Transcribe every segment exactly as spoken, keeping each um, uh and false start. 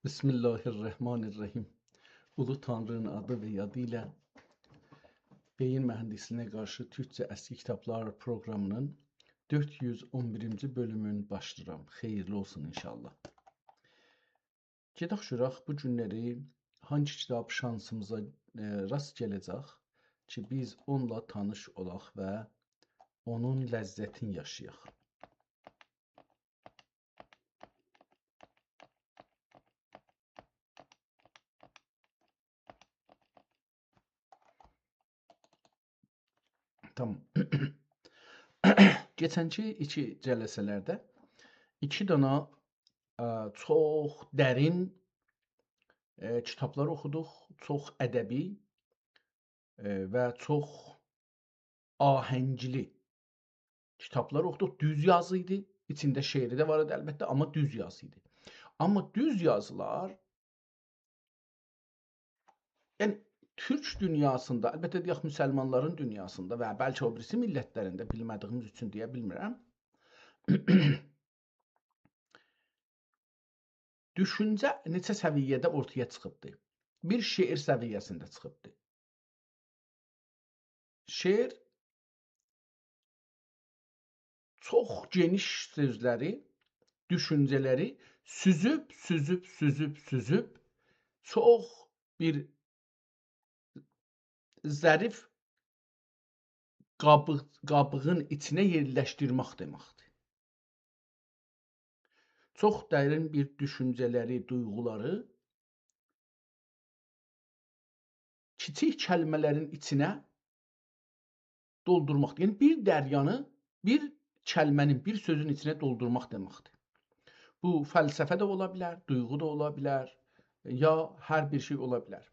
بسم الله الرحمن الرحیم. اولو تانری‌نین آدی و یادی ایله بئیین مهندسلیگینه قارشی تورکجه اسکی کیتابلار پروقرامی‌نین دؤرد یوز اون بیرینجی بؤلومون باشلاییرام. خئییرلی اولسون انشاءالله. گئدک گؤرک بو گونلری هانگی کیتاب شانسیمیزا، ائ، راست گله‌جک کی، بیز اونونلا تانیش اولاق و اونون لذتینی یاشایاق. تامام. کئچنکی ایکی جلسه‌لرده ایکی دانا، ا، چوخ درین، ا، کیتابلار اوخودوق، چوخ ادبی، ا، و چوخ آهنگلی کیتابلار اوخودوق. دوز یازی ایدی. ایچینده شعری ده وار ایدی البته، آمما دوز یازی ایدی. آمما دوز یازیلار، یعنی، تورک دونیاسیندا، البته دئیک، مسلمانلارین دونیاسیندا و بلکه او بیریسی میللتلرینده، بیلمه‌دیگیمیز اوچون دئیه بیلمیرم. دوشونجه نئچه سویه‌ده اورتایا چیخیبدی؟ بیر، شعر سویه‌سینده چیخیبدی. شعر چوخ گئنیش سؤزلری، دوشونجه‌لری سوزوب، سوزوب، سوزوب، سوزوب، چوخ بیر ظریف قابیق-، قابیغین ایچینه یئرلشدیرمک دئمکدیر. چوخ درین بیر دوشونجه‌لری، دویغولاری کیچیک کلمه‌لرین ایچینه دولدورماق. یعنی، بیر دریانی بیر کلمه‌نین، بیر سؤزون ایچینه دولدورماق دئمکدیر. بو فلسفه ده اولا بیلر، دویغو دا اولا بیلر، یا هر بیر شئی اولا بیلر.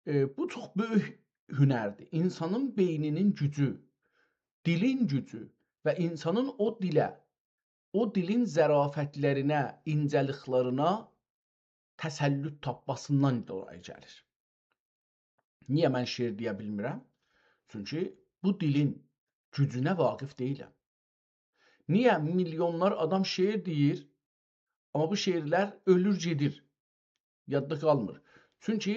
ائ، بو چوخ بؤیوک هنردیر. اینسانین بئینی‌نین گوجو، دیلین گوجو و اینسانین او دیله، او دیلین ظرافتلرینه، اینجه‌لیکلرینه تسلط تاپماسیندان دولایی گلیر. نییه من شعر دئیه بیلمیرم؟ چونکی بو دیلین گوجونه واقف دئییلم. نییه میلیونلار آدام شعر دئییر، آمما بو شعرلر اؤلور گئدیر، یاددا قالمیر؟ چونکی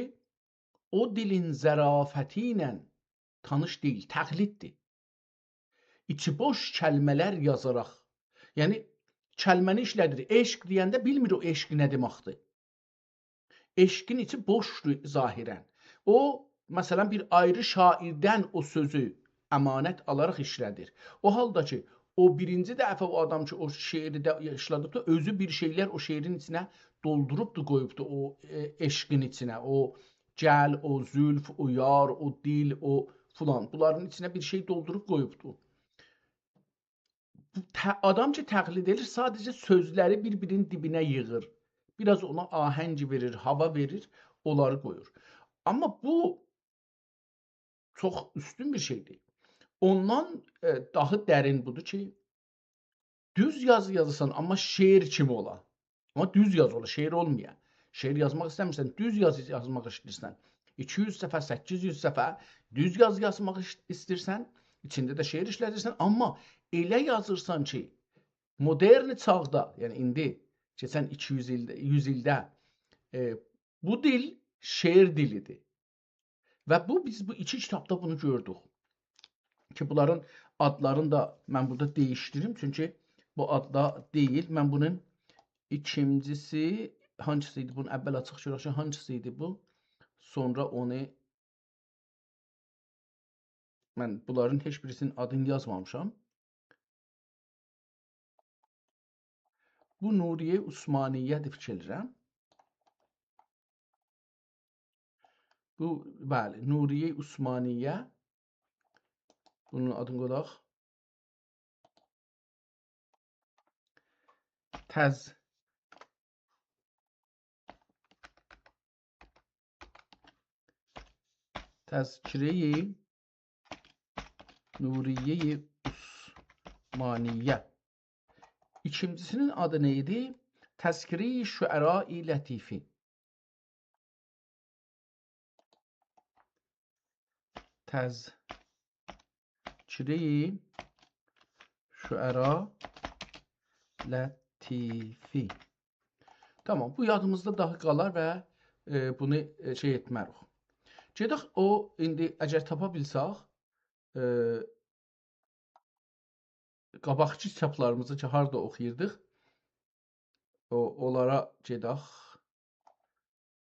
او دیلین ظرافتی ایله تانیش دئییل، تقلیددیر. ایچی بوش کلمه‌لر یازاراق، یعنی کلمه‌نی ایشله‌دیر. عشق دئینده بیلمیر او عشق نه دئمکدیر. عشقین ایچی بوشدور ظاهراً. او، مثلاً، بیر آیری شاعردن او سؤزو امانت آلاراق ایشله‌دیر. او حالدا کی، او بیرینجی دفعه او آدام کی، او شعری ده ایشله‌دیبدیر، اؤزو بیر شئیلر او شعرین ایچینه دولدوروبدور، قویوبدور او، ائ، عشقین ایچینه. او گل، او زلف، او یار، او دیل، او فلان. بونلارین ایچینه بیر شئی دولدوروب قویوبدور. بو ته-، آدام کی، تقلید ائدیر، ساده‌جه سؤزلری بیر-بیرینین دیبینه ییغیر. بیر آز اونا آهنگ وئریر، هاوا وئریر، اونلاری قویور. آمما بو چوخ اوستون بیر شئیدیر. اوندان، ائ، داها درین بودور کی، دوز یازی یازیرسان، آمما شعر کیمی اولا. آمما دوز یازی اولا، شعر اولمایا. شعر یازماق ایسته‌میرسن، دوز یازی یازماق ایسته‌ییرسن. ایکی یوز صفحه، سککیز یوز صفحه دوز یازی یازماق ایش-، ایسته‌ییرسن، ایچینده ده شعر ایشله‌دیرسن، آمما ائله یازیرسان کی، مدرن چاغدا، یعنی ایندی کئچن ایکی یوز ایلده، یوز ایلده، ائ، بو دیل شعر دیلیدیر. و بو، بیز بو ایکی کیتابدا بونو گؤردوک. کی، بونلارین آدلارینی دا من بورادا دییشدیریم، چونکی بو آدلار دئییل. من بونون ایکینجیسی، هانسیسی ایدی؟ بونون اول آچیق گؤرک کی، هانسیسی ایدی بو؟ سونرا اونو، من بونلارین هئچ بیریسینین آدینی یازمامیشام. بو نوریه عثمانیه‌دیر فیکیر ائدیرم. بو، بلی، نوریه عثمانیه. بونون آدینی قویاق. تذ-، تذکره‌ی نوریه عثمانیه. ایکینجیسینین آدی نه ایدی؟ تذکره‌ی شعراء لطیفی. تذکره‌ی شعراء لطیفی. تامام، بو یادیمیزدا داها قالار و، ائ، بونو، ائ، شئی ائتمه‌ریک. گئدک او، ایندی اگر تاپا بیلسک، ائ، قاباقکی کیتابلاریمیزی کی، هاردا اوخویوردوق، او، اونلارا گئدک،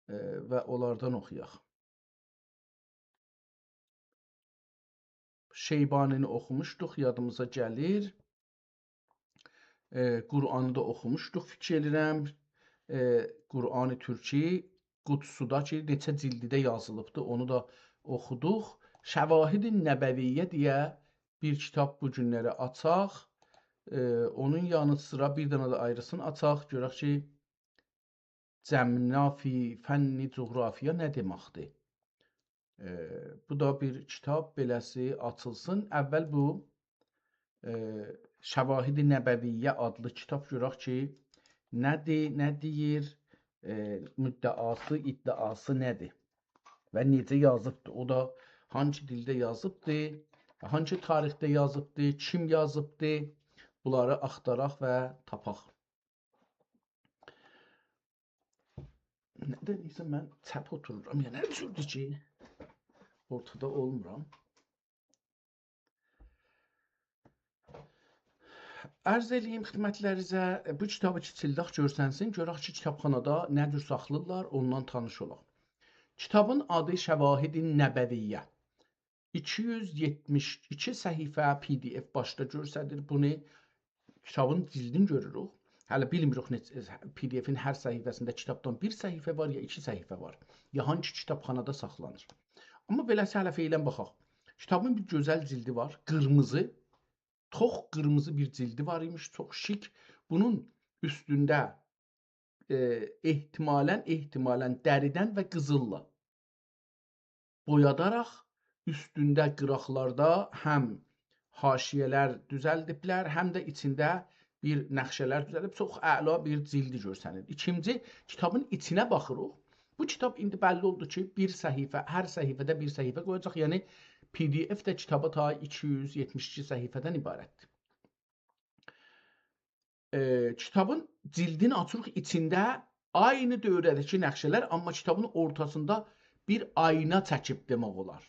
ائ، و اونلاردان اوخویاق. شیبانی‌نی اوخوموشدوق، یادیمیزا گلیر. ائ، قرآنی دا اوخوموشدوق، فیکیر ائدیرم. ائ، قرآن ترکی، قدس‌دا کی، نئچه جلدده یازیلیبدی، اونو دا اوخودوق. شواهد نبویه دئیه بیر کیتاب بو گونلری آچاق. ائ، اونون یانی سیرا بیر دنه ده آیریسینی آچاق، گؤرک کی، جمنا فی فن جغرافیا نه دئمکدیر؟ ائ، بو دا بیر کیتاب بئله‌سی آچیلسین. اول بو، ائ، شواهد نبویه آدلی کیتاب گؤرک کی، نه‌دیر، نه دئییر، ائ، مدعاسی، ادعاسی نه‌دیر و نئجه یازیبدیر؟ او دا هانسی دیلده یازیبدیر، هانسی تاریخده یازیبدیر، کیم یازیبدیر؟ بونلاری آختاراق و تاپاق. نه‌دنسه من چپ اوتورورام، یا نه جوردور کی، اورتادا اولمورام. عرض ائله‌ییم خدمتلرینیزه، بو کیتابی کیچیلدک، گؤرسنسین، گؤرک کی، کیتابخانادا نه جور ساخلاییرلار، اوندان تانیش اولاق. کیتابین آدی شواهد نبویه. ایکی یوز یئتمیش ایکی صفحه پی دی اف باشدا گؤستریر بونو. کیتابین جلدینی گؤروروک. هله بیلمیریک نئچه، پی دی افین هر صفحه‌سینده کیتابدان بیر صفحه وار، یا ایکی صفحه وار، یا هانسی کیتابخانادا ساخلانیر. آمما بئله‌سی هله فعلاً باخاق. کیتابین بیر گؤزل جلدی وار، قیرمیزی، توخ قیرمیزی بیر جلدی وار ایمیش، چوخ شیک. بونون اوستونده، ائ، احتمالاً، احتمالاً دریدن و قیزیللا بویاداراق اوستونده قیراقلاردا هم حاشیه‌لر دوزلدیبلر، هم ده ایچینده بیر نقشه‌لر دوزلدیب. چوخ اعلا بیر جلدی گؤرسنیر. ایکینجی، کیتابین ایچینه باخیریق. بو کیتاب ایندی بللی اولدو کی، بیر صفحه، هر صفحه‌ده بیر صفحه قویاجاق. یعنی، پی دی اف ده کیتابا تا ایکی یوز یئتمیش ایکی صفحه‌دن عبارتدیر. ائ، کیتابین جلدینی آچیریق، ایچینده عینی دؤوره‌ده‌کی نقشه‌لر، آمما کیتابین اورتاسیندا بیر آینا چکیب دئمک اولار.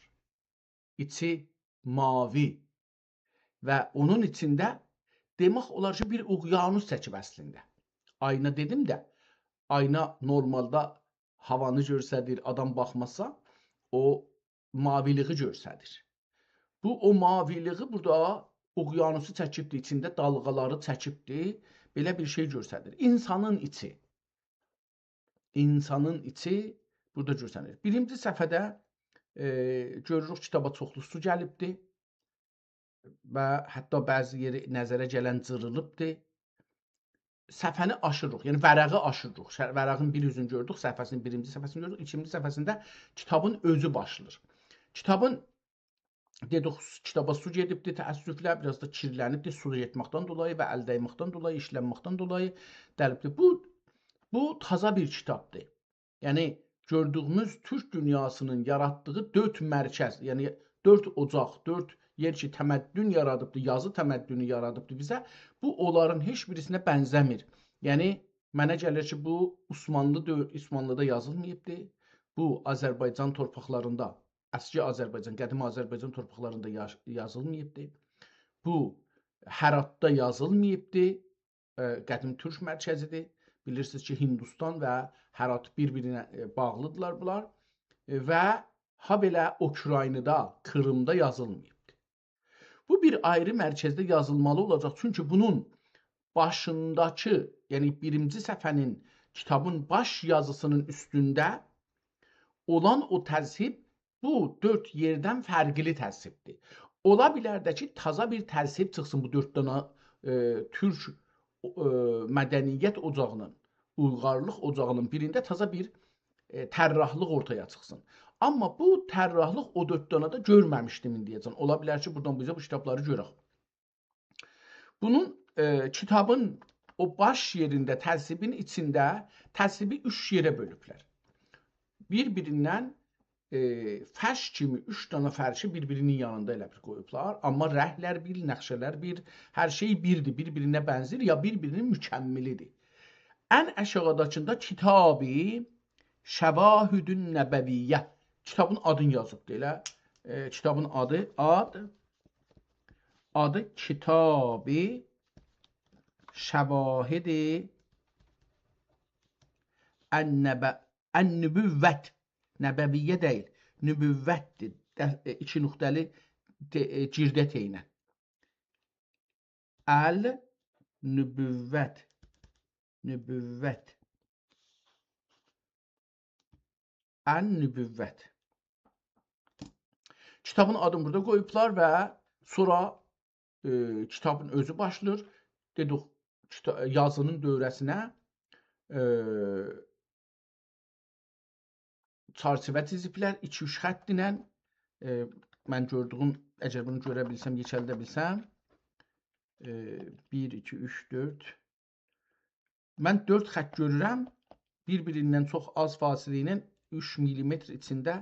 ایچی ماوی و اونون ایچینده دئمک اولار کی، بیر اقیانوس چکیب اصلینده. آینا دئدیم ده، آینا نورمالدا هاوانی گؤستریر، آدام باخماسا، او ماویلیگی گؤستریر. بو، او ماویلیگی بورادا اقیانوسو چکیبدیر، ایچینده دالغالاری چکیبدیر. بئله بیر شئی گؤستریر. اینسانین ایچی. اینسانین ایچی بورادا گؤستریر. بیرینجی صفحه‌ده، ائ، گؤروروک کیتابا چوخلو سو گلیبدیر و حتی بعضی یئری نظره گلن جیریلیبدیر. صفحه‌نی آشیریریق، یعنی ورقی آشیریریق. شر-، ورقین بیر اوزونو گؤردوک، صفحه‌سینین بیرینجی صفحه‌سینی گؤردوک، ایکینجی صفحه‌سینده کیتابین اؤزو باشلاییر. کیتابین، دئدیک، کیتابا سو گئدیبدی، تأسفله، بیر آز دا کیرلنیبدی، سو گئتمکدن دولایی و ال دَیمکدن دولایی، ایشلنمکدن دولایی دلیبدی. بو، بو تازا بیر کیتابدیر. یعنی، گؤردویوموز تورک دونیاسینین یاراتدیغی دؤرد مرکز، یعنی دؤرد اوجاق، دؤرد یئر کی، تمدن یارادیبدی، یازی تمدنو یارادیبدی بیزه، بو اونلارین هئچ بیریسینه بنزه‌میر. یعنی، منه گلیر کی، بو عثمانلی دؤ-، عثمانلیدا یازیلماییبدی، بو آذربایجان تورپاقلاریندا، اسکی آذربایجان، قدیم آذربایجان تورپاقلاریندا یاز-، یازیلماییبدی، بو هراتدا یازیلماییبدی، ائ، قدیم تورک مرکزیدیر. بیلیرسینیز کی، هندوستان و هرات بیر-بیرینه، ائ، باغلیدیرلار بونلار. ائ، و هابئله اوکراینادا، کریمده یازیلماییبدیر. بو بیر آیری مرکزده یازیلمالی اولاجاق. چونکی بونون باشینداکی، یعنی بیرینجی صفحه‌نین، کیتابین باش یازیسینین اوستونده اولان او تذهیب بو دؤرد یئردن فرقلی تذهیبدیر. اولا بیلر ده کی، تازا بیر تذهیب چیخسین بو دؤرد دنه، ائ، تورک، ائ، مدنیت اوجاغینین، اویغارلیق اوجاغینین بیرینده تازا بیر، ائ، طراحلیق اورتایا چیخسین. آمما بو طراحلیق او دؤرد دنه ده گؤرمه‌میشدیم ایندیه‌جن. اولا بیلر کی، بورادان بیزه بو کیتابلاری گؤرک. بونون، ائ، کیتابین او باش یئرینده، تذهیبین ایچینده تذهیبی اوچ یئره بؤلوبلر. بیر-بیریندن، ائ، فرش کیمی اوچ دنه فرشی بیر-بیرینین یانیندا ائله بیر قویوبلار. آمما رنگلر بیر، نقشه‌لر بیر، هر شئی بیردیر، بیر-بیرینه بنزیر، یا بیر-بیرینین مکملیدیر. ان آشاغیداکیندا کتاب شواهد نبویه. کیتابین آدینی یازیبدی ائله. ائ، کیتابین آدی، آد، آدی کتاب شواهد النب-، النبوت. نبویه دئییل. نبوتدیر. ده-، ائ، ایکی نقطه‌لی ده-، ائ، گیرده‌ته ایله. النبوت. نبوت. النبوت. کیتابین آدینی بورادا قویوبلار و سونرا، ائ، کیتابین اؤزو باشلاییر. دئدیک، کیتا-، یازینین دؤوره‌سینه، ائ، چرچیوه چیزیبلر، ایکی-اوچ خط ایله. ائ، من گؤردویوم، اگر بونو گؤره بیلسم، یئکلده بیلسم، ائ، بیر، ایکی، اوچ، دؤرد. من دؤرد خط گؤرورم، بیر-بیریندن چوخ آز فاصله ایله اوچ میلیمتر ایچینده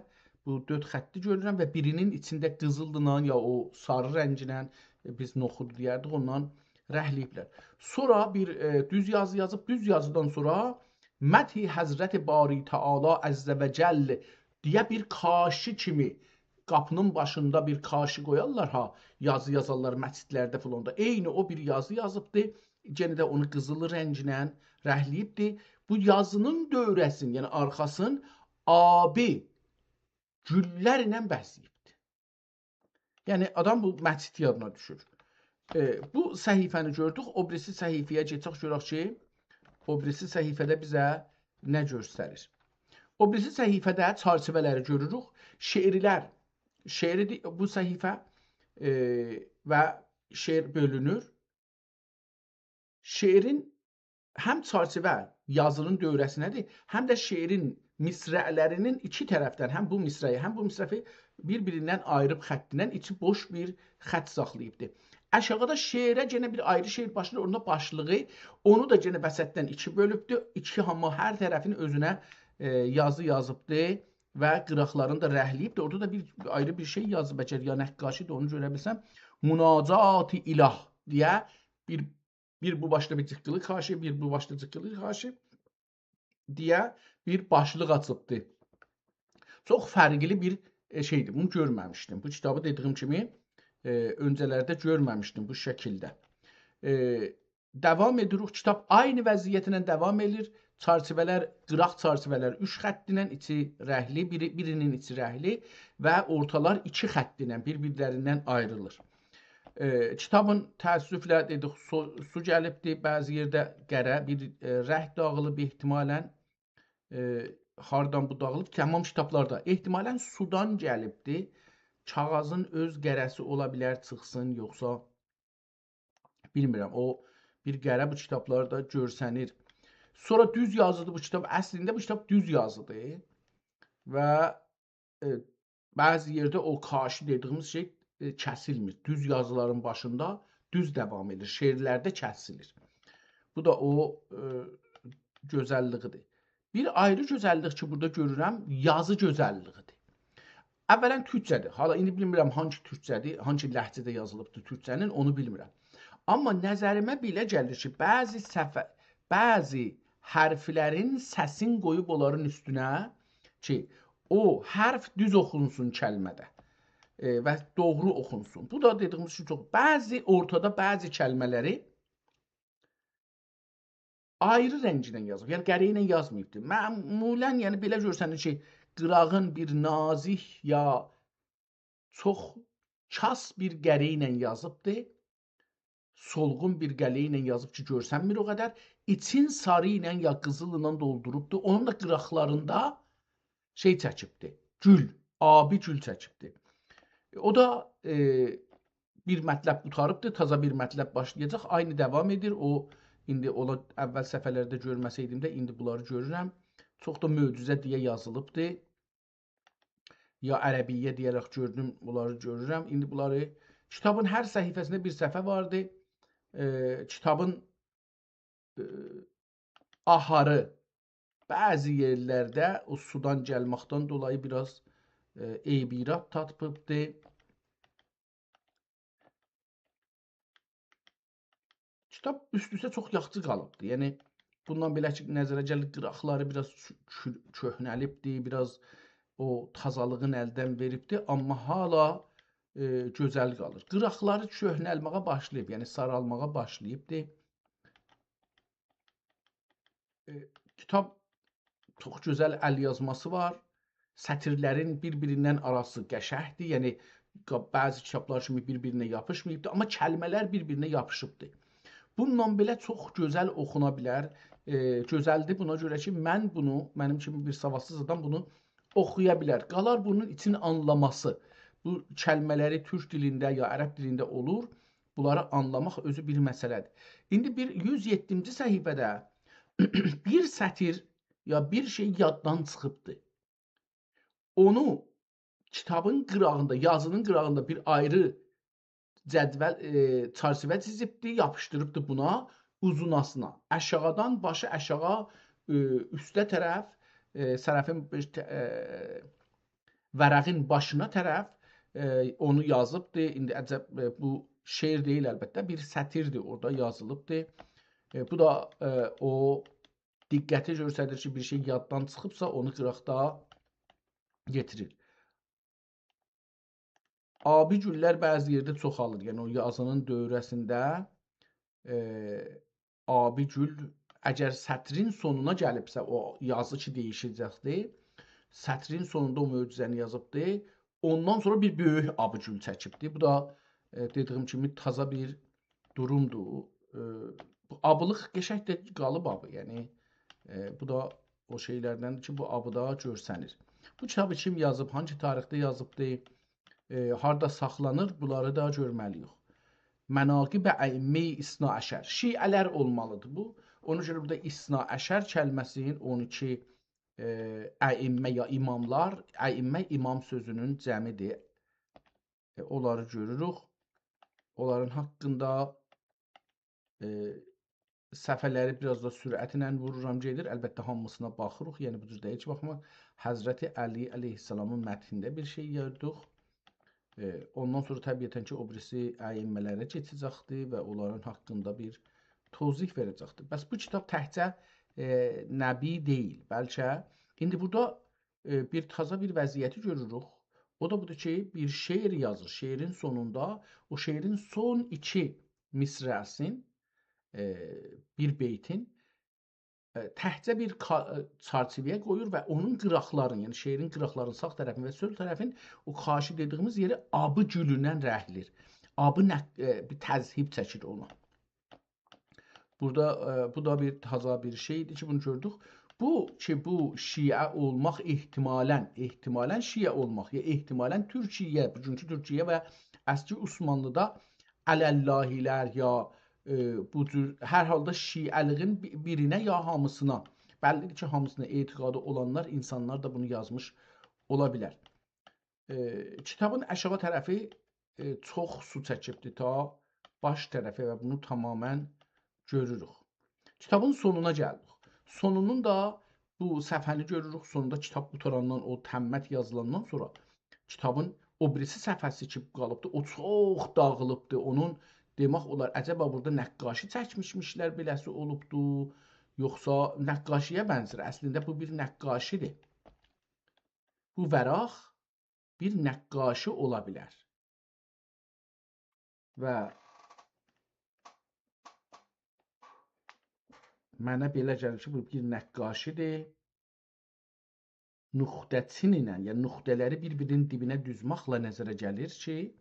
بو دؤرد خطی گؤرورم و بیرینین ایچینده قیزیللا یا او ساری رنگینن، ائ، بیز نخود دئیردیک، اوندان رنگله‌ییبلر. سونرا بیر، ائ، دوز یازی یازیب، دوز یازیدان سونرا مدح حضرت باری تعالی عز و جل دئیه بیر کاشی کیمی، قاپینین باشیندا بیر کاشی قویارلار ها، یازی یازارلار مسجدلرده فلاندا. عینی او بیر یازی یازیبدی. یئنه ده اونو قیزیل رنگینن رنگله‌ییبدی. بو یازینین دؤوره‌سینی، یعنی آرخاسین آبی گوللر ایله بزه‌ییبدی. یعنی آدام بو مسجد یادینا دوشور. ائ، بو صفحه‌نی گؤردوک. او بیریسی صفحه‌یه کئچک، گؤرک کی، او بیریسی صفحه‌ده بیزه نه گؤستریر. او بیریسی صفحه‌ده چرچیوه‌لری گؤروروک. شعرلر، شعری دی-، بو صفحه، ائ، و شعر بؤلونور. شعرین هم چرچیوه یازینین دؤوره‌سینه‌دیر، هم ده شعرین مصرع‌لرینین ایکی طرفدن، هم بو مصرعی، هم بو مصرعی بیر-بیریندن آییریب خطینن، ایچی بوش بیر خط ساخلاییبدی. آشاغیدا شعره یئنه بیر آیری شعر باشلاییر، اوندا باشلیغی، اونو دا یئنه وسطدن ایکی بؤلوبدو، ایکی، آمما هر طرفین اؤزونه، ائ، یازی یازیبدی و قیراقلارینی دا رنگله‌ییبدی. اورادا دا بیر آیری بیر شئی یازیب، اگر یا نقاشی‌دیر، اونو گؤره بیلسم، مناجات اله دئیه بیر، بیر بو باشدا بیر جیققیلی کاشی، بیر بو باشدا جیققیلی کاشی دئیه بیر باشلیق آچیبدی. چوخ فرقلی بیر، ائ، شئیدیر. بونو گؤرمه‌میشدیم. بو کیتابی، دئدیییم کیمی، ائ، اؤنجه‌لرده گؤرمه‌میشدیم بو شکیلده. ائ، داوام ائدیریک. کیتاب عینی وضعیتله داوام ائدیر. چرچیوه‌لر، قیراق چرچیوه‌لر اوچ خطینن، ایچی رنگلی، بیری، بیرینین ایچی رنگلی و اورتالار ایکی خطینن بیر-بیرلریندن آیریلیر. ائ، کیتابین، تأسفله دئدیک، سو، سو گلیبدی، بعضی یئرده قره، بیر، ائ، رنگ داغیلیب احتمالاً. ائ، هاردان بو داغیلیب؟ تمام کیتابلاردا. احتمالاً سودان گلیبدی. کاغیذین اؤز قره‌سی اولا بیلر چیخسین، یوخسا بیلمیرم، او بیر قره بو کیتابلاردا گؤرسنیر. سونرا دوز یازیدیر بو کیتاب. اصلینده بو کیتاب دوز یازیدیر. و، ائ، بعضی یئرده او کاشی دئدیییمیز شئی، ائ، کسیلمیر. دوز یازیلارین باشیندا دوز داوام ائدیر. شعرلرده کسیلیر. بو دا او، ائ، گؤزللیگیدیر. بیر آیری گؤزللیک کی، بورادا گؤرورم، یازی گؤزللیگیدیر. اولاً تورکجه‌دیر. حالا ایندی بیلمیرم هانسی تورکجه‌دیر، هانسی لهجه‌ده یازیلیبدیر تورکجه‌نین، اونو بیلمیرم. آمما نظریمه بئله گلیر کی، بعضی صفحه، بعضی حرفلرین سسین قویوب اونلارین اوستونه کی، او حرف دوز اوخونسون کلمه‌ده، ائ، و دوغرو اوخونسون. بو دا دئدیییمیز کی، چوخ، بعضی، اورتادا بعضی کلمه‌لری آیری رنگینن یازیب. یعنی قره ایله یازماییبدیر. معمولاً، یعنی بئله گؤرسنیر کی، قیراغین بیر نازیک یا چوخ کاس بیر قره ایله یازیبدیر. سولغون بیر قره ایله یازیب کی، گؤرسنمیر او قدر. ایچین ساری ایله یا قیزیل ایله دولدوروبدور. اونون دا قیراقلاریندا شئی چکیبدیر. گول، آبی گول چکیبدیر. او دا، ائ، بیر مطلب قوتاریبدیر، تازا بیر مطلب باشلایاجاق. عینی داوام ائدیر. او، ایندی اولا اول صفحه‌لرده گؤرمه‌سئیدیم ده، ایندی بونلاری گؤرورم. چوخ دا معجزه دئیه یازیلیبدیر. یا عربیه دئیه‌رک گؤردوم، بونلاری گؤرورم. ایندی بونلاری، کیتابین هر صفحه‌سینده بیر صفحه واردی. ائ، کیتابین، ائ، آهاری بعضی یئرلرده او سودان گلمکدن دولایی بیر آز، ائ، عیب ایراد تاپیبدی. کیتاب اوست-اوسته چوخ یاخشی قالیبدی. یعنی، بوندان بئله کی، نظره گلیر، قیراقلاری بیر آز چو-، چو-، کؤهنه‌لیبدی، بیر آز او تازالیغین الدن وئریبدی، آمما هالا، ائ، گؤزل قالیر. قیراقلاری کؤهنلمه‌یه باشلاییب، یعنی سارالماغا باشلاییبدی. ائ، کیتاب چوخ گؤزل ال یازماسی وار. سطیرلرین بیر-بیریندن آراسی قشنگدیر. یعنی، قا-، بعضی کیتابلار کیمی بیر-بیرینه یاپیشماییبدیر، آمما کلمه‌لر بیر-بیرینه یاپیشیبدیر. بونونلا بئله چوخ گؤزل اوخونا بیلر. ائ، گؤزلدیر بونا گؤره کی، من بونو، منیم کیمی بیر سوادسیز آدام بونو اوخویا بیلر. قالار بونون ایچین آنلاماسی. بو کلمه‌لری تورک دیلینده یا عرب دیلینده اولور. بونلاری آنلاماق اؤزو بیر مسئله‌دیر. ایندی بیر یوز یئددینجی صفحه‌ده بیر سطیر یا بیر شئی یاددان چیخیبدی. اونو کیتابین قیراغیندا، یازی‌نین قیراغیندا بیر آیری جدول، ائ، چرچیوه چیزیبدی، یاپیشدیریبدی بونا اوزوناسینا. آشاغیدان باشی آشاغی، ائ، اوسته طرف، ائ، صفحه‌نین، ائ، ورقین باشینا طرف، ائ، اونو یازیبدی. ایندی عجب، ائ، بو شعر دئییل البته، بیر سطیردیر، اورادا یازیلیبدی. ائ، بو دا، ائ، او دقتی گؤستریر کی، بیر شئی یاددان چیخیبسا، اونو قیراقدا یئتیریر. آبی گوللر بعضی یئرده چوخالیر. یعنی او یازی‌نین دؤوره‌سینده، ائ، آبی گول، اگر سطرین سونونا گلیبسه، او یازی کی دییشه‌جکدیر، سطرین سونوندا او معجزه‌نی یازیبدی، اوندان سونرا بیر بؤیوک آبی گول چکیبدی. بو دا، ائ، دئدیییم کیمی، تازا بیر دورومدور. ائ، بو آبیلیق قشنگ ده قالیب آبی، یعنی، ائ، بو دا او شئیلردندیر کی، بو آبیدا گؤرسنیر. بو کیتابی کیم یازیب، هانگی تاریخده یازیبدی، ائ، هاردا ساخلانیر، بونلاری دا گؤرمه‌لی‌ییک. مناقب ائمه‌ی اثنی‌عشر. شیعه‌لر اولمالیدیر بو. اونا گؤره بورادا اثنی‌عشر کلمه‌سی‌نین اون ایکی، ائ، ائمه یا اماملار، ائمه امام سؤزونون جمعیدیر. ائ، اونلاری گؤروروک. اونلارین حاقیندا، ائ، صفحه‌لری بیر آز دا سرعتله وورورام، گئدیر. البته، هامیسینا باخیریق. یعنی، بو جور دئییل کی، باخما، حضرت علی علیه‌السلامین مدحینده بیر شئی گؤردوک. ائ، اوندان سونرا طبیعتاً کی، او بیریسی ائمه‌لره کئچه‌جکدیر و اونلارین حاقیندا بیر توضیح وئره‌جکدیر. بس بو کیتاب تکجه، ائ، نبی دئییل، بلکه ایندی بورادا، ائ، بیر تازا بیر وضعیتی گؤروروک. او دا بودور کی، بیر شعر یازیر. شعرین سونوندا، او شعرین سون ایکی مصرعه‌سین، ائ، بیر بیتین، ائ، تکجه بیر کا-، ائ، چرچیوه‌یه قویور و اونون قیراقلارین، یعنی شعرین قیراقلارین ساغ طرفین و سول طرفین او کاشی دئدیییمیز یئری آبی گولوندن رنگلیر. آبی نق-، ائ، بیر تذهیب چکیر اونا. بورادا، ائ، بو دا بیر تازا بیر شئیدیر کی، بونو گؤردوک. بو کی، بو شیعه اولماق احتمالاً، احتمالاً شیعه اولماق، یا احتمالاً تورکیه، بوگونکو تورکیه و اسکی عثمانلیدا عللّاهی‌لر یا، ائ، بو جور، هر حالدا شیعه‌لیگین بی-، بیرینه یا هامیسینا، بللی‌دیر کی، هامیسینا اعتقادی اولانلار، اینسانلار دا بونو یازمیش اولا بیلر. ائ، کیتابین آشاغی طرفی، ائ، چوخ سو چکیبدیر تا باش طرفه و بونو تماماً گؤروروک. کیتابین سونونا گلدیک. سونونون دا بو صفحه‌نی گؤروروک. سونوندا کیتاب قوتاراندان، او تمّت یازیلاندان سونرا کیتابین او بیریسی صفحه‌سی کی قالیبدی، او چوخ داغیلیبدی. اونون دئمک اولار، عجبا بورادا نقاشی چکمیشمیشلر، بئله‌سی اولوبدو، یوخسا نقاشی‌یه بنزیر. اصلینده بو بیر نقاشی‌دیر. بو ورق بیر نقاشی اولا بیلر. و منه بئله گلیر کی، بو بیر نقاشی‌دیر. نقطه‌چین ایله، یعنی نقطه‌لری بیر-بیرینین دیبینه دوزمکله نظره گلیر کی،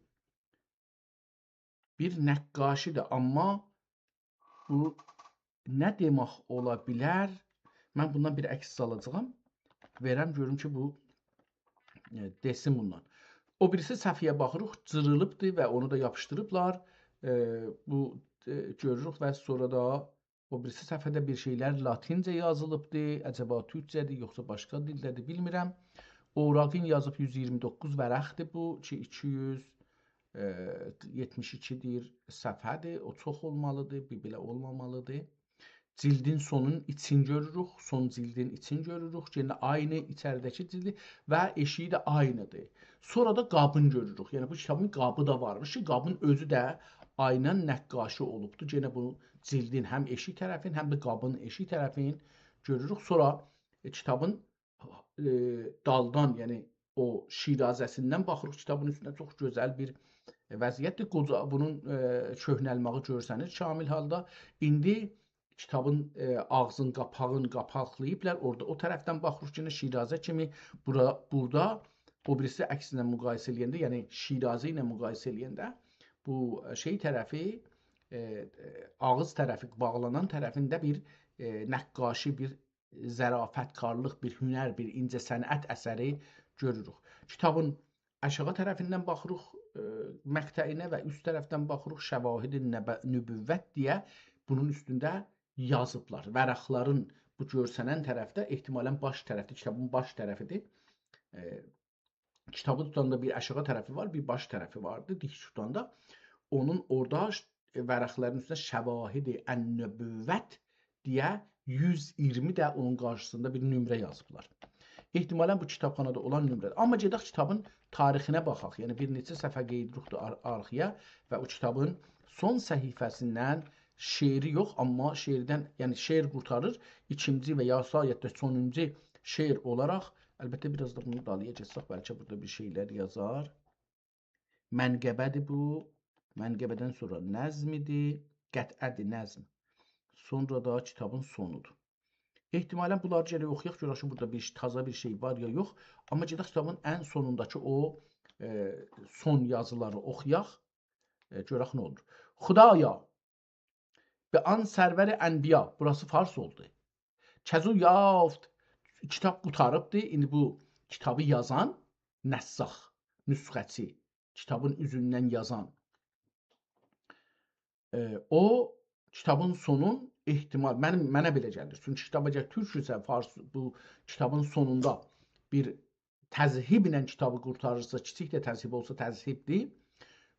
بیر نقاشی‌دیر، آمما بو نه دئمک اولا بیلر؟ من بوندان بیر عکس سالاجاغام. وئرم گؤروم کی، بو، ائ، دئسین بوندان. او بیریسی صفحه‌یه باخیریق، جیریلیبدیر و اونو دا یاپیشدیریبلار. ائ، بو، ائ، گؤروروک و سونرا دا او بیریسی صفحه‌ده بیر شئیلر لاتینجه یازیلیبدی. عجبا تورکجه‌دیر، یوخسا باشقا دیلده‌دیر، بیلمیرم. اوراقین یازیب یوز ایگیرمی دوققوز ورقدیر بو کی، ایکی یوز، ائ، یئتمیش ایکی دئییر صفحه‌دیر. او چوخ اولمالیدیر، بیر بئله اولمامالیدیر. جیلدین سونون ایچین گؤروروک، سون جیلدین ایچین گؤروروک. یئنه عینی ایچریده‌کی جیلدی و ائشیگی ده عینی‌دیر. سونرا دا قابین گؤروروک. یعنی بو کیتابین قابی دا وارمیش کی، قابین اؤزو ده عیناً نقاشی اولوبدو. یئنه بو جلدین هم ائشیک طرفین، هم ده قابین ائشیک طرفین گؤروروک. سونرا، ائ، کیتابین، ائ، دالدان، یعنی او شیرازه‌سیندن باخیریق کیتابین اوستونه. چوخ گؤزل بیر وضعیتدیر. قوجا-، بونون، ائ، کؤهنلمه‌یی گؤرسنیر کامل حالدا. ایندی کیتابین، ائ، آغزین، قاپاغین قاپاقلاییبلار. اورادا او طرفدن باخیریق، یئنه شیرازه کیمی بورا، بورادا، او بیریسی عکسینن مقایسه ائله‌ینده، یعنی شیرازه ایله مقایسه ائله‌ینده بو، ائ، شئی طرفی، ائ، ائ، آغیز طرفی، باغلانان طرفینده بیر، ائ، نقاشی، بیر ظرافتکارلیق، بیر هنر، بیر اینجه صنعت اثری گؤروروک. کیتابین آشاغی طرفیندن باخیریق، ائ، مقطعینه و اوست طرفدن باخیریق شواهد نب-، نبوت دئیه بونون اوستونده یازیبلار. ورقلرین بو گؤرسنن طرفده، احتمالاً باش طرفده، کیتابین باش طرفیدیر. ائ، کیتابی توتاندا بیر آشاغی طرفی وار، بیر باش طرفی واردی، دیک توتاندا. اونون اورادا ش-، ورقلرین اوستونده شواهد النبوت دئیه یوز ایگیرمی ده اونون قارشیسیندا بیر نمره یازیبلار. احتمالاً بو کیتابخانادا اولان نمره‌دیر. آمما گئدک کیتابین تاریخینه باخاق. یعنی بیر نئچه صفحه قئییدیریکدیر آر-، آرخایا و او کیتابین سون صفحه‌سیندن شعری یوخ، آمما شعردن، یعنی شعر قورتاریر، ایکینجی و یا شاید ده سونونجو شعر اولاراق، البته بیر آز دا بونون دالییا گئتسک، بلکه بورادا بیر شئیلر یازار. منقبه‌دیر بو. منقبه‌دن سونرا نظم ایدی. قطعه‌دیر، نظم. سونرا دا کیتابین سونودور. احتمالاً بونلاری گرک اوخویاق، گؤرک کی، بورادا بیر، تازا بیر شئی وار یا یوخ. آمما گئدک کیتابین ان سونونداکی او، ائ، سون یازیلاری اوخویاق. ائ، گؤرک نه اولور. خدایا، به آن سرور انبیا، بوراسی فارس اولدو. کز او یافت، کیتاب قوتاریبدی. ایندی بو کیتابی یازان نساخ، نسخه‌چی، کیتابین اوزوندن یازان، ائ، او کیتابین سونون احتمال، منیم، منه بئله گلیر. چونکی کیتاب اگر تورکجه‌سه، فارس، بو کیتابین سونوندا بیر تذهیب ایله کیتابی قورتاریرسا، کیچیک ده تذهیب اولسا تذهیبدیر،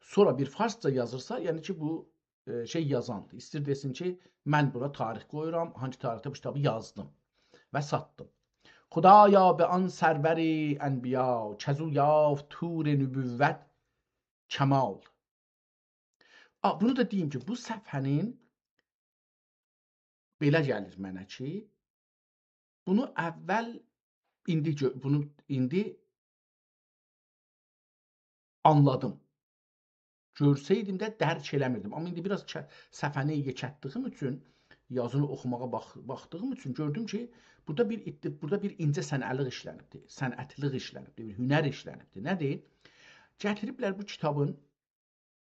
سونرا بیر فارسجا یازیرسا، یعنی کی، بو، ائ، شئی یازاندیر. ایستیر دئسین کی، من بورا تاریخ قویورام، هانگی تاریخده بو کیتابی یازدیم و ساتدیم. خدایا به آن سرور انبیا، کز او یافت طور نبوت کمال. آ، بونو دا دئییم کی، بو صفحه‌نین بئله گلیر منه کی، بونو اول، ایندی گؤ-، بونو ایندی آنلادیم. گؤرسئیدیم ده درک ائله‌میردیم. آمما ایندی بیر آز چه-، صفحه‌نی یئکلتدیگیم اوچون، یازینی اوخوماغا باخ-، باخدیغیم اوچون گؤردوم کی، بورادا بیر ایددی-، بورادا بیر اینجه صنعتلیق ایشله‌نیبدیر، صنعتلیق ایشله‌نیبدیر، بیر هنر ایشله‌نیبدیر. نه‌دیر؟ گتیریبلر بو کیتابین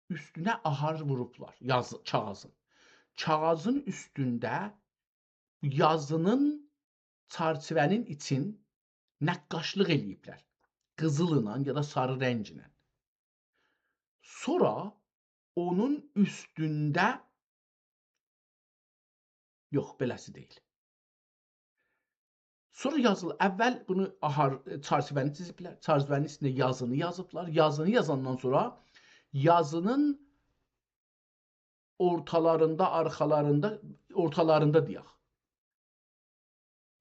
اوستونه آهار ووروبلار، یازی، کاغیذین. کاغیذین اوستونده یازینین، چرچیوه‌نین ایچین نقاشلیق ائله‌ییبلر. قیزیللا یا دا ساری رنگله. سونرا اونون اوستونده، یوخ، بئله‌سی دئییل. سونرا یازیل-، اول بونو آهار، چرچیوه‌نی چیزیبلر، چرچیوه‌نین ایچینده یازینی یازیبلار. یازینی یازاندان سونرا یازینین اورتالاریندا، آرخالاریندا، اورتالاریندا دئیک،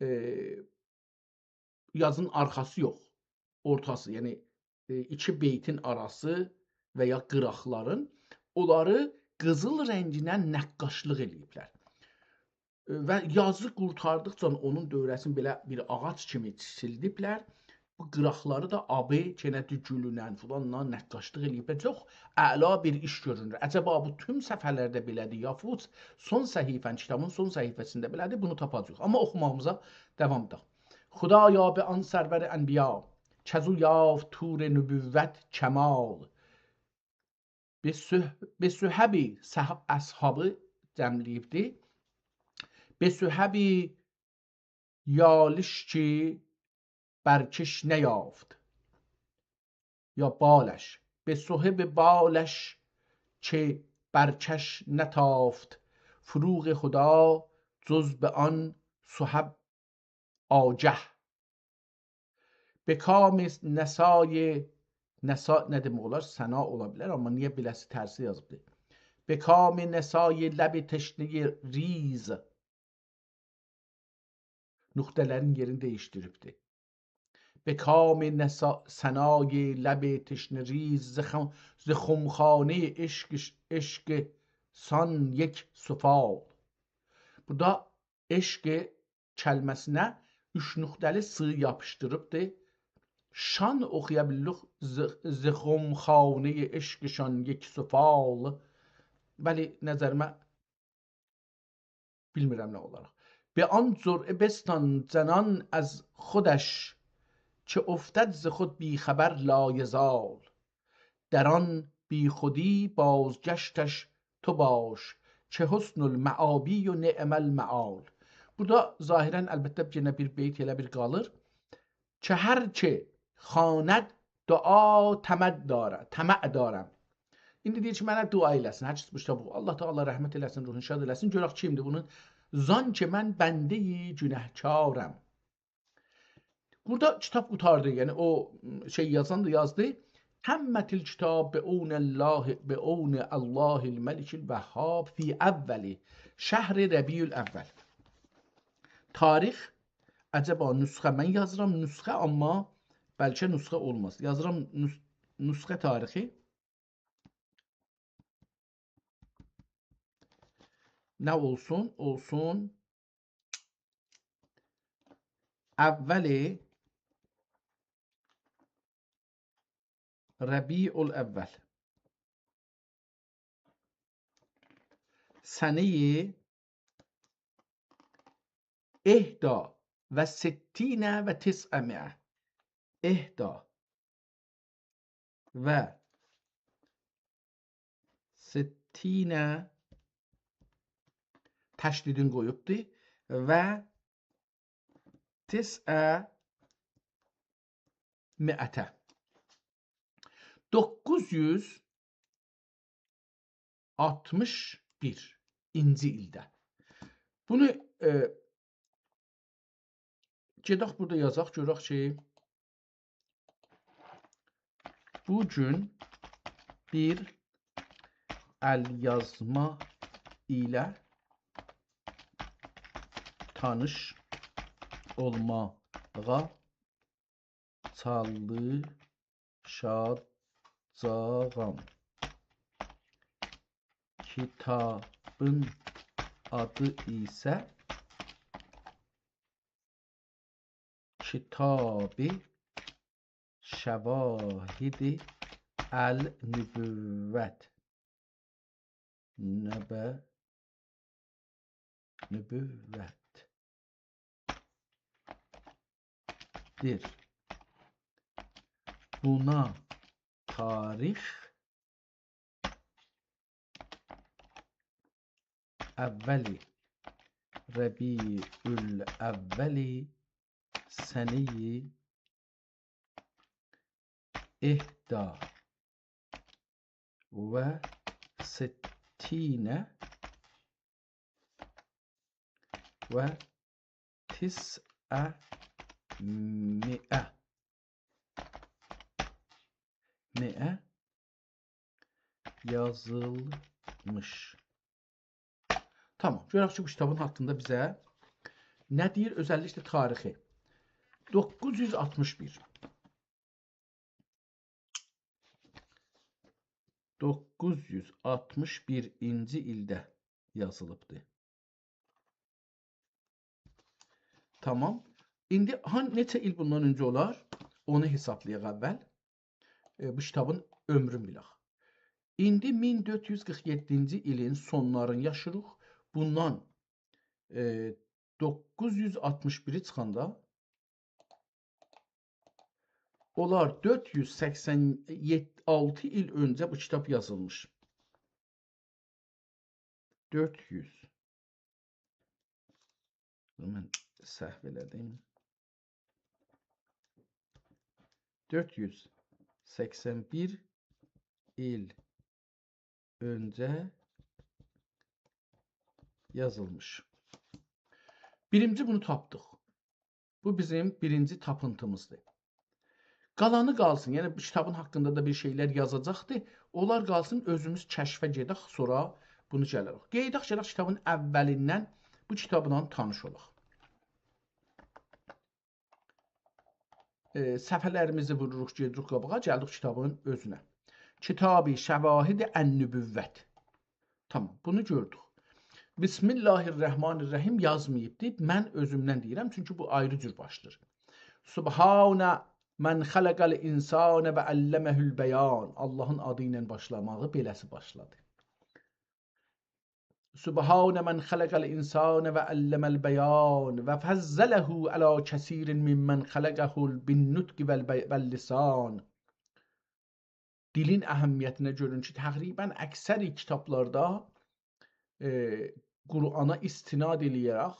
ائ، یازین آرخاسی یوخ، اورتاسی، یعنی، ائ، ایکی بیتین آراسی و یا قیراقلارین، اونلاری قیزیل رنگینن نقاشلیق ائله‌ییبلر. ائ، و یازی قورتاردیقجا اونون دؤوره‌سینی بئله بیر آغاج کیمی سیلدیبلر. بو قیراقلاری دا آبی، یئنه ده گولونن، فلانلا نقاشلیق ائله‌ییبلر. چوخ اعلا بیر ایش گؤرونور. عجبا بو توم صفحه‌لرده بئله‌دیر، یاخود سون صفحه‌نین، کیتابین سون صفحه‌سینده بئله‌دیر، بونو تاپاجاغیق. آمما اوخوماغیمیزا داوام ائدک. خدایا به آن سرور انبیا، کز او یافت طور نبوت کمال. به صح-، به صحبی، صح-، اصحابی جمعله‌ییبدی. به صحبی یالیش کی برکش نیافت، یا بالش، به صحب بالش که برکش نتافت، فروغ خدا جز به آن صحب آگه. به کام نسای، نسا نه دئمک اولار؟ ثنا اولا بیلر، آمما نییه بئله‌سی ترسی یازیبدیر؟ به کام نسای لب تشنهٔ ریز. نقطه‌لرین یئرینی دییشدیریبدیر. به کام نسا-، ثنای لب تشنه‌ریز، ز خم-، ز خمخانهٔ عشق، عشق سان یک سفال. بورادا عشق کلمه‌سینه اوچ نقطه‌لی «س» یاپیشدیریبدی. شان اوخویا بیلیریک، ز-، ز خم‌خانهٔ عشقشان یک سفال. ولی نظریمه بیلمیرم نه اولاراق. «به آن جرعه بستان جنان از خودش، که افتد ز خود بی‌خبر لایزال. در آن بی‌خودی بازگشتش تو باش، که حسن المآبی و نعم المآل.» بورادا ظاهراً البته یئنه بیر بیت ائله بیر قالیر. «که هر که خواند دعا طمع دارد، طمع دارم.» ایندی دئییر کی، منه دعا ائله‌سین. هر کس بو کیتابی اوخو، الله تعالی رحمت ائله‌سین، روحونو شاد ائله‌سین. گؤرک کیمدیر بونون. «زان که من بندهٔ گنهکارم.» بورادا کیتاب قوتاردی. یعنی او شئی یازان دا یازدی. «تمت الکتاب بعون الله، بعون الله الملک الوهاب فی اول شهر ربیع الاول.» تاریخ، عجبا نسخه، من یازیرام نسخه، آمما بلکه نسخه اولماز. یازیرام نس-، نسخه تاریخی. نه اولسون؟ اولسون اول ربیع الاول. سنهٔ احدی و ستین و تسعمائة. احدی و ستین، تشدیدین قویوبدو، و تسعمائة، دوققوز یوز آلتمیش بیرینجی ایلده. بونو، ائ، گئدک بورادا یازاق، گؤرک کی، بو گون بیر ال‌یازما ایله تانیش اولماغا چالیشاجاغام. کیتابین آدی ایسه کتاب شواهد النبوت. نبه-، نبوتدیر. بونا تاریخ اول ربیع الاول سنهٔ احدی و ستین و تسعمائة، مائة یازیلمیش. تامام. گؤرک کی، بو کیتابین حاقیندا بیزه نه دئییر؟ اؤزللیکله تاریخی. دوققوز یوز آلتمیش بیر. دوققوز یوز آلتمیش بیرینجی ایلده یازیلیبدی. تامام. ایندی هان-، نئچه ایل بوندان اؤنجه اولار، اونو حسابلایاق اول. ائ، بو کیتابین عؤمرون بیلک. ایندی مین دؤرد یوز قیرخ یئددینجی ایلین سونلارینی یاشیریق. بوندان، ائ، دوققوز یوز آلتمیش بیری چیخاندا، اونلار دؤرد یوز سکسن آلتی ایل اؤنجه بو کیتاب یازیلمیش. دؤرد یوز. بونو من سهو ائله‌دیم. دؤرد یوز سکسن بیر ایل اؤنجه یازیلمیش. بیرینجی بونو تاپدیق. بو بیزیم بیرینجی تاپینتیمیزدیر. قالانی قالسین، یعنی بو کیتابین حاقیندا دا بیر شئیلر یازاجاقدی. اونلار قالسین، اؤزوموز کشفه گئدک، سونرا بونو گلریک. قاییداق، گلک کیتابین اولیندن بو کیتابلا تانیش اولاق. ائ، صفحه‌لریمیزی ووروروق، گئدیریک قاباغا، گلدیک کیتابین اؤزونه. کتاب شواهد النبوت. تامام، بونو گؤردوک. «بسم الله الرحمن الرحیم» یازماییبدی. من اؤزومدن دئییرم، چونکی بو آیری جور باشلاییر. «سبحان من خلق الانسان و علمه البیان». آللاهین آدی ایله باشلاماغی بئله‌سی باشلادی. «سبحان من خلق الانسان و علمه البیان و فضله علی کثیر ممن خلقه بالنطق و الب-، و اللسان». دیلین اهمیتینه گؤرون کی، تقریباً اکثر کیتابلاردا، ائ، قرآنا استناد ائله‌یه‌رک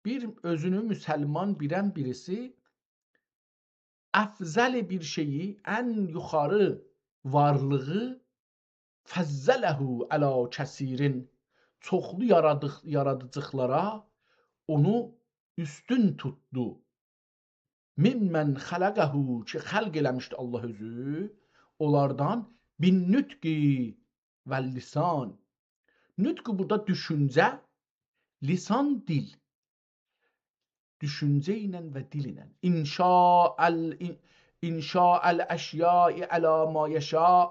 بیر اؤزونو مسلمان بیلن بیریسی افضل بیر شئیی، ان یوخاری وارلیغی «فضله علی کثیر»، چوخلو یارادیق-، یارادیجیقلارا اونو اوستون توتدو. «ممن خلقه»، کی خلق ائله‌میشدی آللاه اؤزو، اونلاردان «بالنطق و اللسان». نطق بورادا دوشونجه، لسان دیل. دوشونجه ایله و دیل ایله. «انشاء ال-، ان-، انشاء الاشیاء علی ما یشاء».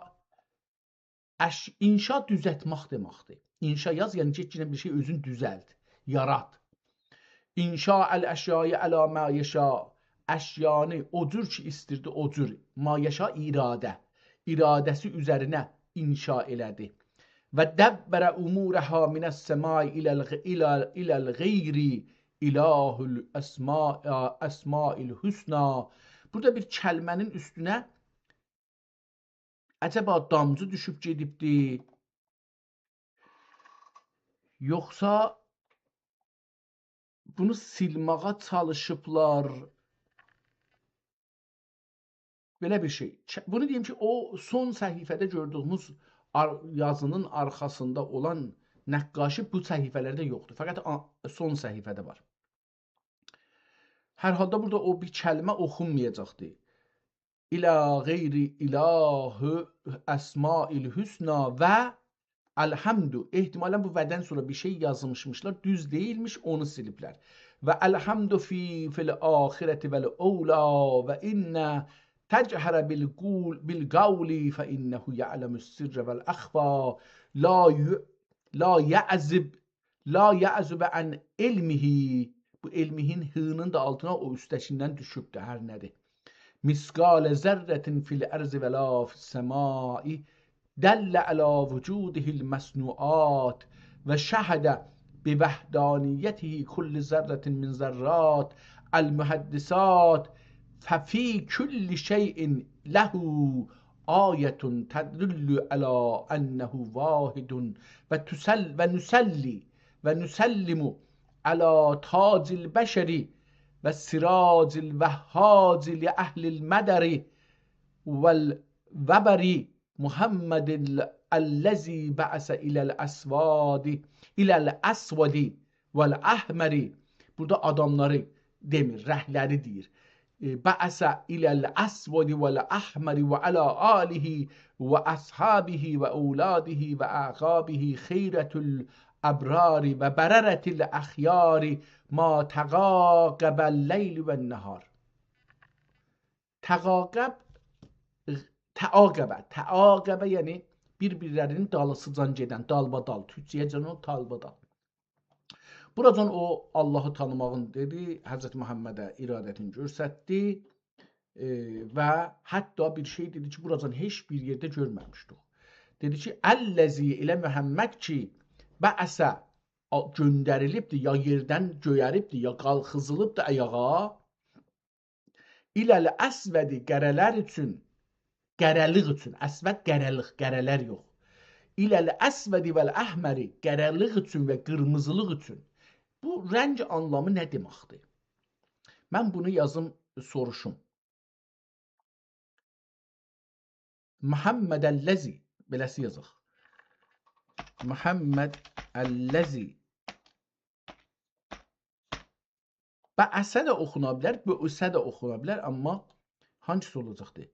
اش-، انشا دوزلتمک دئمکدیر. انشا یاز، یعنی گئت گینه بیر شئی اؤزون دوزلت، یارات. «انشاء الاشیاء علی ما یشاء». اشیانی او جور کی ایستیردی، او جور. «ما یشاء» اراده. اراده‌سی اوزرینه انشا ائله‌دی. «و دبر امورها من السماء الی الغ-، الی، الی الغیر اله الاسماء، اسماء الحسنی». بورادا بیر کلمه‌نین اوستونه عجبا دامجی دوشوب گئدیبدی، یوخسا بونو سیلماغا چالیشیبلار؟ بئله بیر شئی. چ-، بونو دئییم کی، او سون صفحه‌ده گؤردویوموز آر-، یازینین آرخاسیندا اولان نقاشی بو صفحه‌لرده یوخدور. فقط آ-، سون صفحه‌ده وار. هر حالدا بورادا او بیر کلمه اوخونمایاجاقدی. «الی غیر اله اسماء الحسنی و الحمد». احتمالاً بو «و»دن سونرا بیر شئی یازمیشمیشلار، دوز دئییلمیش، اونو سیلیبلر. «و الحمد فی، فی الاخرة و الاولی و ان تجهر بالقول، بالقول فانه یعلم السر و الاخفی». لا ی-، لا یعزب، «لا یعزب عن علمه». بو «علمه»ین «ه»نین ده آلتینا او اوستده‌کیندن دوشوبدور، هر نه‌دیر. «مثقال ذرة فی الارض و لا فی السماء دل علی وجوده المصنوعات و شهد بوحدانیته کل ذرة من ذرات المحدثات ففی کل شیء له آیة تدل علی انه واحد و تسل-، و نصلی و نسلم علی تاج البشر و سراج الوهاج لاهل المدر و الوبر محمد ال-، الذی بعث الی الاسود، الی الاسود و الاحمر. بورادا آداملاری دئمیر، رنگلری دئییر. ائ، «بعث الی الاسود و الاحمر و علی آله و اصحابه و اولاده و اعقابه خیرة الابرار و بررة الاخیار ما تعاقب اللیل و النهار». تعاقب، تعاقب، تعاقب، یعنی بیر-بیرلرینین دالیسیجان گئدن، دالبادال. تورکجه‌یه‌جن او دالبادال. بوراجان او آللاهی تانیماغین دئدی، حضرت محمده ارادتینی گؤستردی، ائ، و حتی بیر شئی دئدی کی، بوراجان هئچ بیر یئرده گؤرمه‌میشدیک. دئدی کی، «الذی»، ائله محمد کی، «بعث»، آ-، گؤندریلیبدیر، یا یئردن گؤیریبدیر، یا قالخیزیلیبدیر آیاغا، «الی الاسود»، قره‌لر اوچون، قره‌لیک اوچون، اسود قره‌لیک، قره‌لر یوخ. «الی الاسود و الاحمر»، قره‌لیک اوچون و قیرمیزیلیق اوچون. بو رنگ آنلامی نه دئمکدیر؟ من بونو یازیم، سوروشوم. «محمد الذی»، بئله‌سی یازاق. «محمد الذی». «بعث» ده اوخونا بیلر، «بعث» ده اوخونا بیلر، آمما هانگیسی اولاجاقدیر؟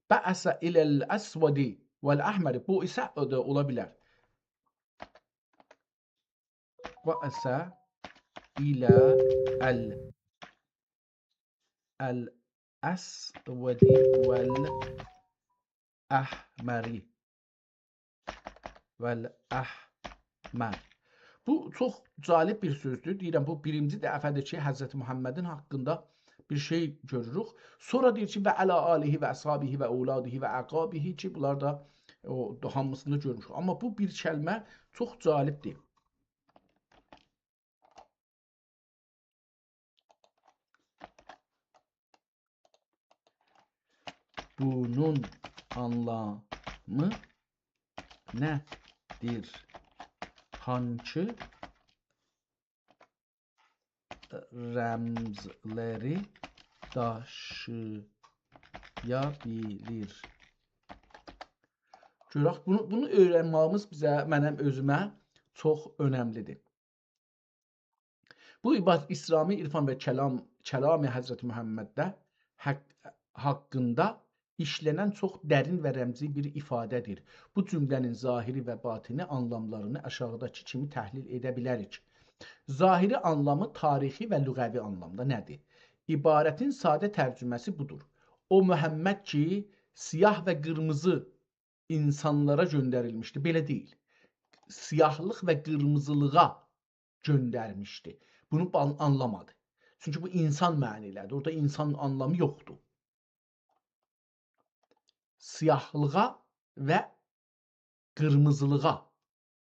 «بعث الی الاسود و الاحمر». «بعث» ده اولا بیلر. «بعث الی ال-، الاسود و الاحمر». و الاحمر. بو چوخ جالب بیر سؤزدور. دئییرم، بو بیرینجی دفعه‌دیر کی، حضرت محمدین حاقیندا بیر شئی گؤروروک. سونرا دئییر کی، «و علی آله و اصحابه و اولاده و اعقابه» کی، بونلار دا او، هامیسینی گؤرموشوک. آمما بو بیر کلمه چوخ جالبدیر. بونون آنلامی نه‌دیر؟ هانسی رمزلری داشییا بیلیر؟ گؤرک، بونو، بونو اؤیرنمه‌ییمیز بیزه، منیم اؤزومه چوخ اؤنملیدیر. بو عبارت اسلامی عرفان و کلام، کلام حضرت محمدده حق، حاقیندا ایشله‌نن چوخ درین و رمزی بیر ایفاده‌دیر. بو جمله‌نین ظاهری و باطنی آنلاملارینی آشاغیداکی کیمی تحلیل ائده بیلریک. ظاهری آنلامی تاریخی و لغوی آنلامدا نه‌دیر؟ عبارتین ساده ترجمه‌سی بودور. او محمد کی، سیاه و قیرمیزی اینسانلارا گؤندریلمیشدی. بئله دئییل. سیاهلیق و قیرمیزیلیغا گؤندرمیشدی. بونو آن-، آنلامادی. چونکی بو اینسان معنی ائله‌دی. اورادا اینسان آنلامی یوخدور. سیاهلیغا و قیرمیزیلیغا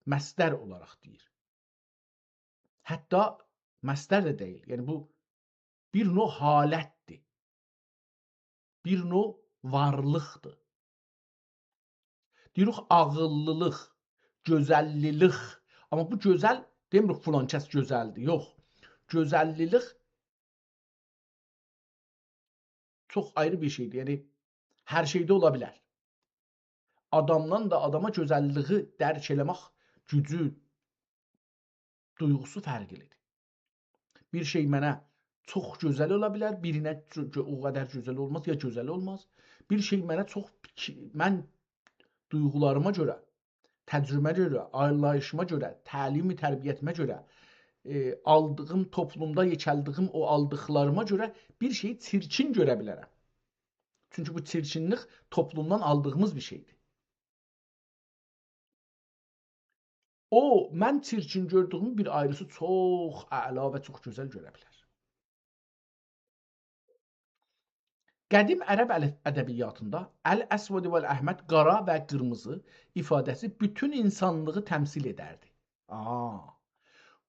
مصدر اولاراق دئییر. حتی مصدر ده دئییل. یعنی بو بیر نوع حالتدیر. بیر نوع وارلیقدیر. دئییریک عاغیللیلیق، گؤزللیلیک. آمما بو گؤزل، دئمیریک فلان کس گؤزلدیر. یوخ. گؤزللیلیک چوخ آیری بیر شئیدیر. یعنی، هر شئیده اولا بیلر. آدامدان دا آداما گؤزللیگی درک ائله‌مک گوجو، دویغوسو فرقلیدیر. بیر شئی منه چوخ گؤزل اولا بیلر، بیرینه گؤ-، گؤ-، او قدر گؤزل اولماز، یا گؤزل اولماز. بیر شئی منه چوخ، من دویغولاریما گؤره، تجربه‌مه گؤره، آنلاییشیما گؤره، تعلیم تربیتیمه گؤره، ائ، آلدیغیم، توپلومدا یئکلدیگیم او آلدیقلاریما گؤره بیر شئیی چیرکین گؤره بیلرم. چونکی بو چیرکینلیک توپلومدان آلدیغیمیز بیر شئیدیر. او، من چیرکین گؤردویومو بیر آیریسی چوخ اعلا و چوخ گؤزل گؤره بیلر. قدیم عرب ال-، ادبیاتیندا «الاسود والاحمر»، قارا و قیرمیزی ایفاده‌سی بوتون اینسانلیغی تمثیل ائدردی. آ.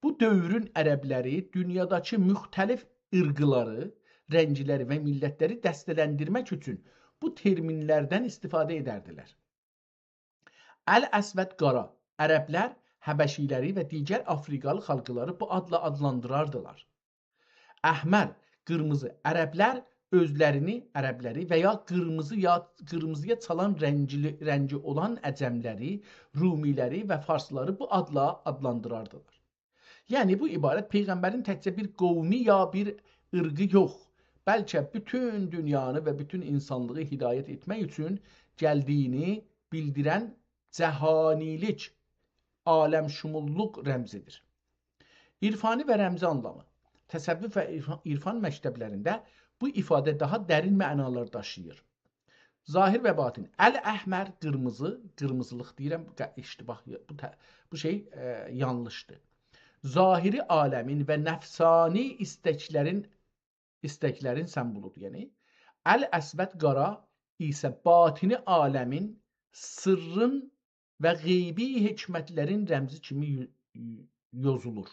بو دؤورون عربلری دونیاداکی مختلف عرقلاری، رنگلری و میللتلری دسته‌لندیرمک اوچون بو ترمینلردن استفاده ائدردیلر. الاسود، قارا. عربلر حبشیلری و دیگر آفریقالی خالقلاری بو آدلا آدلاندیراردیلار. احمر، قیرمیزی. عربلر اؤزلرینی، عربلری و یا قیرمیزی یا، قیرمیزییا چالان رنگلی، رنگی اولان عجملری، رومیلری و فارسلاری بو آدلا آدلاندیراردیلار. یعنی، بو عبارت پیغمبرین تکجه بیر قومی یا بیر عرقی یوخ، بلکه بوتون دونیانی و بوتون اینسانلیغی هدایت ائتمک اوچون گلدیگینی بیلدیرن جهانی‌لیک، عالم‌شموللوق رمزیدیر. عرفانی و رمزی آنلامی. تصوف و عرفان، عرفان مکتبلرینده بو ایفاده داها درین معنالار داشیییر. ظاهر و باطن. الاحمر، قیرمیزی، قیرمیزیلیق دئییرم، بو ق-، اشتباه، بو ته-، بو شئی، ائ، یانلیشدیر. ظاهری عالمین و نفسانی ایستکلرین، ایستکلرین سمبولودور، یعنی. الاسود، قارا ایسه باطنی عالمین، سرّین و غیبی حکمتلرین رمزی کیمی یو-، یو-، یوزولور.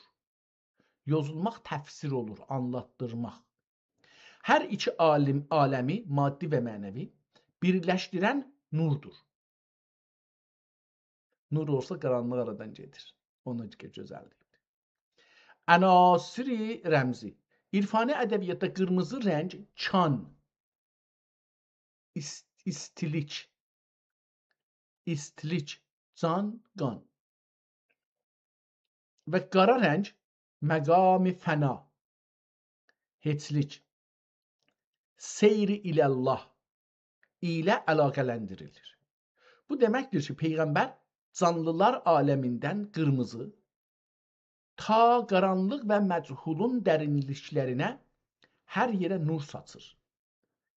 یوزولماق تفسیر اولور، آنلاتدیرماق. هر ایکی عالم، عالمی، مادی و معنوی، بیرلشدیرن نوردور. نور اولسا، قارانلیق آرادان گئدیر. اونا گؤره گؤزل دئییلدیر. عناصر رمزی. عرفانی ادبیاتدا قیرمیزی رنگ کان، ایس-، ایستیلیک، ایستیلیک، جان، قان. و قارا رنگ مقام فنا، هئچلیک، سیر الی الله ایله علاقه‌لندیریلیر. بو دئمکدیر کی، پیغمبر جانلیلار عالمیندن قیرمیزی، تا قارانلیق و مجهولون درینلیکلرینه، هر یئره نور ساچیر.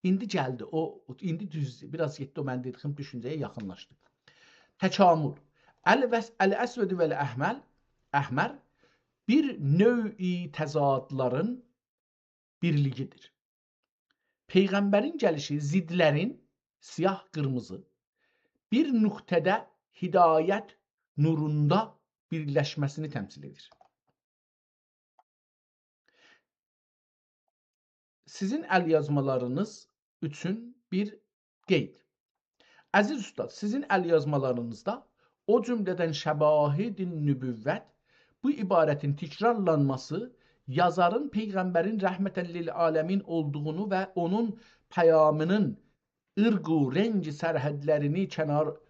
ایندی گلدی، او، ایندی دوز، بیر آز گئتدی، او من دئدیگیم دوشونجه‌یه یاخینلاشدی. تکامل. الوس-، الاسود والاحمر، احمر، بیر نوع تضادلارین بیرلیگیدیر. پیغمبرین گلیشی ضدلرین، سیاه قیرمیزی، بیر نقطه‌ده هدایت نوروندا بیرلشمه‌سینی تمثیل ائدیر. سیزین ال‌یازمالارینیز اوچون بیر قید. عزیز اوستاد، سیزین ال‌یازمالارینیزدا، او جمله‌دن شواهد نبوت، بو عبارتین تکرارلانماسی یازارین پیغمبرین رحمتاً للعالمین اولدوغونو و اونون پیامینین عرق و رنگ سرحدلرینی کنار،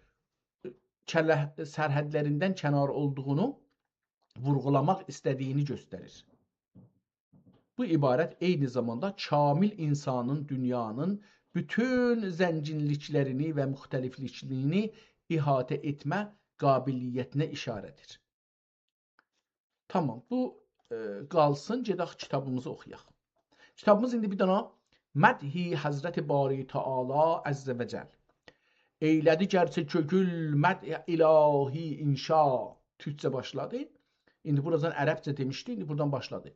کله-، سرحدلریندن کنار اولدوغونو وورغولاماق ایسته‌دیگینی گؤستریر. بو عبارت عینی زاماندا کامل اینسانین دونیانین بوتون زنگینلیکلرینی و مختلفلیکلرینی احاطه ائتمه قابلیتینه ایشاره‌دیر. تامام، بو، ائ، قالسین، گئدک کیتابیمیزی اوخویاق. کیتابیمیز ایندی بیر دانا مدح حضرت باری تعالی عز و جل. ائیله‌دی گرچه کؤنول مدح الهی انشا. تورکجه باشلادی. ایندی بورادان عربجه دئمیشدی، ایندی بورادان باشلادی.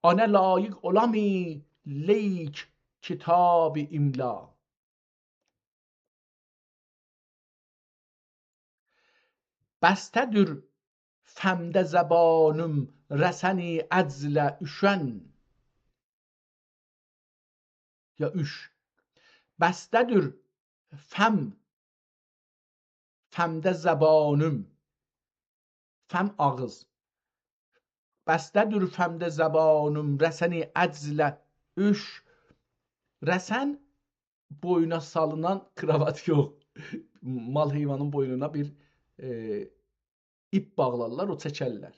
آنه لایق اولامی لیک کتاب املا. بسته‌دور فمده زبانیم رسن عجزله اوشن. یا اوش. بسته‌دور فم، فمده زبانیم. فم آغیز. بسته‌دور فمده زبانیم رسن عجزله اوش. رسن بوینا سالینان کراوات یوخ. مال حیوانین بوینونا بیر، ائ، ایپ باغلارلار، او چکرلر.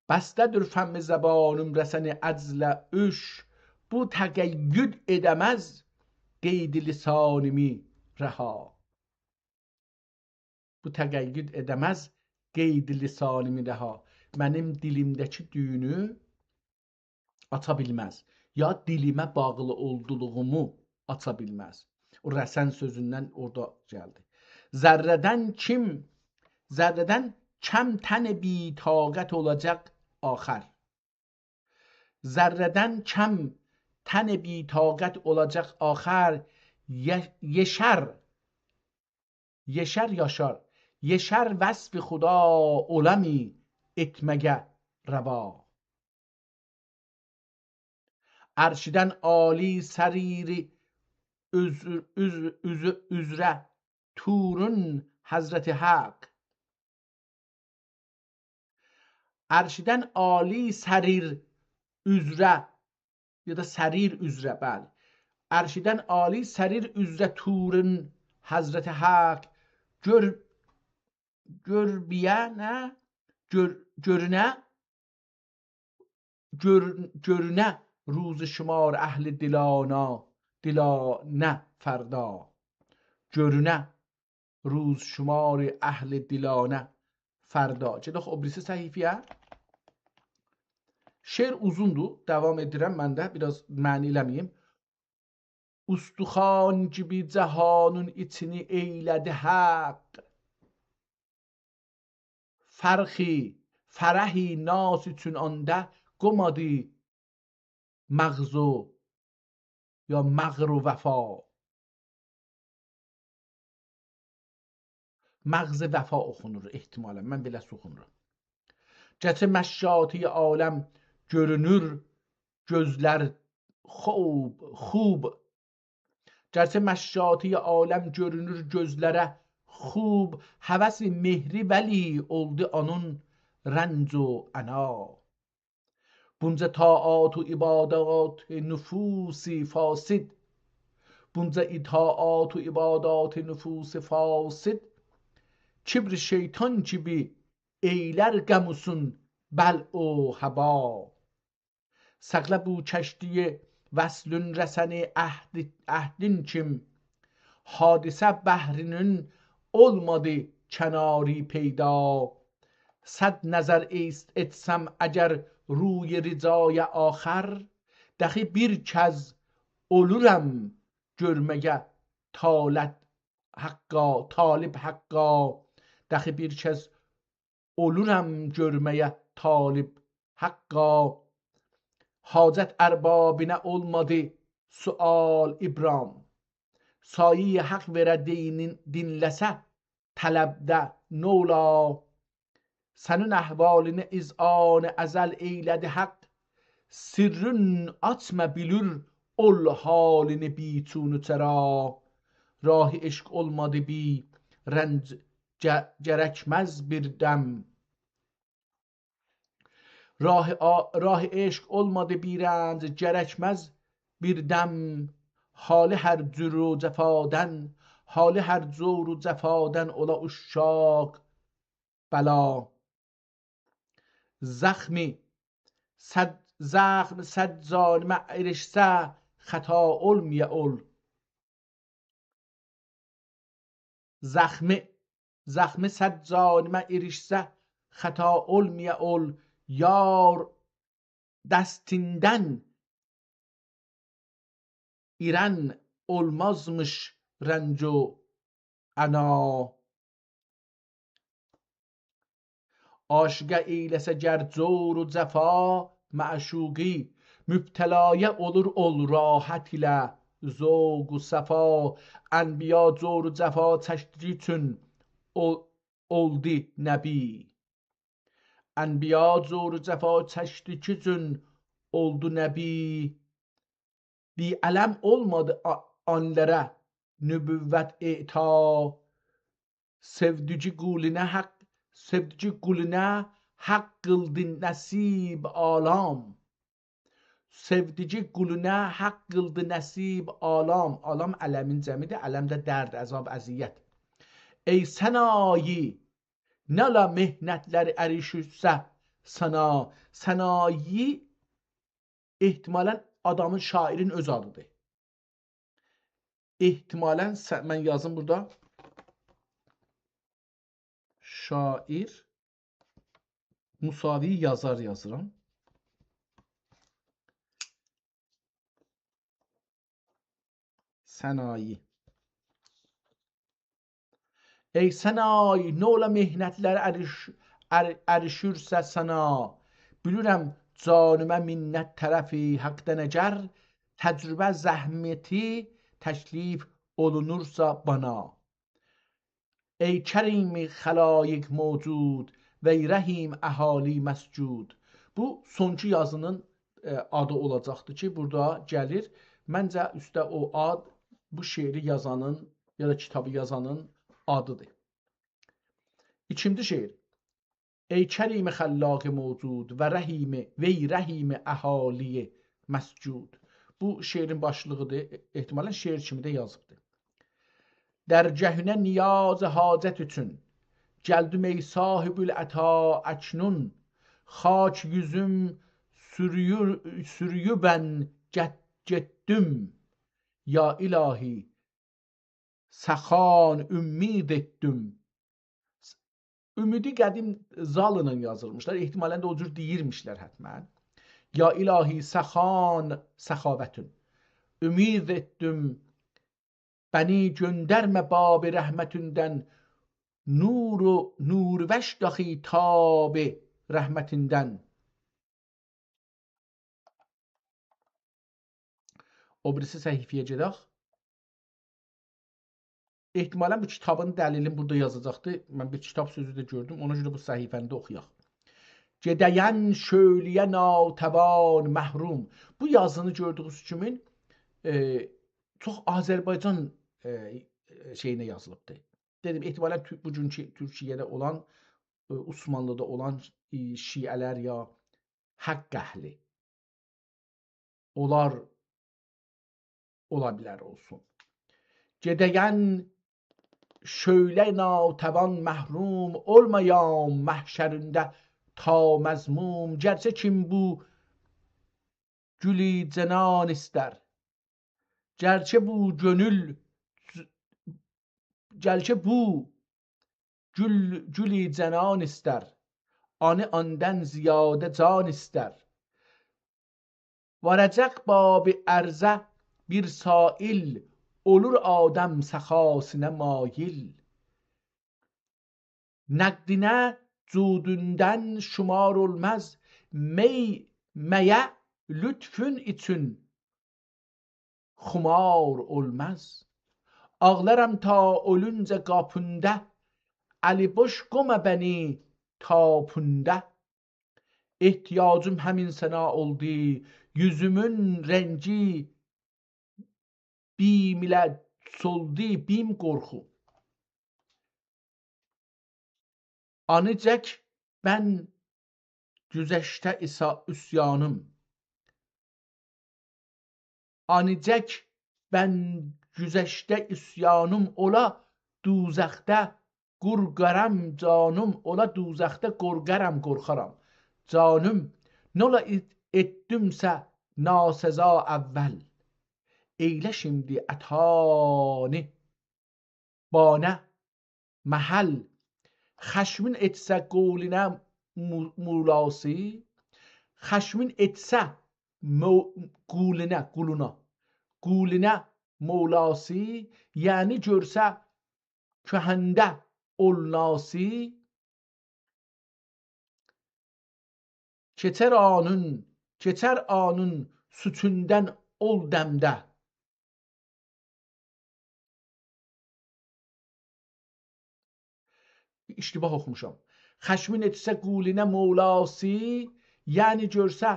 بسته‌دور فم زبانیم رسن عجزله اوش، بو تقید ائده‌مز قید لسانیمی رها. بو تقید ائده‌مز قید لسانیمی رها. منیم دیلیمده‌کی دویونو آچا بیلمز. یا دیلیمه باغلی اولدولوغومو آچا بیلمز. او رسن سؤزوندن اورادا گلدی. ذره‌دن کیم، ذره‌دن کم تن بی‌طاقت اولاجاق آخر. ذره‌دن کم تن بی‌طاقت اولاجاق آخر، یئ-، یئشر، یئشر یاشار، یئشر وصف خدا اولامی ائتمگه روا. عرشدن عالی سریر عذر-، عذر-، عذر-، عذره طورون حضرت حق. عرشدن عالی سریر عذره، یا دا سریر عذره، بلی. عرشدن عالی سریر عذره طورون حضرت حق. گؤر، گؤر بیه نه؟ گؤر، گؤرونه، گؤر، گؤرونه روز شمار اهل دلانه، دلانه فردا. گؤرونه روز شمار اهل دلانه فردا. گئدک او بیریسی صفحه‌یه. شعر اوزوندور، داوام ائدیرم من ده، بیر آز معنی ائله‌مه‌ییم. استخوان کیمی جهانین ایچینی ائیله‌دی حق. فرخی، فرحی ناز اوچون آندا قومادی مغز و، یا مغر و وفا. مغز وفا اوخونور احتمالاً، من بئله اوخومورام. گرچه مشاطهٔ عالم گؤرونور گؤزلر خوب، خوب. گرچه مشاطهٔ عالم گؤرونور گؤزلره خوب، هوس مهری ولی اولدو اونون رنج و عنا. بونجا طاعات و عبادات نفوس فاسد، بونجا طاعات و عبادات نفوس فاسد، کبر شیطان کیمی ائیلر غم اوچون بلع و هبا. ساخلا بو کشتی وصلون رسن عهد، عهدین کیم، حادثه بحرینین اولمادی کناری پیدا. صد نظر ایست ائتسم اگر روی رضای آخر، داخی بیر کز اولورام گؤرمگه طالب حقا، طالب حقا. داخی بیر کز اولورام گؤرمگه طالب حقا. حاجت اربابینه اولمادی سؤال ابرام. سایه‌ی حق وئره دینین، دینله‌سه طلبده نولا. سنین احوالینی اذعان ازل ائیله‌دی حق. سرّین آچما بیلیر اول حالینی بی‌چون و چرا. راه عشق اولمادی بیر رنج، گ-، گرکمز بیر دم. راه آ-، راه عشق اولمادی بیر رنج، گرکمز بیر دم. حالی هر جور و جفادان، حالی هر جور و جفادان اولا عشاق بلا. زخمی صد، زخم صد جانیمه ایریشسه، خطا اولمایا اول. زخمی، زخمی صد جانیمه ایریشسه، خطا اولمایا اول. یار دستیندن ایرن اولمازمیش رنج و عنا. عاشقه ائیله‌سه گر جور و جفا معشوقی، مبتلایا اولور اول راحت ایله ذوق و صفا. انبیا جور و جفا چکدیگی اوچون اول-، اولدو نبی. انبیا جور و جفا چکدیگی اوچون اولدو نبی. بیر الم اولمادی آ-، آنلارا نبوت اعطا. سئودیگی قولونا حق، سئودیگی قولونا حق قیلدی نصیب عالم. سئودیگی قولونا حق قیلدی نصیب عالم. عالم المین جمعی‌دیر، الم ده درد، عذاب، اذیت. ای سنایی، نالا محنتلر اریشیرسه سنا. سنایی احتمالاً آدامین، شاعرین اؤز آدیدیر. احتمالاً س-، من یازیم بورادا. شاعر مساوی یازار یازیرام. سنایی. ای سنایی، نولا محنتلر اریش-، ار-، اریشیرسه سنا. بیلیرم جانیمه منت طرفی حقدن اگر، تجربه زحمتی تکلیف اولونورسا بانا. ای کریم خلایق موجود، وی رحیم اهالی مسجود. بو سونکی یازینین، ائ، آدی اولاجاقدیر کی، بورادا گلیر. منجه، اوسته او آد بو شعری یازانین یا دا کیتابی یازانین آدیدیر. ایکینجی شعر. ای کریم خلاق موجود و رحیم، وی رحیم اهالی مسجود. بو شعرین باشلیغیدیر. احتمالاً شعر کیمی ده یازیبدیر. درگهونه نیاز حاجت اوچون گلدیم ای صاحب‌العطا اکنون. خاک یوزوم سورویور، سورویوبن گت-، گئتدیم. یا الهی، سخان امید ائتدیم. امیدی قدیم زال ایله یازیلمیشلار. احتمالاً ده او جور دئییرمیشلر حتماً. یا الهی سخان سخاوتون، امید ائتدیم. بنی گؤندرمه باب رحمتیندن، نور و نور وش داخی تاب رحمتیندن. او بیریسی صفحه‌یه گئدک. احتمالاً بو کیتابین دلیلین بورادا یازاجاقدی. من بیر کیتاب سؤزو ده گؤردوم. اونا گؤره بو صفحه‌نی ده اوخویاق. گئده‌ین شؤله‌یه ناتوان محروم. بو یازینی گؤردویونوز کیمی، ائ، چوخ آذربایجان، ائ، شئیینه یازیلیبدی. دئدیم، احتمالاً تو-، بوگونکو تورکیه‌ده اولان، ائ، عثمانلی‌دا اولان، ائ، شیعه‌لر یا حق اهلی. اونلار اولا بیلر اولسون. گئده‌ین شؤله ناتوان محروم، اولمایام محشرینده تا مذموم. گرچه کیم بو گولی جنان ایستر، گرچه بو گؤنول، گرچه بو گول، گولی جنان ایستر، آنی آندان زیاده جان ایستر. وارجاق باب عرضه بیر سائل، اولور آدم سخاسینا مایل. نقدینه جودوندن شومار اولماز. می، مئیه لطفون اوچون خومار اولماز. آغلارام تا اؤلونجه قاپیندا، الی بوش قویما بنی تاپوندا. احتیاجیم همین سنا اولدو، یوزومون رنگی بیم ایله سولدو، بیم قورخو. آنیجک بن گذشته ایسا عصیانیم. آنیجک بن گذشته عصیانیم اولا، دوزخده قورقارام جانیم اولا، دوزخده قورقارام، قورخارام جانیم. نولا ائت-، ائتدیمسه ناسزا اول، ائیله شیمدی عطانی بانه محل. خشمین ائتسه قولونه مو-، مولاسی، خشمین ائتسه مو-، قولونه، قولونا، قولونه مولاسی، یعنی گؤرسه کهنده اولناسی، کئچر آنین، کئچر آنین سوچوندان اول دمده. اشتباه اوخوموشام. خشمین ائتسه قولونه مولاسی، یعنی گؤرسه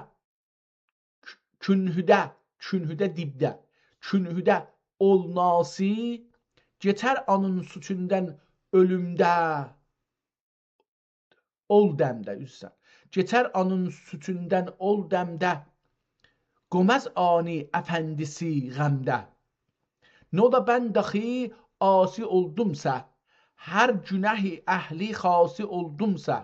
کنهده، کنهده دیبده، کنهده اولناسی، کئچر آنین سوچوندان اؤلومده، اول دمده، عذر ایسته‌ییرم. کئچر آنین سوچوندان اول دمده، قوماز آنی افندیسی غمده. نولا بن داخی عاصی اولدومسا، هر گناهی اهلی خاصی اولدومسا،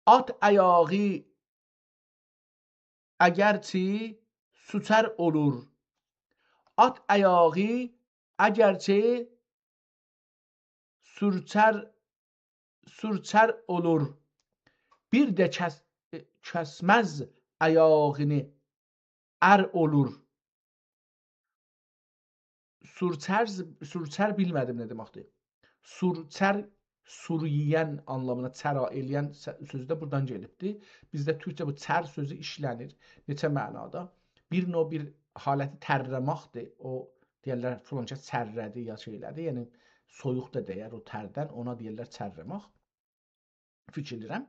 آت آیاغی اگرچی سورچر اولور. آت آیاغی اگرچی سورچر، سورچر اولور، بیر ده کس-، کسمز آیاغینی ار اولور. سورچر، سورچر بیلمه‌دیم نه دئمکدیر. سورچر، سور یئین آنلامینا چرا ائله‌ین سؤ-، سؤزو ده بورادان گلیبدیر. بیزده تورکجه بو چر سؤزو ایشله‌نیر نئچه معنادا. بیر نوع بیر حالتی ترله‌مکدیر. او، دئیرلر، فلان کس چرله‌دی یا شئی ائله‌دی. یعنی، سویوق دا دَیر او تردن، اونا دئیرلر چرله‌مک. فیکیر ائدیرم.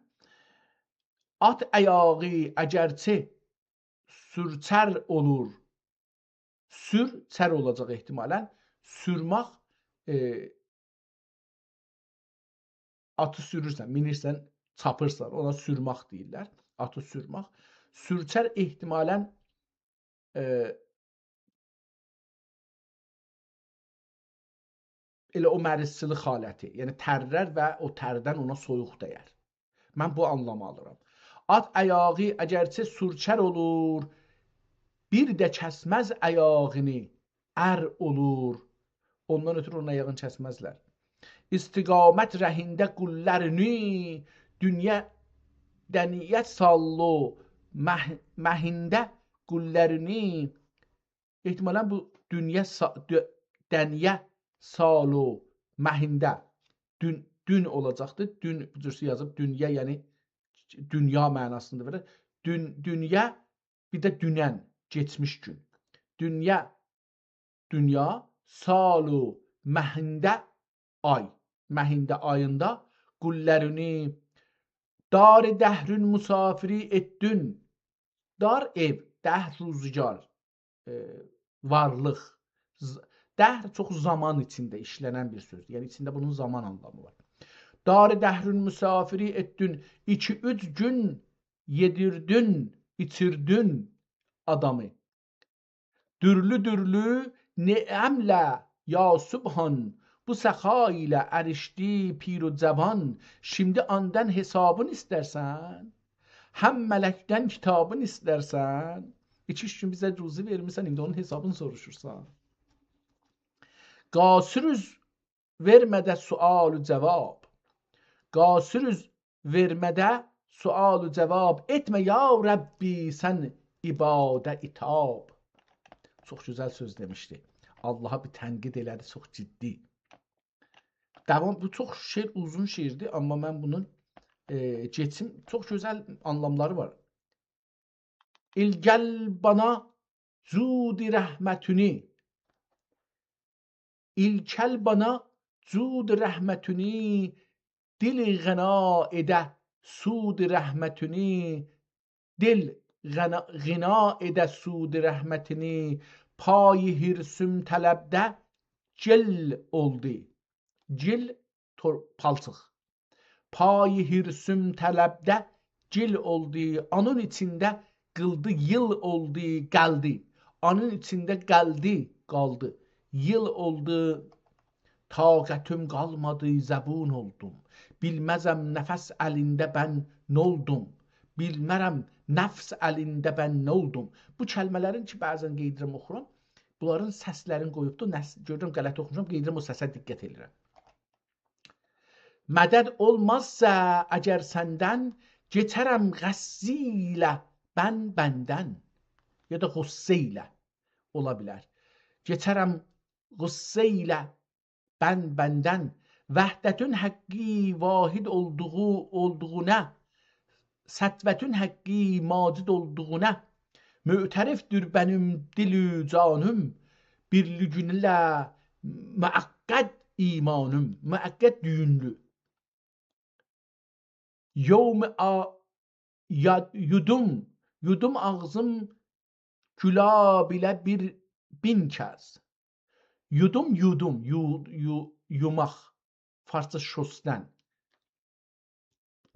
آت آیاغی اگرچی سورچر اولور. سور، چر اولاجاق احتمالاً. سورمک، ائ، آتی سورورسن، مینیرسن، چاپیرسان، اونا سورمک دئییرلر. آتی سورمک. سورچر احتمالاً، ائ، ائله او مریضچیلیق حالتی، یعنی ترلر و او تردن اونا سویوق دَیر. من بو آنلامی آلیرام. آت آیاغی اگرچی سورچر اولور، بیر ده کسمز آیاغینی ار اولور. اوندان اؤترو اونون آیاغینی کسمزلر. استقامت رهینده قوللارینی، دونیا دنیه ساللو مه-، مهینده قوللارینی. احتمالاً بو دونیا سا-، دؤ-، دنیه ساللو مهینده. دون، دون اولاجاقدیر. دون، بو جور یازیب دونیا، یعنی دونیا معناسیندا وئریر. دون، دونیا، بیر ده دونن، کئچمیش گون. دونیا، دونیا، ساللو مهینده آی. مهینده آییندا قوللارینی دار دهرین مسافری ائتدین. دار ائو، دهر روزگار، ائ، وارلیق. ز-، دهر چوخ زامان ایچینده ایشله‌نن بیر سؤزدور. یعنی ایچینده بونون زامان آنلامی وار. دار دهرین مسافری ائتدین، ایکی اوچ گون یئدیردین، ایچیردین آدامی. دورلو دورلو نعمله یا سبحان، بو سخا ایله اریشدی پیر و جوان. شیمدی آندان حسابین ایسترسن؟ هم ملکدن کیتابین ایسترسن؟ ایکی اوچ گون بیزه روزی وئرمیسن، ایندی اونون حسابینی سوروشورسان. قاصر اوز وئرمه ده سؤال و جواب. قاصر اوز وئرمه ده سؤال و جواب. ائتمه یا ربی سن عباده عتاب. چوخ گؤزل سؤز دئمیشدی. آللاها بیر تنقید ائله‌دی، چوخ جدی. داوام، بو چوخ شعر، اوزون شعردیر، آمما من بونون، ائ، کئچیم، چوخ گؤزل آنلاملاری وار. «ایل گل بانا جود رحمتونی، ایل گل بانا جود رحمتونی، دل غنا ائده سود رحمتونی، دل غنا، غنا ائده سود رحمتونی، پای حرصوم طلبده گل اولدو.» گل، تور-، پالچیق. «پای حرصوم طلبده گل اولدو، اونون ایچینده قیلدی ییل اولدو، قالدی. اونون ایچینده قالدی، قالدی. ییل اولدو، طاقتوم قالمادی، زبون اولدوم. بیلمزم نفس الینده بن نولدوم. بیلمرم نفس الینده بن نولدوم.» بو کلمه‌لرین کی، بعضا قئییدیرم، اوخورام، بونلارین سسلرینی قویوبدور. نس-، گؤرورم، غلط اوخوموشام، قئییدیرم، او سسه دقت ائدیرم. «مدد اولمازسا اگر سندن، کئچرم غصه ایله بن بندن.» یا دا غصه ایله اولا بیلر. «کئچرم غصه ایله بن بندن.» وحدتون حقی واحد اولدوغو، اولدوغونا، سطوتون حقی ماجد اولدوغونا، معترفدیر بنیم دل و جانیم، بیرلیگینه مؤقت ایمانیم، مؤقت دویونلو. یوم آ-، یا-، یودوم، یودوم آغزیم گلاب ایله بیر بین کس. یودوم، یودوم، یو-، یو-، یوماق. فارسجا شستن.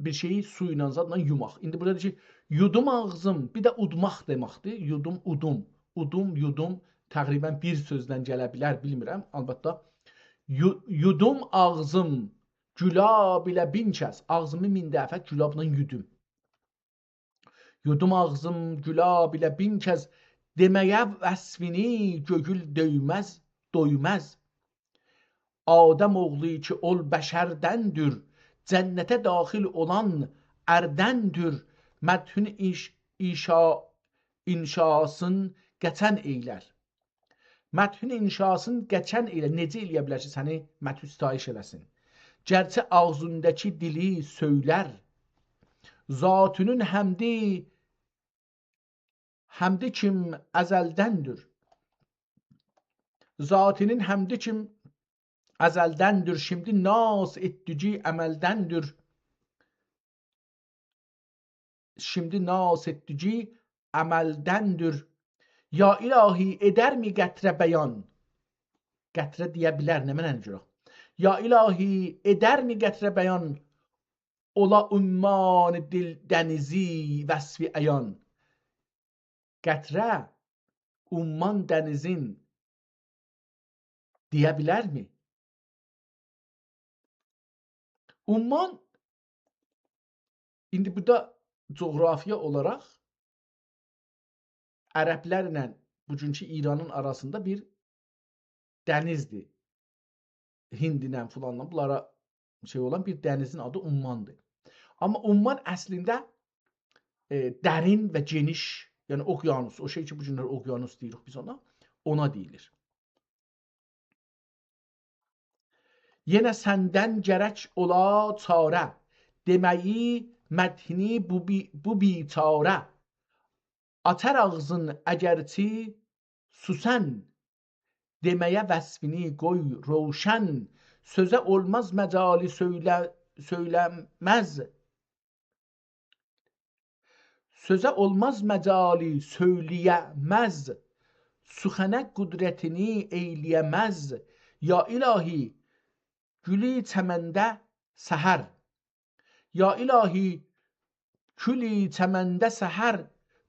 بیر شئیی سو ایله، زادلا یوماق. ایندی بورادا دئییر کی، یودوم آغزیم، بیر ده اودماق دئمکدیر. یودوم، اودوم. اودوم، یودوم تقریبا بیر سؤزدن گله بیلر، بیلمیرم. البته، یو-، یودوم آغزیم گلاب ایله بین کس. آغزیمی مین دفعه گلابلا یودوم. یودوم آغزیم گلاب ایله بین کس، دئمه‌یه وصفینی گؤیول دویمز، دویمز. آدم اوغلو کی اول بشردندیر، جنته داخل اولان اردندیر، مدحون ایش-، ایشا-، انشاسین قچن ائیلر. مدحون انشاسین قچن ائیله، نئجه ائلیه بیلر کی، سنی مدحو ستایش ائله‌سین؟ گرچه آغزینداکی دیلی سؤیلر، ذاتینین حمدی، حمدی کیم ازلدندیر. ذاتینین حمدی کیم ازلدندیر، شیمدی ناز ائتدیگی عملدندیر. شیمدی ناز ائتدیگی عملدندیر. یا الهی، ائدرمی قطره بیان؟ قطره دئیه بیلر، نمنه گؤرک؟ یا الهی، ائدرمی قطره بیان، اولا عمان دل دنیزی وصف عیان؟ قطره عمان دنیزین دئیه بیلرمی؟ عمان، ایندی بورادا جغرافیا اولاراق عربلرله بوگونکو ایرانین آراسیندا بیر دنیزدیر. هندله، فلانلا، بونلارا شئی اولان بیر دنیزین آدی عماندیر. آمما عمان اصلینده، ائ، درین و گئنیش، یعنی اقیانوس، او شئی کی، بو گونلر اقیانوس دئییریک بیز اونا، اونا دئییلیر. یئنه سندن گرک اولا چاره، دئمه‌یی مدحینی بو بی-، بو بیچاره. آچار آغزین اگرچی سوسن، دئمه‌یه وصفینی قوی روشن، سؤزه اولماز مجالی سؤیله-، سؤیله‌مز. سؤزه اولماز مجالی سؤیله‌یه‌مز، سخنه قدرتینی ائیله‌یه‌مز. یا الهی، گولو چمنده سحر. یا الهی، گولو چمنده سحر،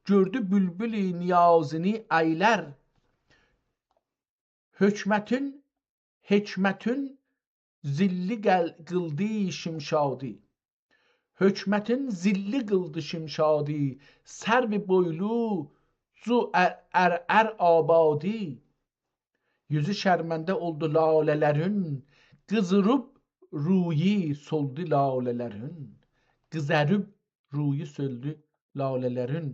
گؤردو بولبول نیازینی ایلر. حکمتین، حکمتین زیللی قل-، قیلدی شمشادی. حکمتین زیللی قیلدی شمشادی، سرو بویلو جو ار-، ار-، ار آبادی. یوزو شرمنده اولدو لاله‌لرین، قیزاریب رویو سولدو لاله‌لرین. قیزاریب رویو سولدو لاله‌لرین.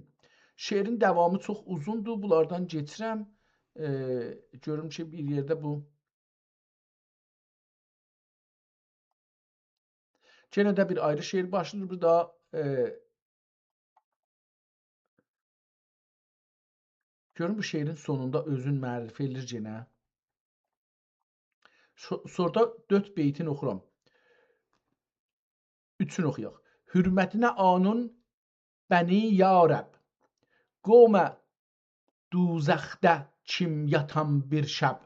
شعرین داوامی چوخ اوزوندور، بونلاردان کئچیرم. ائ، گؤروم کی، بیر یئرده بو یئنه ده بیر آیری شعر باشلاییر بورادا. ائ، گؤرون بو شعرین سونوندا اؤزون معرفی ائله‌ییر یئنه. سو-، سونرادا دؤرد بیتین اوخورام. اوچون اوخویاق. حرمتینه آنون بنی یا رب، قوم دوزخده کیم یاتان بیر شب.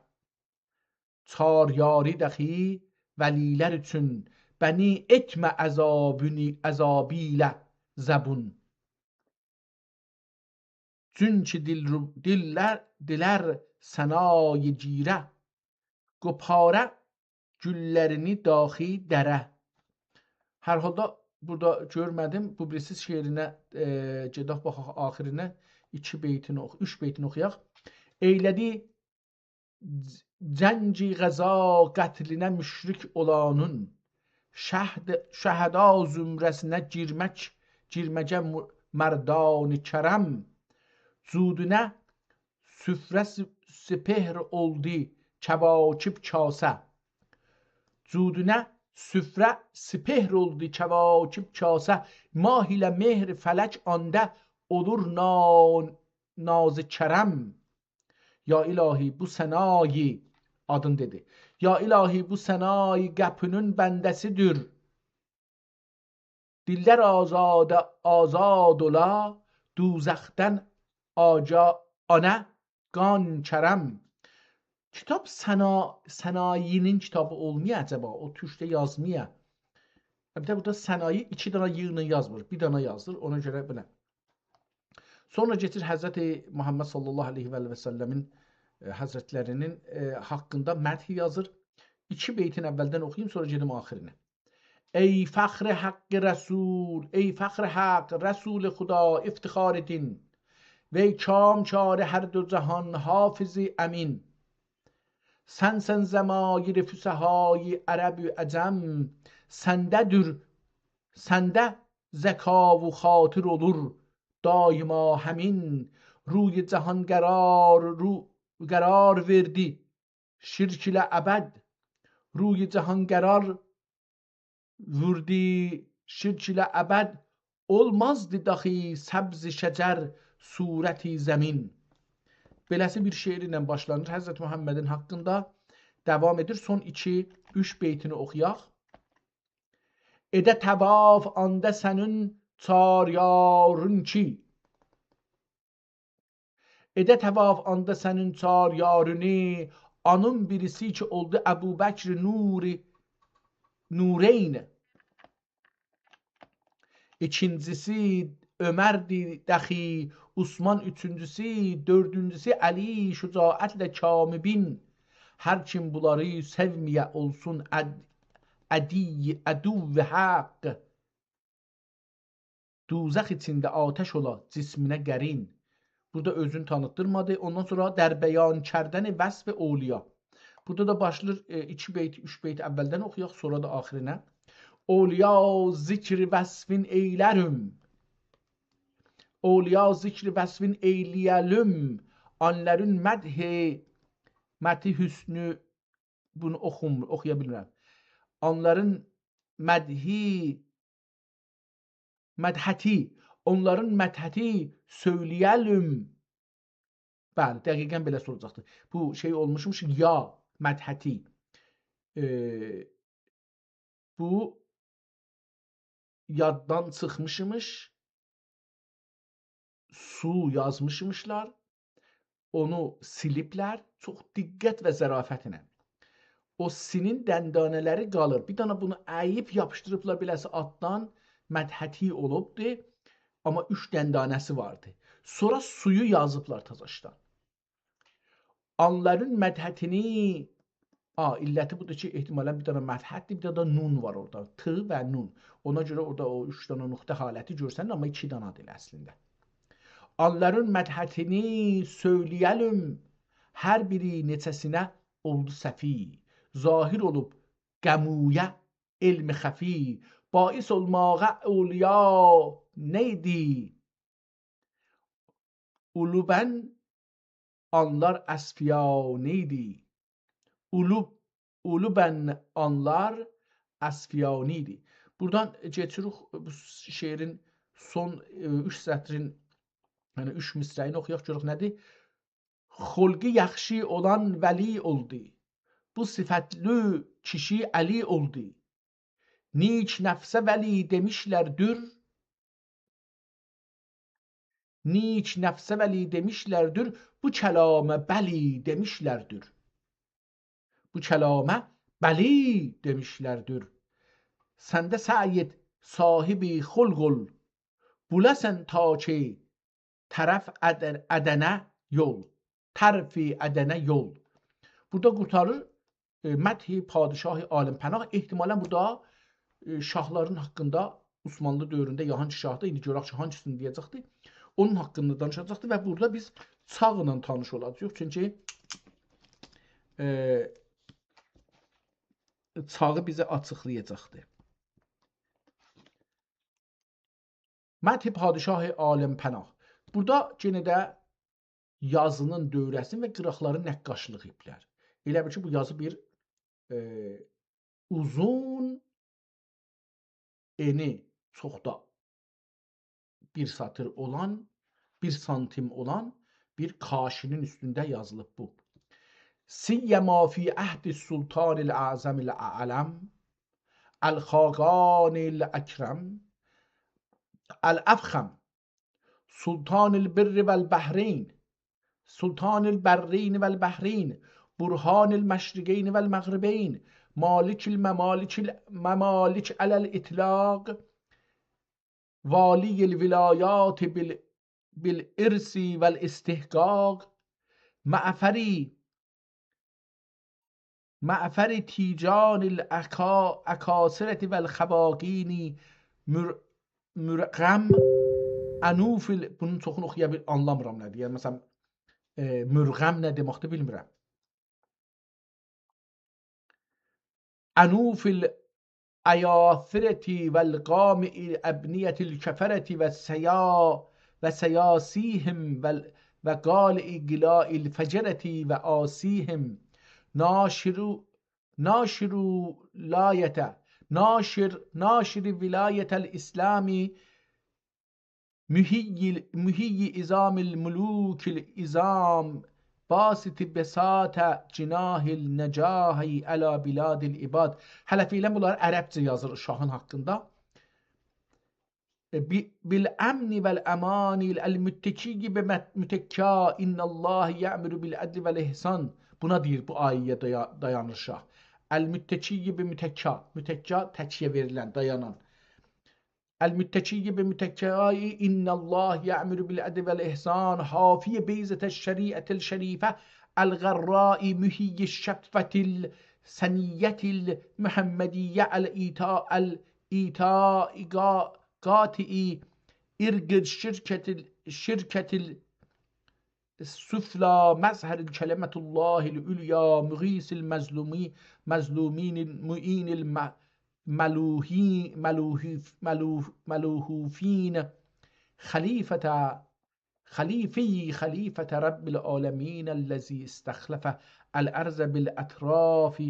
چار یاری دخی ولی‌لر اوچون، بنی ائتمه عذابونی، عذابی ایله زبون. چونکی دیل رو-، دیللر، دیلر ثنای گیره، قوپاره گوللرینی داخی دره. هر حالدا بورادا گؤرمه‌دیم. بو بیریسی شعرینه، ائ، گئدک باخاق آخیرینه. ایکی بیتینی اوخ-، اوچ بیتینی اوخویاق. ائیله‌دی ج-، جنگی غزا قتلینه مشرک اولانین، شهد-، شهدا زمره‌سینه گیرمک، گیرمگه م-، مردان کرم. جودونه سفره س-، سپهر اولدو کواکب کاسه. جودونه سفره سپهر اولدو کواکب کاسه، ماه ایله مهر فلک آندا اولور نا-، ناز کرم. یا الهی، بو ثنایی، آدین دئدی. یا الهی، بو ثنایی قپی‌نین بنده‌سی‌دیر. دیللر آزادا، آزاد اولا، دوزخدن آجا، آنا قان کرم. کیتاب ثنا-، ثنایی‌نین کیتابی اولمویا عجبا؟ او تورکده یازمایا؟ بیر ده بورادا ثنایی ایکی دانا ییغینان یازمیر، بیر دانا یازیر، اونا گؤره بئله. سونرا گئچیر حضرت محمد صلی الله علیه و آله و سلمین، ائ، حضرتلرینین، ائ، حاقیندا مدح یازیر. ایکی بیتین اولدن اوخویوم، سونرا گئدیم آخیرینه. ای فخر حق رسول، ای فخر حق، رسول خدا، افتخار دین. وی کامکار هر دو جهان، حافظ امین. سنسن ضمایر فصحای عرب و عجم، سنده‌دیر، سنده ذکا و خاطر اولور دایما همین. روی جهان قرار، رو-، قرار وئردی شرک ایله ابد، روی جهان قرار وئردی شرک ایله ابد، اولمازدی داخی سبز شجر صورت زمین. بئله‌سی بیر شعر ایله باشلانیر حضرت محمدین حاقیندا. داوام ائدیر. سون ایکی، اوچ بیتینی اوخویاق. ائده طواف آندا سنین چار یارین کی، ائده طواف آندا سنین چار یارینی، آنین بیریسی کی اولدو ابوبکر نوری، نورین. ایکینجیسی عمردی دخی، عثمان اوچونجوسو، دؤردونجوسو علی شجاعتله کامبین. هر کیم بونلاری سئومه‌یه اولسون عد-، عدی، عدو حق. دوزخ ایچینده آتش اولا جسمینه قرین. بورادا اؤزونو تانیتدیرمادی. اوندان سونرا در بیان کردن وصف اولیا. بورادا دا باشلاییر، ائ، ایکی بیت، اوچ بیت اولدن اوخویاق، سونرا دا آخیرینه. اولیا ذکر وصفین ائیلرم. اولیا ذکر وصفین ائیله‌یه‌لیم. آنلارین مدح، مدح حسنو، بونو اوخوم-، اوخویا بیلمیرم. آنلارین مدحی، مدحتی، اونلارین مدحتی سؤیله‌یه‌لیم. بلی، دقیقاً بئله‌سی اولاجاقدیر. بو شئی اولموشموش، یا مدحتی. ائ، بو یاددان چیخمیشمیش، سو یازمیشمیشلار، اونو سیلیبلر چوخ دقت و ظرافت ایله. او سینین دندانه‌لری قالیر. بیر دنه بونو اییب یاپیشدیریبلار بئله‌سی آلتدان، مدحتی اولوبدو، آمما اوچ دندانه‌سی واردی. سونرا سویو یازیبلار تازاشدان. آنلارین مدحتینی، آ، علتی بودور کی، احتمالاً بیر دنه مدحتدیر، بیر دنه ده نون وار اورادا. ت و نون. اونا گؤره اورادا او اوچ دنه نقطه حالتی گؤرسنیر، آمما ایکی دنه‌دیر اصلینده. آنلارین مدحتینی سؤیله‌یه‌لیم، هر بیری نئچه‌سینه اولدو صفی. ظاهر اولوب قمویا علم خفی، باعث اولماغا اولیا نئیدی؟ اولوبن آنلار اصفیانی‌دی. اولوب، اولوبن آنلار اصفیانی‌دی. بورادان کئچیریک بو شعرین سون، ائ، اوچ سطرین، یعنی اوچ مصرعینی اوخویاق، گؤرک نه‌دیر؟ «خلقی یاخشی اولان ولی اولدو، بو صفتلی کیشی علی اولدو. نیک نفسه ولی دئمیشلر دور، نیک نفسه ولی دئمیشلر دور، بو کلاما بلی دئمیشلر دور. بو کلاما بلی دئمیشلر دور. سن ده سعی ائت صاحب خلق اول، بولا سن تا کی طرف عدن-، عدنه یول، طرف عدنه یول.» بورادا قورتاریر، ائ، مدح پادشاه عالم‌پناه. احتمالاً بورادا، ائ، شاهلارین حاقیندا، عثمانلی دؤورونده یا هانسی شاهدی، ایندی گؤرک کی، هانسینی دئیه‌جکدی. اونون حاقیندا دانیشاجاقدی و بورادا بیز چاغلا تانیش اولاجاغیق. چونکی، ائ، چاغی بیزه آچیقلایاجاقدی. مدح پادشاه عالم‌پناه. بورادا یئنه ده یازینین دؤوره‌سینی و قیراقلاری نقاشلیق ائدیبلر. ائله بیل کی، بو یازی بیر، ائ، اوزون، انی چوخ دا بیر سطر اولان، بیر سانتیم اولان بیر کاشی‌نین اوستونده یازیلیب بو. «سیما فی عهد السلطان الاعظم الاعلم، الخاقان الاکرم، الافخم، سلطان البر والبحرین، سلطان البرین والبحرین، برهان المشرقین والمغربین، مالک الممالک، الممالک علی الاطلاق، والی الولایات بال-، بالارث والاستحقاق، معفر، معفر تیجان الاکا-، الاکاسرة والخواقین، مر-، مرغم، انوف ال-»، بونون چوخونو اوخویا بیل-، آنلامیرام نه دئییر. مثلا، ائ، مرغم نه دئمکدیر، بیلمیرم. «انوف الاکاسرة والقامع ابنیة الکفرة و سیا-، و سیاسیهم و، و قالع قلاع الفجرة و عاصیهم. ناشر، ناشر ولایة، ناشر، ناشر ولایة الاسلام، محیی، محیی عظام الملوک العظام، باسط بساط جناح النجاح علی بلاد العباد.» هله فعلا بونلاری عربجه یازیر شاهین حاقیندا. ائ، بی-، «بالامن والامان المتکی بمت-، متکا، ان الله یأمر بالعدل والاحسان.» بونا دئییر، بو آیه‌یه دایا-، دایانیر شاه. «المتکی بمتکا»، متکا تکیه وئریلن، دایانان. «المتکی بمتکا، ان الله یأمر بالعدل والاحسان، حافی بیضة الشریعة الشریفة، الغراء محیی الشفوة السنیة المحمدیة، الایتا-، الایتا-، قا-، قاطع عرق الشرکة ال-، شرکة ال-، السفلی، مظهر کلمة الله العلیا، مغیث المظلومی-، مظلومین، معین الم-، ملوحی-، ملوح-، ملوح-، ملوحوفین، خلیفة، خلیفة، خلیفة رب العالمین الذی استخلف الارض بالاطراف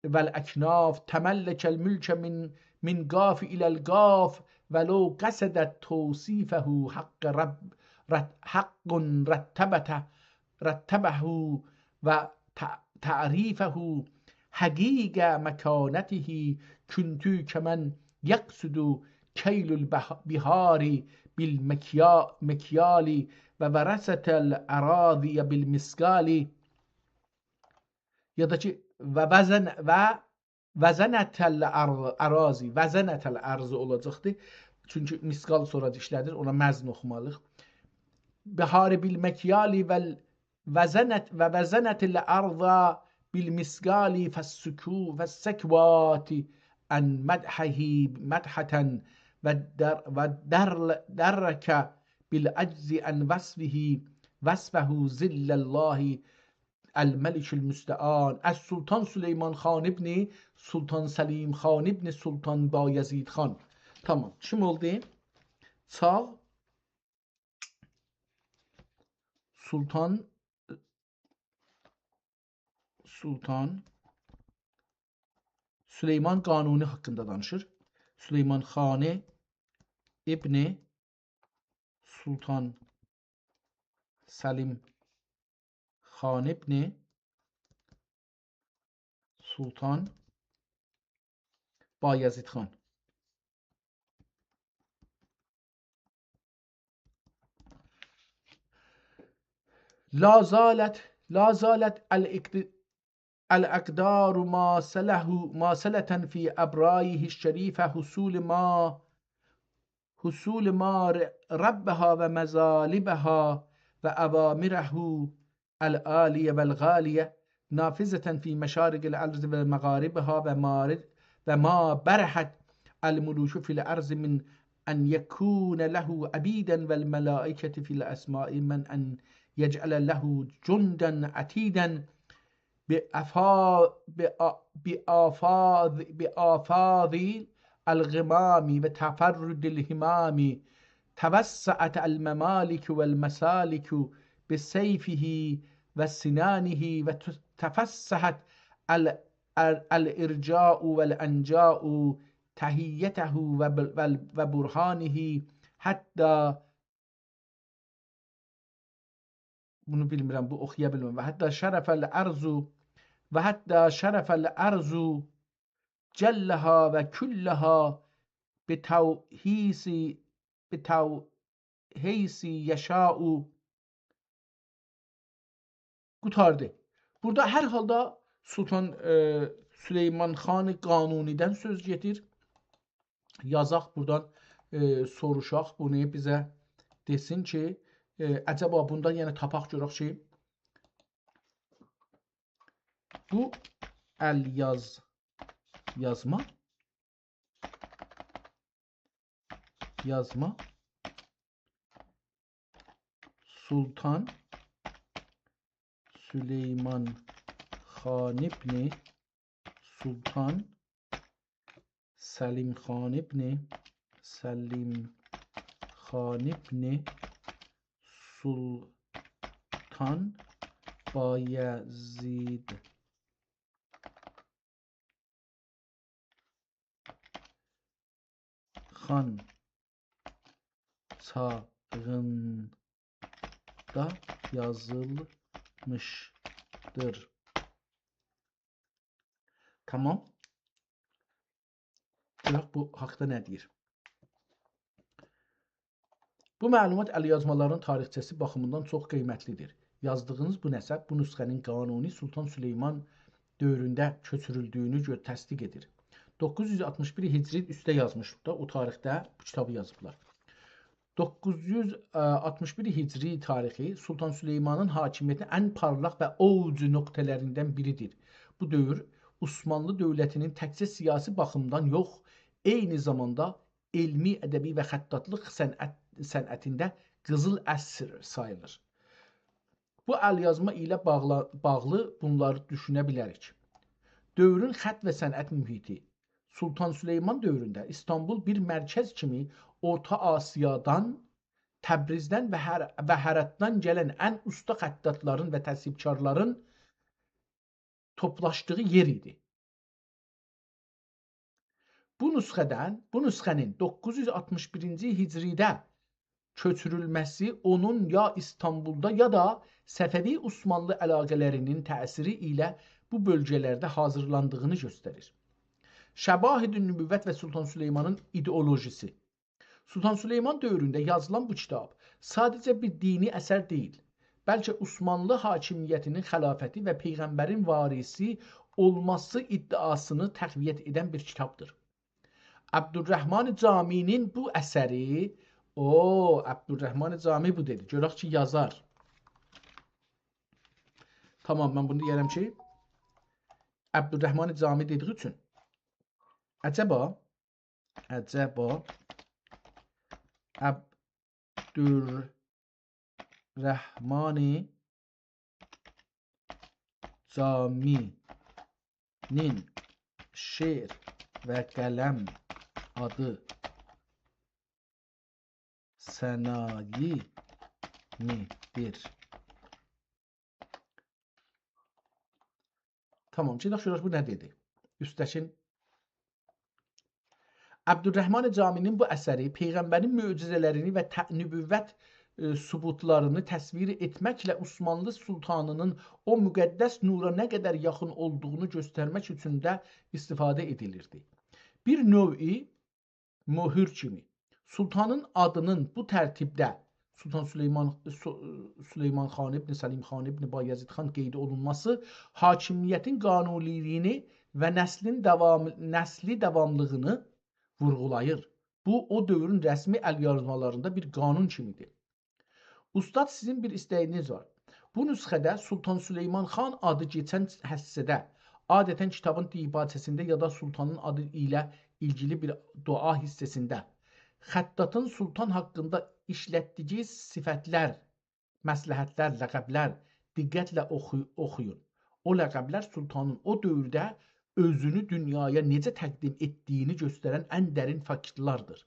والاکناف، تملک الملک من، من قاف الی القاف، ولو قصدت توصیفه حق رب-، رت-، حق رتبته، رتبه و تع-، تعریفه حقیق مکانته، کنت کمن یقصد کیل البح-، البحار بالمکیا-، مکیال و ورثت الاراضی بالمثقال. یا دا کی، و وزن-، و وزنت الارض، اراضی، وزنت الارض اولاجاقدی. چونکی مثقال سونرا دا ایشله‌دیر، اونا مزن اوخومالی‌ییق. بحار بالمکیال و وزنت، و وزنت الارض بالمثقال فالسکو-، فالسکوات عن مدحه مدحة و در-، و در-، درک بالعجز عن وصفه وصفه ذل الله الملک المستعان. از سلطان سلیمان خان ابن سلطان سلیم خان ابن سلطان بایزید خان. تمام. کیم اولدو؟ چاغ. سلطان، سلطان سلیمان قانونی حاقیندا دانیشیر. سلیمان خانی ابن سلطان سلیم خان ابن سلطان بایزید خان. لا زالت، لا زالت الاقد-، الأقدار ماثله، ماثلة في أبراهه الشريفة حصول ما، حصول ما ر-، ربها ومظالمها وأوامره العالية والغالية نافذة في مشارق الأرض ومغاربها وما ر-، وما برحت الملوك في الأرض من أن يكون له عبيدا والملائكة في السماء من أن يجعل له جندا عتيدا بأفا-، بأ-، بأفاض-، بأفاض الغمام وتفرد الهمام، توسعت الممالك والمسالك بسيفه وسنانه، وتفسحت ال-، ال-، الأرجاء والأنجاء تحيته وب-، وال-، وبرهانه، حتى بونو بیلمیرم، بو اوخویا بیلمیرم. و حتی شرف الأرض، و حتی شرف الأرض جلها وكلها بتوحيس، بتوحيس يشاء. قوتاردی. بورادا هر حالدا سلطان، ائ، سلیمان خان قانونی‌دن سؤز گئدیر. یازاق بورادان، ائ، سوروشاق بونو بیزه دئسین کی، ائ، عجبا بوندان یعنی تاپاق گؤرک کی، بو الیاز-، یازما، یازما سلطان سلیمان خان ابن سلطان سلیم خان ابن، سلیم خان ابن سلطان بایزید خان چاغیندا یازیلمیشدیر. تامام. گؤرک بو حاقدا نه دئییر. بو معلومات الیازمالارین تاریخچه‌سی باخیمیندان چوخ قیمتلی‌دیر. یازدیغینیز بو نسب، بو نسخه‌نین قانونی سلطان سلیمان دؤورونده کؤچورولدویونو گؤ-، تصدیق ائدیر. دوققوز یوز آلتمیش بیر هجری اوسته یازمیش دا، او تاریخده بو کیتابی یازیبلار. دوققوز یوز آلتمیش بیر هجری تاریخی سلطان سلیمانین حاکمیتین ان پارلاق و اوج نقطه‌لریندن بیری‌دیر. بو دؤور عثمانلی دؤولتینین تکجه سیاسی باخیمدان یوخ، عینی زاماندا علمی، ادبی و خطاطلیق صنعت-، صنعتینده قیزیل عصر ساییلیر. بو الیازما ایله باغلا-، باغلی بونلاری دوشونه بیلریک. دؤورون خط و صنعت محیطی. سلطان سلیمان دؤورونده ایستانبول بیر مرکز کیمی اورتا آسیادان، تبریزدن و هر-، و هراتدان گلن ان اوستا خطاطلارین و تصویرکارلارین توپلاشدیغی یئر ایدی. بو نسخه‌دن، بو نسخه‌نین دوققوز یوز آلتمیش بیرینجی هجریده کؤچورولمه‌سی اونون یا ایستانبولدا، یا دا صفوی عثمانلی علاقه‌لرینین تأثیری ایله بو بؤلگه‌لرده حاضیرلاندیغینی گؤستریر. شواهد نبوت و سلطان سلیمانین ایدئولوژیسی. سلطان سلیمان دؤورونده یازیلان بو کیتاب ساده‌جه بیر دینی اثر دئییل، بلکه عثمانلی حاکمیتینین خلافتی و پیغمبرین وارثی اولماسی ادعاسینی تقویت ائدن بیر کیتابدیر. عبدالرحمن جامی‌نین بو اثری، او، عبدالرحمن جامی بو دئدی. گؤرک کی، یازار. تامام، من بونو دئیه‌رم کی، عبدالرحمن جامی دئدیگی اوچون. عجبا، عجبا عبدالرحمن جامی‌نین شعر و قلم آدی سنایی می‌دیر؟ تامام، گئدک گؤرک بو نه دئدی. اوستده‌کین عبدالرحمن جامی‌نین بو اثری پیغمبرین معجزه‌لرینی و ت-، نبوت، ائ، ثبوتلارینی تصویر ائتمکله عثمانلی سلطانی‌نین او مقدس نورا نه قدر یاخین اولدوغونو گؤسترمک اوچون ده ایستیفاده ائدیلیردی. بیر نوعی مؤهور کیمی. سلطانین آدینین بو ترتیبده، سلطان سلیمان، سو-، سلیمان خان ابن سلیم خان ابن بایزید خان قید اولونماسی حاکمیتین قانونی‌لیگینی و نسلین داوام-، نسلی داواملیلیغینی وورغولاییر. بو، او دؤورون رسمی ال‌یازمالاریندا بیر قانون کیمی‌دیر. اوستاد، سیزین بیر ایسته‌یینیز وار. بو نسخه‌ده سلطان سلیمان خان آدی کئچن حصه‌ده، عادتاً کیتابین دیباچه‌سینده یا دا سلطانین آدی ایله ایلگیلی بیر دعا حصه‌سینده، خطاطین سلطان حاقیندا ایشلتدیگی صفتلر، مصلحتلر، لقبلر دقتله اوخو-، اوخویون. او لقبلر سلطانین او دؤورده اؤزونو دونیایا نئجه تقدیم ائتدیگینی گؤسترن ان درین فاکتلاردیر.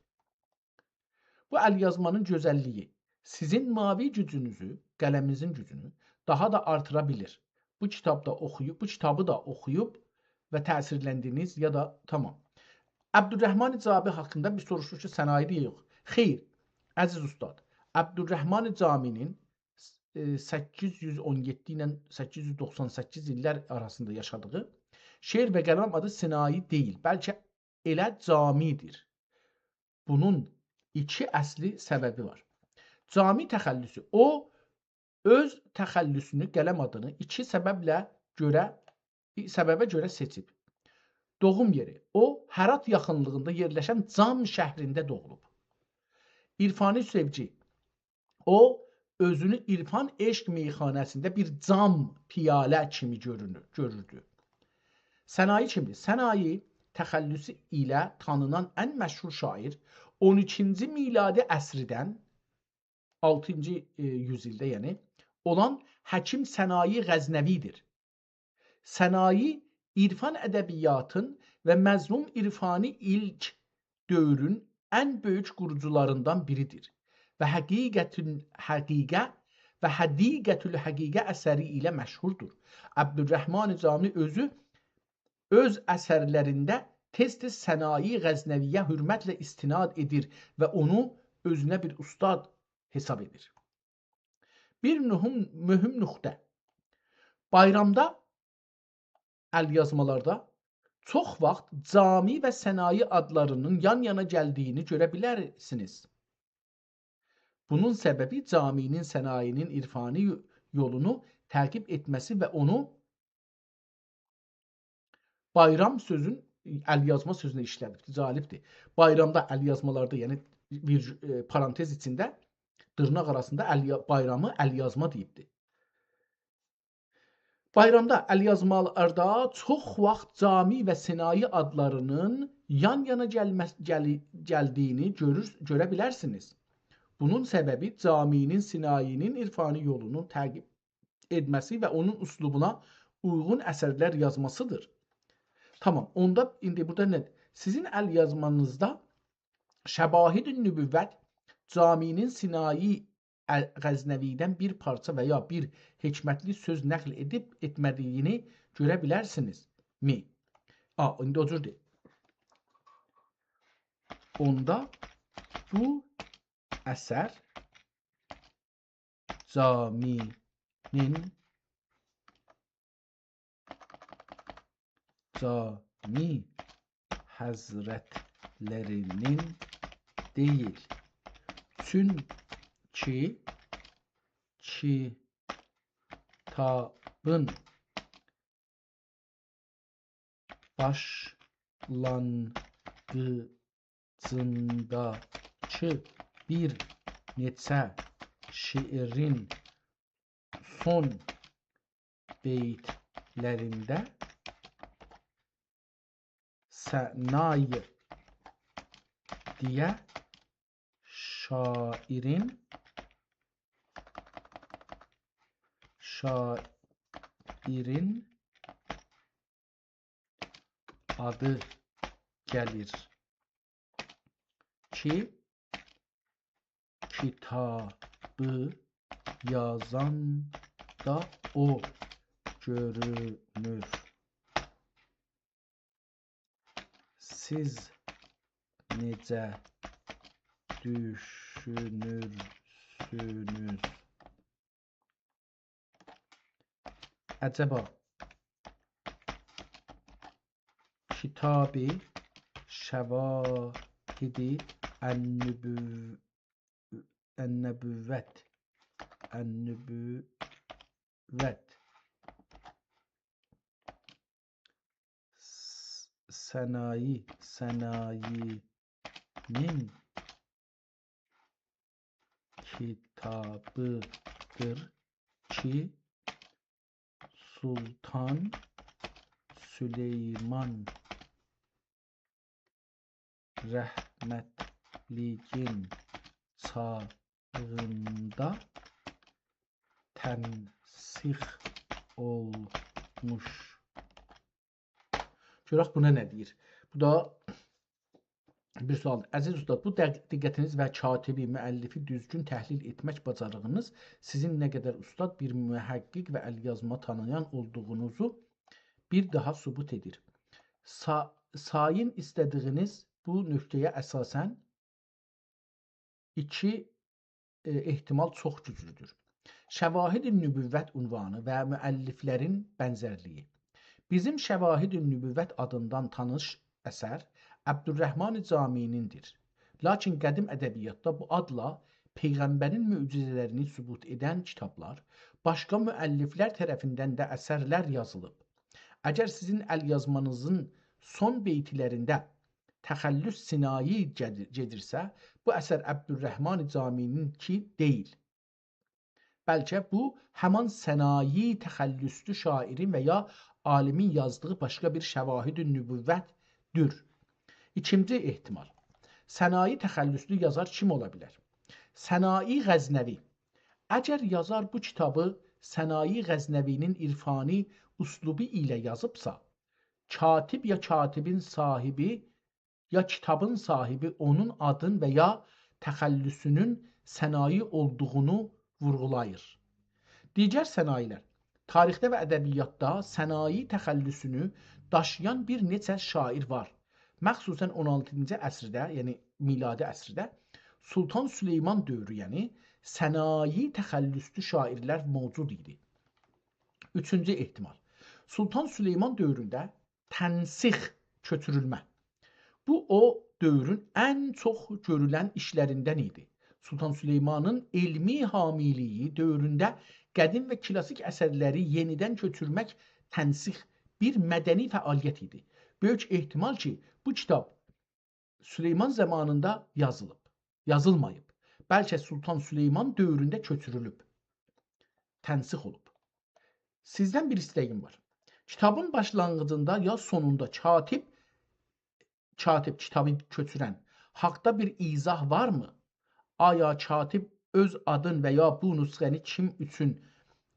بو ال‌یازمانین گؤزللیگی سیزین معنوی گوجونوزو، قلمینیزین گوجونو داها دا آرتیرا بیلیر. بو کیتابدا اوخویوب، بو کیتابی دا اوخویوب و تأثیرلندینیز یا دا، تامام. عبدالرحمن جامی حاقیندا بیر سوروشدو کی، سنایی دئیه یوخ. خیر، عزیز اوستاد، عبدالرحمن جامی‌نین، ائ، سککیز یوز اون یئددی ایله سککیز یوز دوخسان سککیز ایللر آراسیندا یاشادیغی شعر و قلم آدی سنایی دئییل، بلکه ائله جامی‌دیر. بونون ایکی اصلی سببی وار. جامی تخلصو. او، اؤز تخلصونو، قلم آدینی ایکی سببله گؤره، سببه گؤره سئچیب. دوغوم یئری. او، هرات یاخینلیغیندا یئرلشن جام شهرینده دوغولوب. عرفانی سئوگی. او، اؤزونو عرفان عشق میخانه‌سینده بیر جام پیاله کیمی گؤرونور، گؤروردو. سنایی کیمدیر؟ سنایی تخلصو ایله تانینان ان مشهور شاعر، اون ایکینجی میلادی عصردن، آلتینجی، ائ، یوز ایلده، یعنی، اولان حکیم سنایی غزنوی‌دیر. سنایی عرفان ادبیاتین و مذموم عرفانی ایلک دؤورون ان بؤیوک قوروجولاریندان بیری‌دیر و حقیقت الحقیقه و حدیقة الحقیقه اثری ایله مشهوردور. عبدالرحمن جامی اؤزو اؤز اثرلرینده تئز-تئز سنایی غزنوی‌یه حؤرمتله استناد ائدیر و اونو اؤزونه بیر اوستاد حساب ائدیر. بیر مهم، مهم نقطه. بایرامدا، ال‌یازمالاردا چوخ واخت جامی و سنایی آدلارینین یان-یانا گلدیگینی گؤره بیلرسینیز. بونون سببی جامی‌نین سنایی‌نین عرفانی یولونو تعقیب ائتمه‌سی و اونو بایرام سؤزون، ال‌یازما سؤزونو ایشله‌دیبدیر، جالبدیر. بایرامدا ال‌یازمالاردا، یعنی بیر، ائ، پارانتز ایچینده، دیرناق آراسیندا ال-، بایرامی ال‌یازما دئییبدیر. بایرامدا ال‌یازمالاردا چوخ واخت جامی و سنایی آدلارینین یان-یانا گلمه-، گلی-، گلدیگینی گؤرور، گؤره بیلرسینیز. بونون سببی جامی‌نین سنایی‌نین عرفانی یولونو تعقیب ائتمه‌سی و اونون اسلوبونا اویغون اثرلر یازماسی‌دیر. تامام، اوندا ایندی بورادا نه؟ سیزین ال‌یازمانیزدا شواهد نبوت، جامی‌نین سنایی ال-، غزنوی‌دن بیر پارچا و یا بیر حکمتلی سؤز نقل ائدیب ائتمه‌دیگینی گؤره بیلرسینیزمی؟ آ، ایندی او جوردور. اوندا بو اثر جامی‌نین، جامی حضرتلری‌نین دئییل. چونکی کیتابین باشلانغیجینداکی بیر نئچه شعرین سون بیتلرینده سنایی دئیه شاعرین، شاعرین آدی گلیر کی، کیتابی یازاندا او گؤرونور. سیز نئجه دوشونورسونوز؟ عجبا کتاب شواهد النبو-، النبوة، النبوة، س-، سنایی، سنایی‌نین کیتابی‌دیر کی، سلطان سلیمان رحمتلیگین چاغیندا تنسیخ اولموش. گؤرک بونا نه دئییر. بو دا بیر سؤالدیر. عزیز اوستاد، بو دق-، دقتینیز و کاتبی، مؤلفی دوزگون تحلیل ائتمک باجاریغینیز سیزین نه قدر اوستاد بیر محقق و الیازما تانییان اولدوغونوزو بیر داها ثبوت ائدیر. سا-، سایین ایسته‌دیگینیز بو نکته‌یه اساساً ایکی، ائ، احتمال چوخ گوجلودور. شواهد نبوت عنوانی و مؤلفلرین بنزرلیگی. بیزیم شواهد نبوت آدیندان تانیش اثر عبدالرحمن جامی‌نیندیر. لاکین قدیم ادبیاتدا بو آدلا پیغمبرین معجزه‌لرینی ثبوت ائدن کیتابلار، باشقا مؤلفلر طرفیندن ده اثرلر یازیلیب. اگر سیزین الیازمانیزین سون بیتلرینده تخلص سنایی گدی-، گئدیرسه، بو اثر عبدالرحمن جامی‌نینکی دئییل. بلکه بو، همان سنایی تخلصلو شاعرین و یا عالیمین یازدیغی باشقا بیر شواهد نبوت‌دور. ایکینجی احتمال، سنایی تخلصلو یازار کیم اولا بیلر؟ سنایی غزنوی. اگر یازار بو کیتابی سنایی غزنوی‌نین عرفانی اسلوبو ایله یازیبسا، کاتب یا کاتبین صاحبی یا کیتابین صاحبی اونون آدین و یا تخلصونون سنایی اولدوغونو وورغولاییر. دیگر سنایی‌لر. تاریخده و ادبیاتدا سنایی تخلصونو داشییان بیر نئچه شاعر وار. مخصوصاً اون آلتینجی عصرده، یعنی میلادی عصرده، سلطان سلیمان دؤورو، یعنی سنایی تخلصلو شاعرلر موجود ایدی. اوچونجو احتمال. سلطان سلیمان دؤورونده تنسیخ، کؤچورولمه. بو، او دؤورون ان چوخ گؤرولن ایشلریندن ایدی. سلطان سلیمانین علمی حامیلیگی دؤورونده قدیم و کلاسیک اثرلری یئنیدن کؤچورمک، تنسیخ، بیر مدنی فعالیت ایدی. بؤیوک احتمال کی، بو کیتاب سلیمان زامانیندا یازیلیب، یازیلماییب. بلکه سلطان سلیمان دؤورونده کؤچورولوب، تنسیخ اولوب. سیزدن بیر ایسته‌ییم وار. کیتابین باشلانغیجیندا یا سونوندا کاتب، کاتب کیتابی کؤچورن حاقدا بیر ایضاح وارمی؟ آیا کاتب اؤز آدین و یا بو نسخه‌نی کیم اوچون،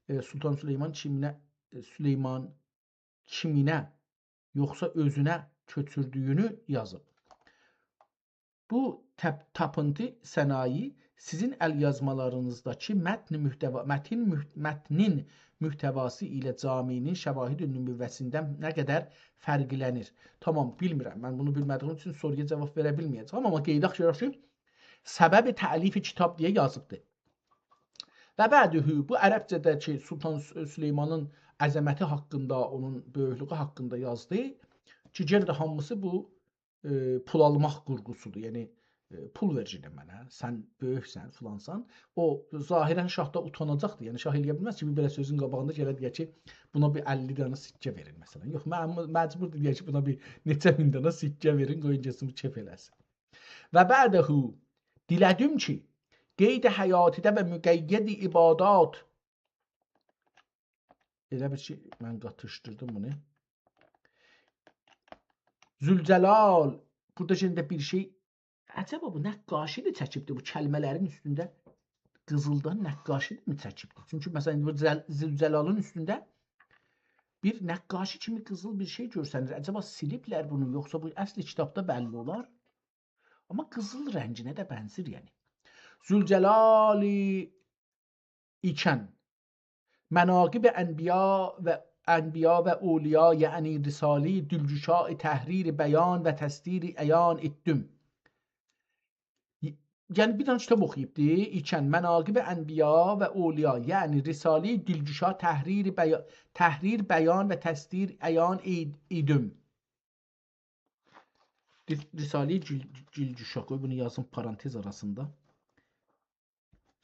ائ، سلطان سلیمان کیمینه، ائ، سلیمان کیمینه، یوخسا اؤزونه کؤچوردویونو یازیب؟ بو تپ-، تاپینتی سنایی سیزین الیازمالارینیزداکی متن محتوا-، متن مح-، متنین محتواسی ایله جامی‌نین شواهد نبوتیندن نه قدر فرقلنیر؟ تامام، بیلمیرم. من بونو بیلمه‌دیییم اوچون سورویا جاواب وئره بیلمه‌یه‌جم. آمما قئییداق گؤرک کی، سبب تألیف کیتاب دئیه یازیبدی. و بعده، بو عربجه‌ده‌کی سلطان س-، سلیمانین عظمتی حاقیندا، اونون بؤیوکلویو حاقیندا یازدی کی، یئنه ده هامیسی بو، ائ، پول آلماق قورغوسودور. یعنی، ائ، پول وئر یئنه منه، سن بؤیوکسن، فلانسان. او، ظاهراً شاه دا اوتاناجاقدیر. یعنی، شاه ائلیه بیلمز کی، بیر بئله سؤزون قاباغیندا گله دئیه کی، بونا بیر اللی دنه سکه وئرین، مثلاً. یوخ، مع-، مجبوردور دئیه کی، بونا بیر نئچه مین دنه سکه وئرین، قویون گئتسین، بو کئف ائله‌سین. و بعده، دیله‌دیم کی، قید حیاتی‌ده و مقید عبادات. ائله بیل کی، من قاتیشدیردیم بونو. ذوالجلال، بورادا یئنه ده بیر شئی، عجبا بو نقاشی ده چکیبدی بو کلمه‌لرین اوستونده؟ قیزیلدان نقاشی ده می چکیبدی؟ چونکی، مثلاً، ایندی بو زل-، ذوالجلالین اوستونده بیر نقاشی کیمی قیزیل بیر شئی گؤرسنیر. عجبا سیلیبلر بونو، یوخسا بو اصلی کیتابدا بللی اولار؟ آمما قیزیل رنگینه ده بنزیر، یعنی. ذوالجلال ایکن، مناقب انبیا و، انبیا و اولیا، یعنی رسالی، دلگشا، تحریر، بیان و تصدیر عیان ائتدیم. یعنی بیر دنه کیتاب اوخویوبدو. ایکن مناقب انبیا و اولیا، یعنی رساله‌ی دلگشا، تحریر بیا-، تحریر بیان و تستیر عیان ای-، ایدم. رس-، رساله‌ی گل-، گلگشا، قوی بونو یازیم پارانتز آراسیندا.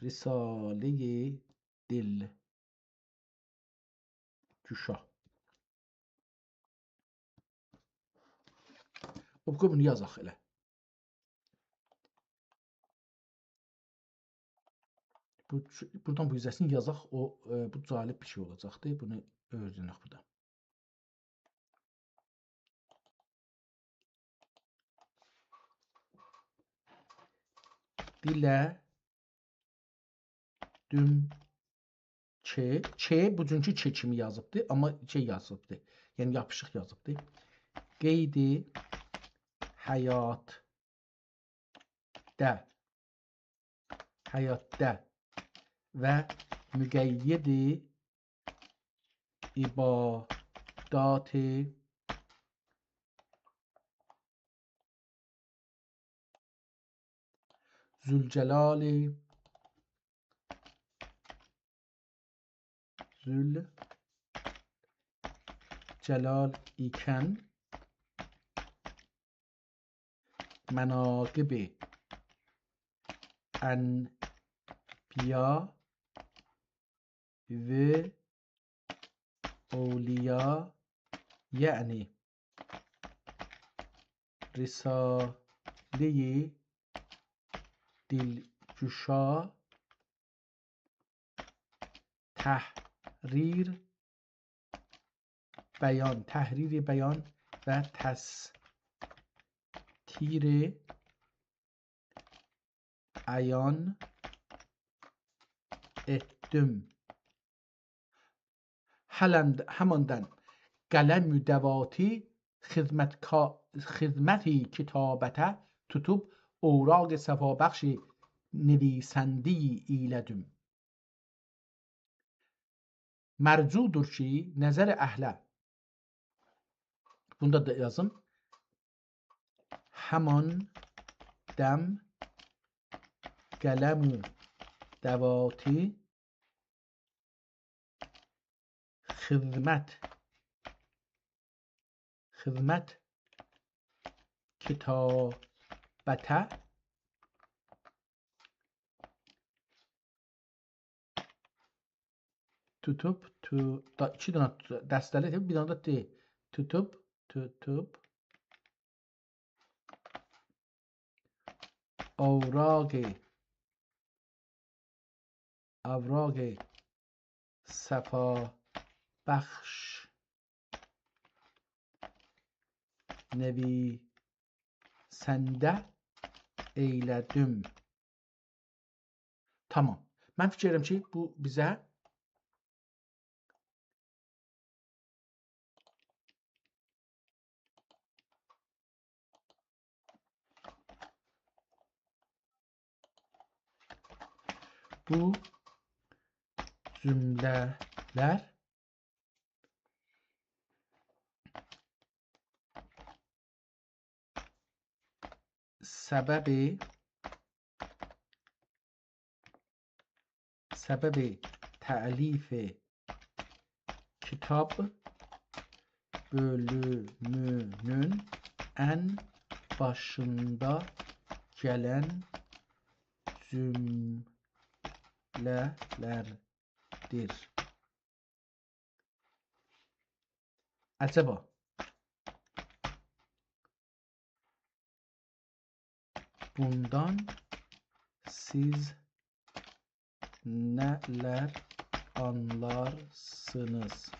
رساله‌ی دلگشا. او، قوی بونو یازاق ائله. بو، بورادان بو حیصه‌سینی یازاق، او، ائ، بو جالب بیر شئی اولاجاقدی. بونو اؤیرنک بورادا. دیله‌دوم کی، کی، بوگونکو کی کیمی یازیبدی، آمما شئی یازیبدی. یعنی یاپیشیق یازیبدی. قید حیاتده، حیاتده و مقید عبادات ذوالجلال، ذوالجلال ایکن مناقب انبیا و اولیا، یعنی رساله‌ی دلگشا، تحریر بیان، تحریر بیان و تستیر عیان ائتدیم. هلند-، هماندان قلم دواتی خدمت کا-، خدمت کتابته توتوب اوراق صفابخش نویسنده‌ای ایله‌دیم. مرجودور کی، نظر اهله، بونو دا یازیم. همان دم قلم دواتی خدمت، خدمت کتابته توتوب، تو، دا، ایکی دنه تو-، دسته‌لی، بیر دنه ده ت. توتوب، توتوب، اوراق، اوراق صفابخش نویسنده ایله‌دیم. تامام. من فیکیر ائدیرم کی، بو بیزه بو جمله‌لر سبب، سبب تألیف کیتاب بؤلومونون ان باشیندا گلن جمله‌لردیر. عجبا، بوندان سیز نه‌لر آنلارسینیز؟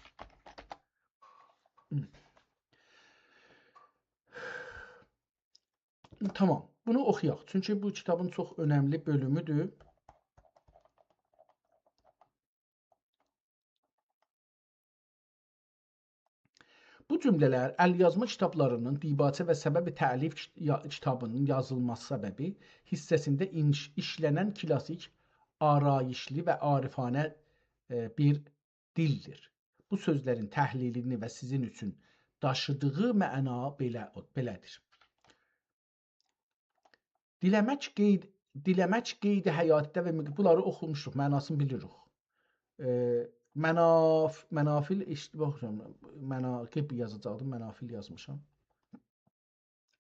تامام، بونو اوخویاق. چونکی بو کیتابین چوخ اؤنملی بؤلومودور. بو جمله‌لر ال‌یازما کیتابلاری‌نین دیباچه و سبب تألیف کیت-، یا-، کیتابی‌نین یازیلماسی سببی حیصه‌سینده اینش-، ایشله‌نن کلاسیک، آرایشلی و عارفانه، ائ، بیر دیلدیر. بو سؤزلرین تحلیلینی و سیزین اوچون داشیدیغی معنا بئله، بئله‌دیر. دیله‌مک قید، دیله‌مک قید حیاتی‌ده و مق-، بونلاری اوخوموشوق، معناسینی بیلیریک. ائ، مناف-، منافل اشتباه، مناقب یازاجاقدیم، منافل یازمیشام.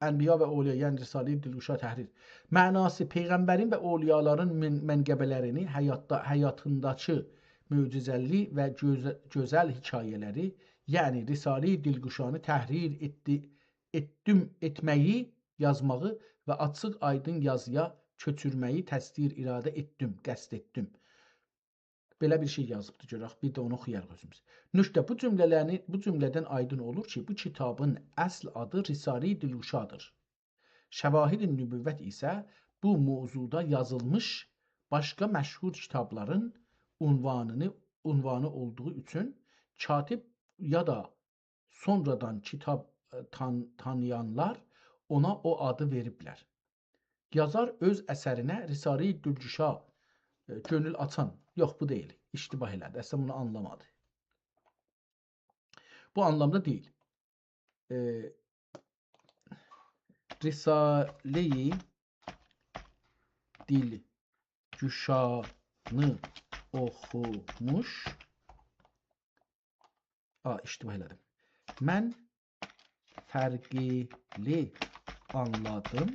انبیا و اولیا، یعنی رساله‌ی دلگشا تحریر. معناسی: پیغمبرین و اولیالارین من-، منقبه‌لرینی، حیاتدا، حیاتینداکی معجزه‌لی و گؤزه-، گؤزل حکایه‌لری، یعنی رساله‌ی دلگشانی تحریر ائتدی-، ائتدیم، ائتمه‌یی، یازماغی و آچیق آیدین یازییا کؤچورمه‌یی تسدیر، اراده ائتدیم، قصد ائتدیم. بئله بیر شئی یازیبدی، گؤرک، بیر ده اونو اوخویاریق اؤزوموز. نکته: بو جمله‌لرینی، بو جمله‌دن آیدین اولور کی، بو کیتابین اصل آدی رساله‌ی دلگشادیر. شواهد نبوت ایسه بو موضوعدا یازیلمیش باشقا مشهور کیتابلارین عنوانینی، عنوانی اولدوغو اوچون کاتب یا دا سونرادان کیتاب، ائ، تان-، تانییانلار اونا او آدی وئریبلر. یازار اؤز اثرینه رساله‌ی دلگشا، ائ، کؤنول آچان، یوخ، بو دئییل، اشتباه ائله‌دی، اصلاً بونو آنلامادی. بو آنلامدا دئییل. ائ، رساله‌ی دلگشانی اوخوموش، آ، اشتباه ائله‌دیم. من فرقلی آنلادیم.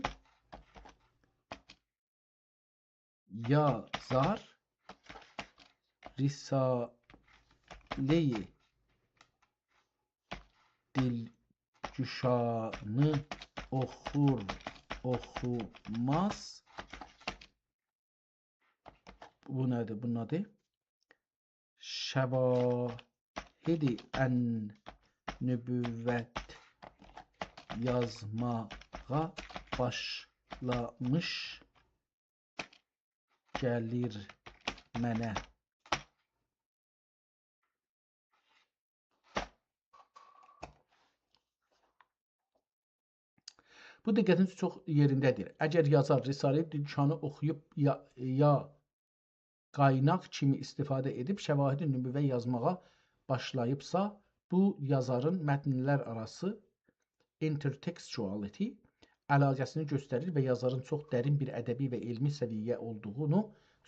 یازار رساله‌ی دلگشانی اوخور اوخوماز، بو نه‌دیر؟ بونون آدی شواهد النبوت یازماغا باشلامیش گلیر منه. بو دقتین چوخ یئرینده‌دیر. اگر یازار رساله‌ی دلگشانی اوخویوب یا، یا قایناق کیمی استفاده ائدیب شواهد نبوت یازماغا باشلاییبسا، بو یازارین متنلر آراسی، intertextuality، علاقه‌سینی گؤستریر و یازارین چوخ درین بیر ادبی و علمی سویه اولدوغونو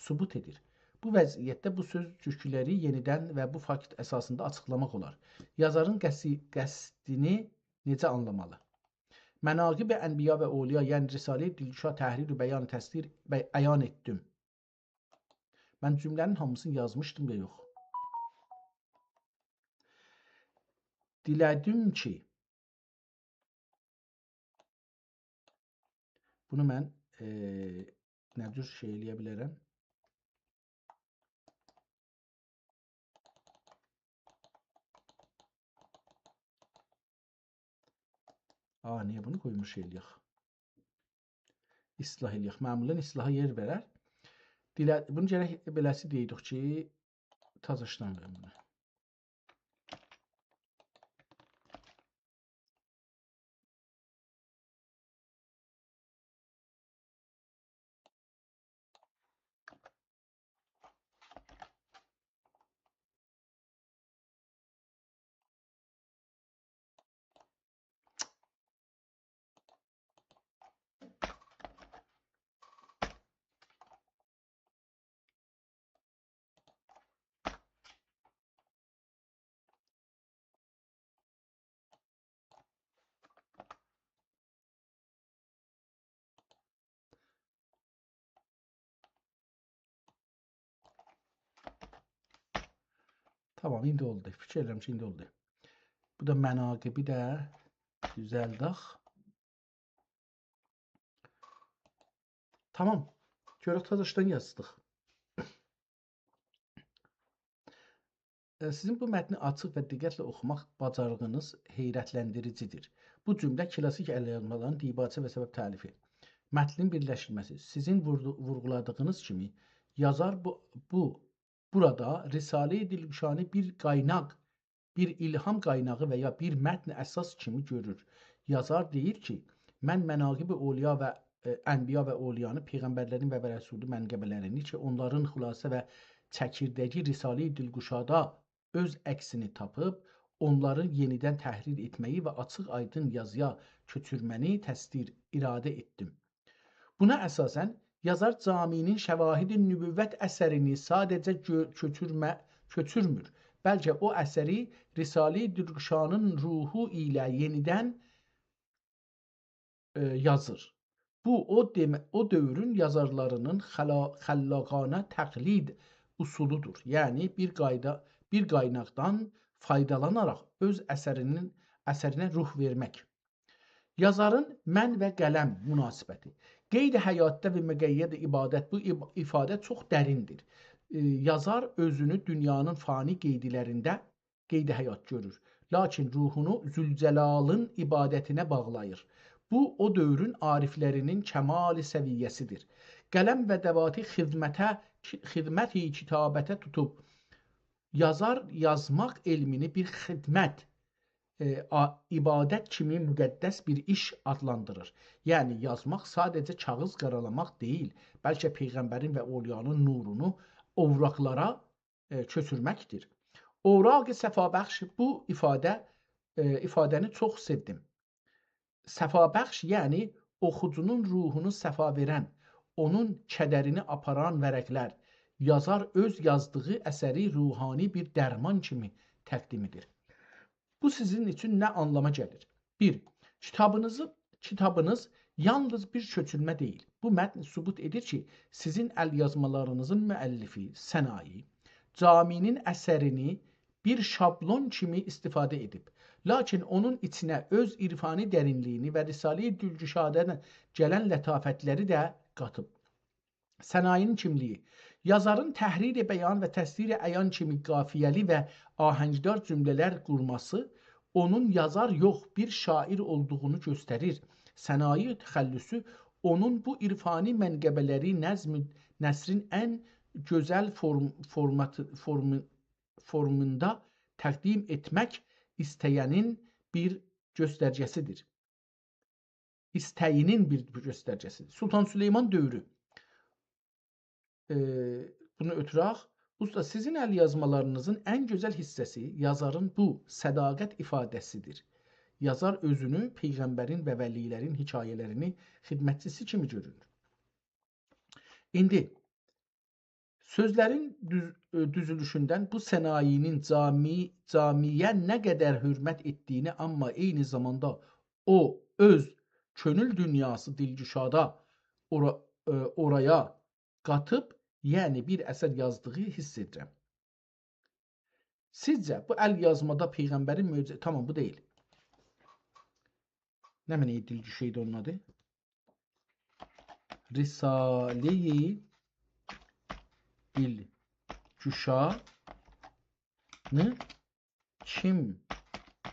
ثبوت ائدیر. بو وضعیتده بو سؤزجوکلری یئنیدن و بو فاکت اساسیندا آچیقلاماق اولار. یازارین قصی-، قصدینی نئجه آنلامالی؟ مناقب انبیا و اولیا، یعنی رساله‌ی دلگشا تحریر و بیان تسدیر و عیان ائتدیم. من جمله‌نین هامیسینی یازمیشدیم یا یوخ؟ دیله‌دیم کی، بونو من، ائ، نه جور شئی ائله‌یه بیلرم؟ آ، نییه بونو قویموش ائله‌یک؟ اصلاح ائله‌یک. معمولاً اصلاحا یئر وئرر. دیله-، بونو گرک بئله‌سی دئییردیک کی، تازاشدان وئرین بونو. تامام، ایندی اولدو. فیکیر ائدیرم کی، ایندی اولدو. بو دا مناقبی ده دوزلدک. تامام. گؤرک تازاشدان یازدیق. ائ، سیزین بو متنی آچیق و دقتله اوخوماق باجارینیز حیرتلندیریجی‌دیر. بو جمله کلاسیک ال‌یازمالارین دیباچه و سبب تألیفی. متنین بیرلشدیرمه‌سی. سیزین ووردو-، وورغولادیغینیز کیمی، یازار بو، بو، بورادا رساله‌ی دلگشانی بیر قایناق، بیر الهام قایناغی و یا بیر متن اساس کیمی گؤرور. یازار دئییر کی، من مناقب اولیا و، ائ، انبیا و اولیانی، پیغمبرلرین و رسولون منقبه‌لرینی کی، اونلارین خلاصه و چکیردگی رساله‌ی دلگشادا اؤز عکسینی تاپیب، اونلاری یئنیدن تحریر ائتمه‌یی و آچیق آیدین یازییا کؤچورمه‌نی تسدیر، اراده ائتدیم. بونا اساساً یازار جامی‌نین شواهد نبوت اثرینی ساده‌جه گؤ-، کؤچورمه-، کؤچورمور، بلکه او اثری رساله‌ی دلگشانین روحو ایله یئنیدن، ائ، یازیر. بو، او دئمه-، او دؤورون یازارلارینین خلا-، خلاقانه تقلید اصولودور. یعنی بیر قایدا-، بیر قایناقدان فایدالاناراق اؤز اثرینین، اثرینه روح وئرمک. یازارین من و قلم مناسبتی. قید حیاتدا و مقید عبادت، بو ایب-، ایفاده چوخ دریندیر. ائ، یازار اؤزونو دونیانین فانی قیدلرینده قید حیات گؤرور. لاکین روحونو ذوالجلالین عبادتینه باغلاییر. بو، او دؤورون عارفلرینین کمال سویه‌سیدیر. قلم و دوات خدمته، خدمت کتابته توتوب، یازار یازماق علمینی بیر خدمت، ائ، آ-، عبادت کیمی مقدس بیر ایش آدلاندیریر. یعنی یازماق ساده‌جه کاغیذ قارالاماق دئییل، بلکه پیغمبرین و اولیانین نورونو اوراقلارا، ائ، کؤچورمکدیر. اوراق صفابخش، بو ایفاده، ائ، ایفاده‌نی چوخ سئودیم. صفابخش، یعنی اوخوجونون روحونو صفا وئرن، اونون کدرینی آپاران ورقلر. یازار اؤز یازدیغی اثری روحانی بیر درمان کیمی تقدیم ائدیر. بو سیزین اوچون نه آنلاما گلیر؟ بیر، کیتابینیزی، کیتابینیز یالنیز بیر کؤچورمه دئییل. بو متن ثبوت ائدیر کی، سیزین ال‌یازمالارینیزین مؤلفی سنایی جامی‌نین اثرینی بیر شابلون کیمی استفاده ائدیب. لاکین اونون ایچینه اؤز عرفانی درینلیگینی و رساله‌ی دلگشاده‌دن گلن لطافتلری ده قاتیب. سنایی‌نین کیملیگی. یازارین تحریر بیان و تصویر عیان کیمی قافیه‌لی و آهنگدار جمله‌لر قورماسی اونون یازار یوخ، بیر شاعر اولدوغونو گؤستریر. سنایی تخلصو اونون بو عرفانی منقبه‌لری نظم، نثرین ان گؤزل فورم-، فورماتی، فورمو-، فورموندا تقدیم ائتمک ایسته‌یه‌نین بیر گؤسترگه‌سیدیر. ایسته‌یینین بیر گؤسترگه‌سیدیر. سلطان سلیمان دؤورو. ائ، بونو اؤتورک. اوستا، سیزین ال‌یازمالارینیزین ان گؤزل حیصه‌سی یازارین بو صداقت ایفاده‌سیدیر. یازار اؤزونو پیغمبرین و ولی‌لرین حکایه‌لرینی خدمتچیسی کیمی گؤرور. ایندی سؤزلرین دوز-، ائ، دوزولوشوندن بو سنایی‌نین جامی-، جامی‌یه نه قدر حؤرمت ائتدیگینی، آمما عینی زاماندا او اؤز کؤنول دونیاسی دلگشادا اورا-، ائ، اورایا قاتیب، یعنی بیر اثر یازدیغی حیس ائدیرم. سیزجه بو ال‌یازمادا پیغمبرین معجزه، تامام، بو دئییل. نمنه دلگشا ایدی اونون آدی؟ رساله‌ی دلگشانی کیم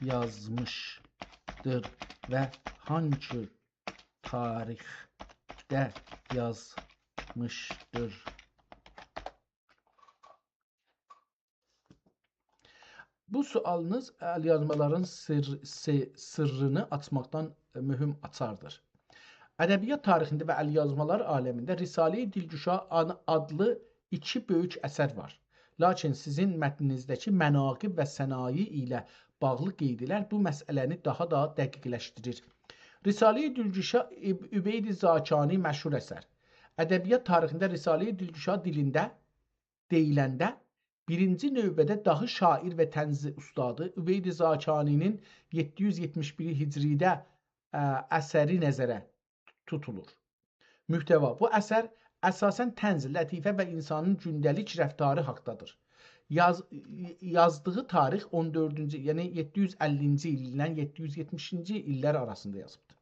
یازمیشدیر و هانگی تاریخده یازمیشدیر؟ بو سؤالینیز ال‌یازمالارین سیر-، سی-، سیرّینی آچماقدان مهم آچاردیر. ادبیات تاریخینده و ال‌یازمالار عالمینده رساله‌ی دلگشا آن-، آدلی ایکی بؤیوک اثر وار. لاکین سیزین متنینیزده‌کی مناقب و سنایی ایله باغلی قیدلر بو مسئله‌نی داها دا دقیقلشدیریر. رساله‌ی دلگشا عب-، عبید زاکانی مشهور اثر. ادبیات تاریخینده رساله‌ی دلگشا دیلینده دئییلنده، بیرینجی نوبه‌ده داهی شاعر و طنز اوستادی عبید زاکانی‌نین یئددی یوز یئتمیش بیر هجری‌ده، ا، اثری نظره توتولور. محتوا: بو اثر اساساً طنز، لطیفه و انسانین گونده‌لیک رفتاری حاقدادیر. یاز-، یازدیغی تاریخ اون دؤردونجو، یعنی یئددی یوز اللینجی ایلدن یئددی یوز یئتمیشینجی ایللر آراسیندا یازیبدیر.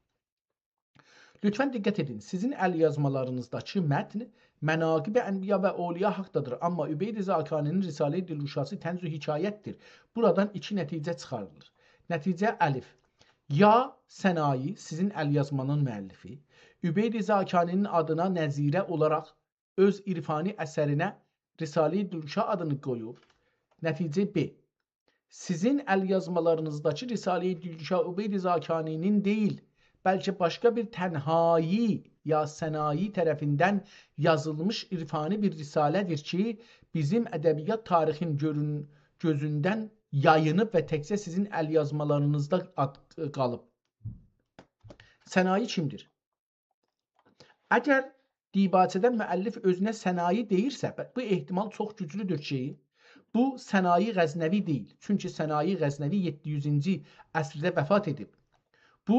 لطفاً دقت ائدین، سیزین ال‌یازمالارینیزداکی متن مناقب انبیا و اولیا حاقدادیر، آمما عبید زاکانی‌نین رساله‌ی دلگشاسی طنز و حکایتدیر. بورادان ایکی نتیجه چیخاریلیر. نتیجه الف: یا سنایی، سیزین ال‌یازمانین مؤلفی، عبید زاکانی‌نین آدینا نظیره اولاراق اؤز عرفانی اثرینه رساله‌ی دلگشا آدینی قویوب. نتیجه ب: سیزین ال‌یازمالارینیزداکی رساله‌ی دلگشا عبید زاکانی‌نین دئییل، بلکه باشقا بیر تنهایی یا سنایی طرفیندن یازیلمیش عرفانی بیر رساله‌دیر کی، بیزیم ادبیات تاریخین گؤرون-، گؤزوندن یایینیب و تکجه سیزین ال‌یازمالارینیزدا آد-، قالیب. سنایی کیمدیر؟ اگر دیباچه‌ده مؤلف اؤزونه سنایی دئییرسه، بو احتمال چوخ گوجلودور کی، بو سنایی غزنوی دئییل. چونکی سنایی غزنوی یئددینجی عصرده وفات ائدیب. بو،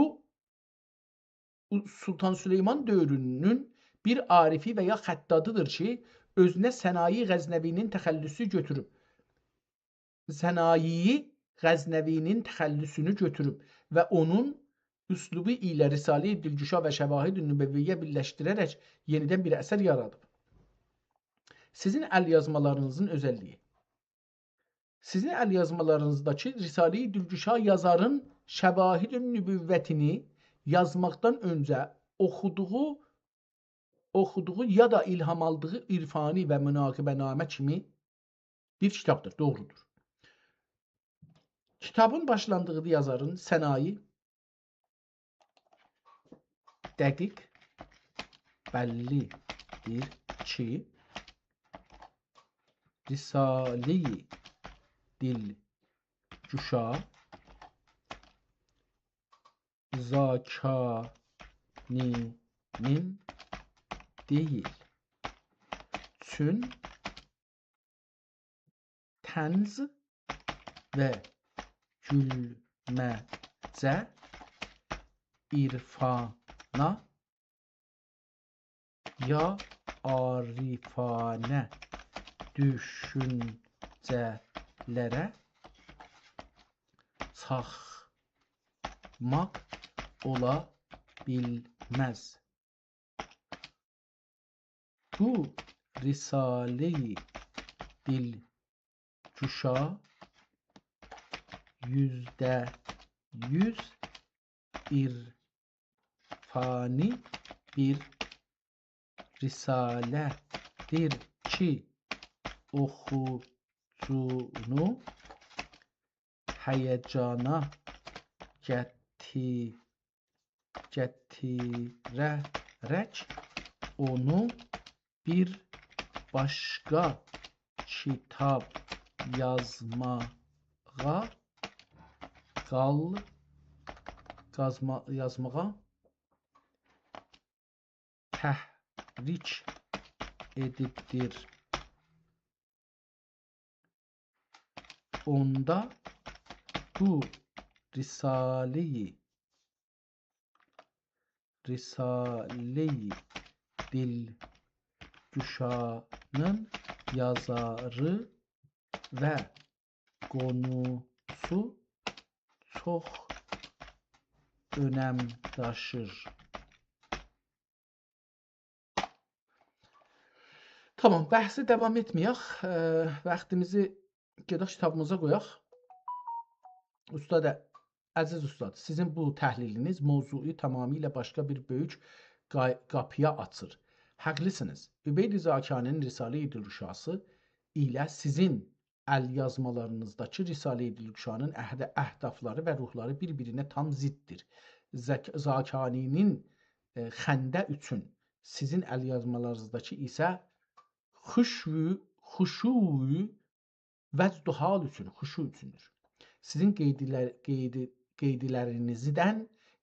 سلطان سلیمان دؤورونون بیر عارفی و یا خطاطی‌دیر کی، اؤزونه سنایی غزنوی‌نین تخلصو گؤتوروب. سنایی غزنوی‌نین تخلصونو گؤتوروب و اونون اسلوبو ایله رساله‌ی دلگشا و شواهد نبویه بیرلشدیره‌رک یئنیدن بیر اثر یارادیب. سیزین ال‌یازمالارینیزین اؤزللیگی. سیزین ال‌یازمالارینیزداکی رساله‌ی دلگشا یازارین شواهد نبوتینی یازماقدان اؤنجه اوخودوغو، اوخودوغو یا دا الهام آلدیغی عرفانی و مناقبه‌نامه کیمی بیر کیتابدیر، دوغرودور. کیتابین باشلاندیغی یازارین سنایی دقیق بللی‌دیر کی، رساله‌ی دلگشا زاکانی‌نین دئییل. چون طنز و گولمه‌جه عرفانا یا عارفانه دوشونجه‌لره چاخماق اولا بیلمز. بو رساله‌ی دلگشا یوزده یوز عرفانی بیر رساله‌دیر کی، اوخوجونو هیجانا گتی-، گتیره‌رک اونو بیر باشقا کیتاب یازماغا قال-، قازما-، یازماغا تحریک ائدیبدیر. اوندا بو رساله‌ی، رساله‌ی دلگشانین یازاری و قونوسو چوخ اؤنم داشیر. تامام، بحثی داوام ائتمه‌یک. اه، واختیمیزی گئدک کیتابیمیزا قویاق. اوستاد، عزیز اوستاد، سیزین بو تحلیلینیز موضوعو تمامیله باشقا بیر بؤیوک قا-، قاپییا آچیر. حاقلیسینیز. عبید زاکانی‌نین رساله‌ی دلگشاسی ایله سیزین ال‌یازمالارینیزداکی رساله‌ی دلگشانین اهد-، اهدافلاری و روحلاری بیر-بیرینه تام ضددیر. زک-، زاکانی‌نین، ائ، خنده اوچون سیزین ال‌یازمالارینیزداکی ایسه خشوع، خشوع، وجد حال اوچون، خشوع اوچوندور. سیزین قئیدلر-، قئیدی-، قئیدلرینیزدن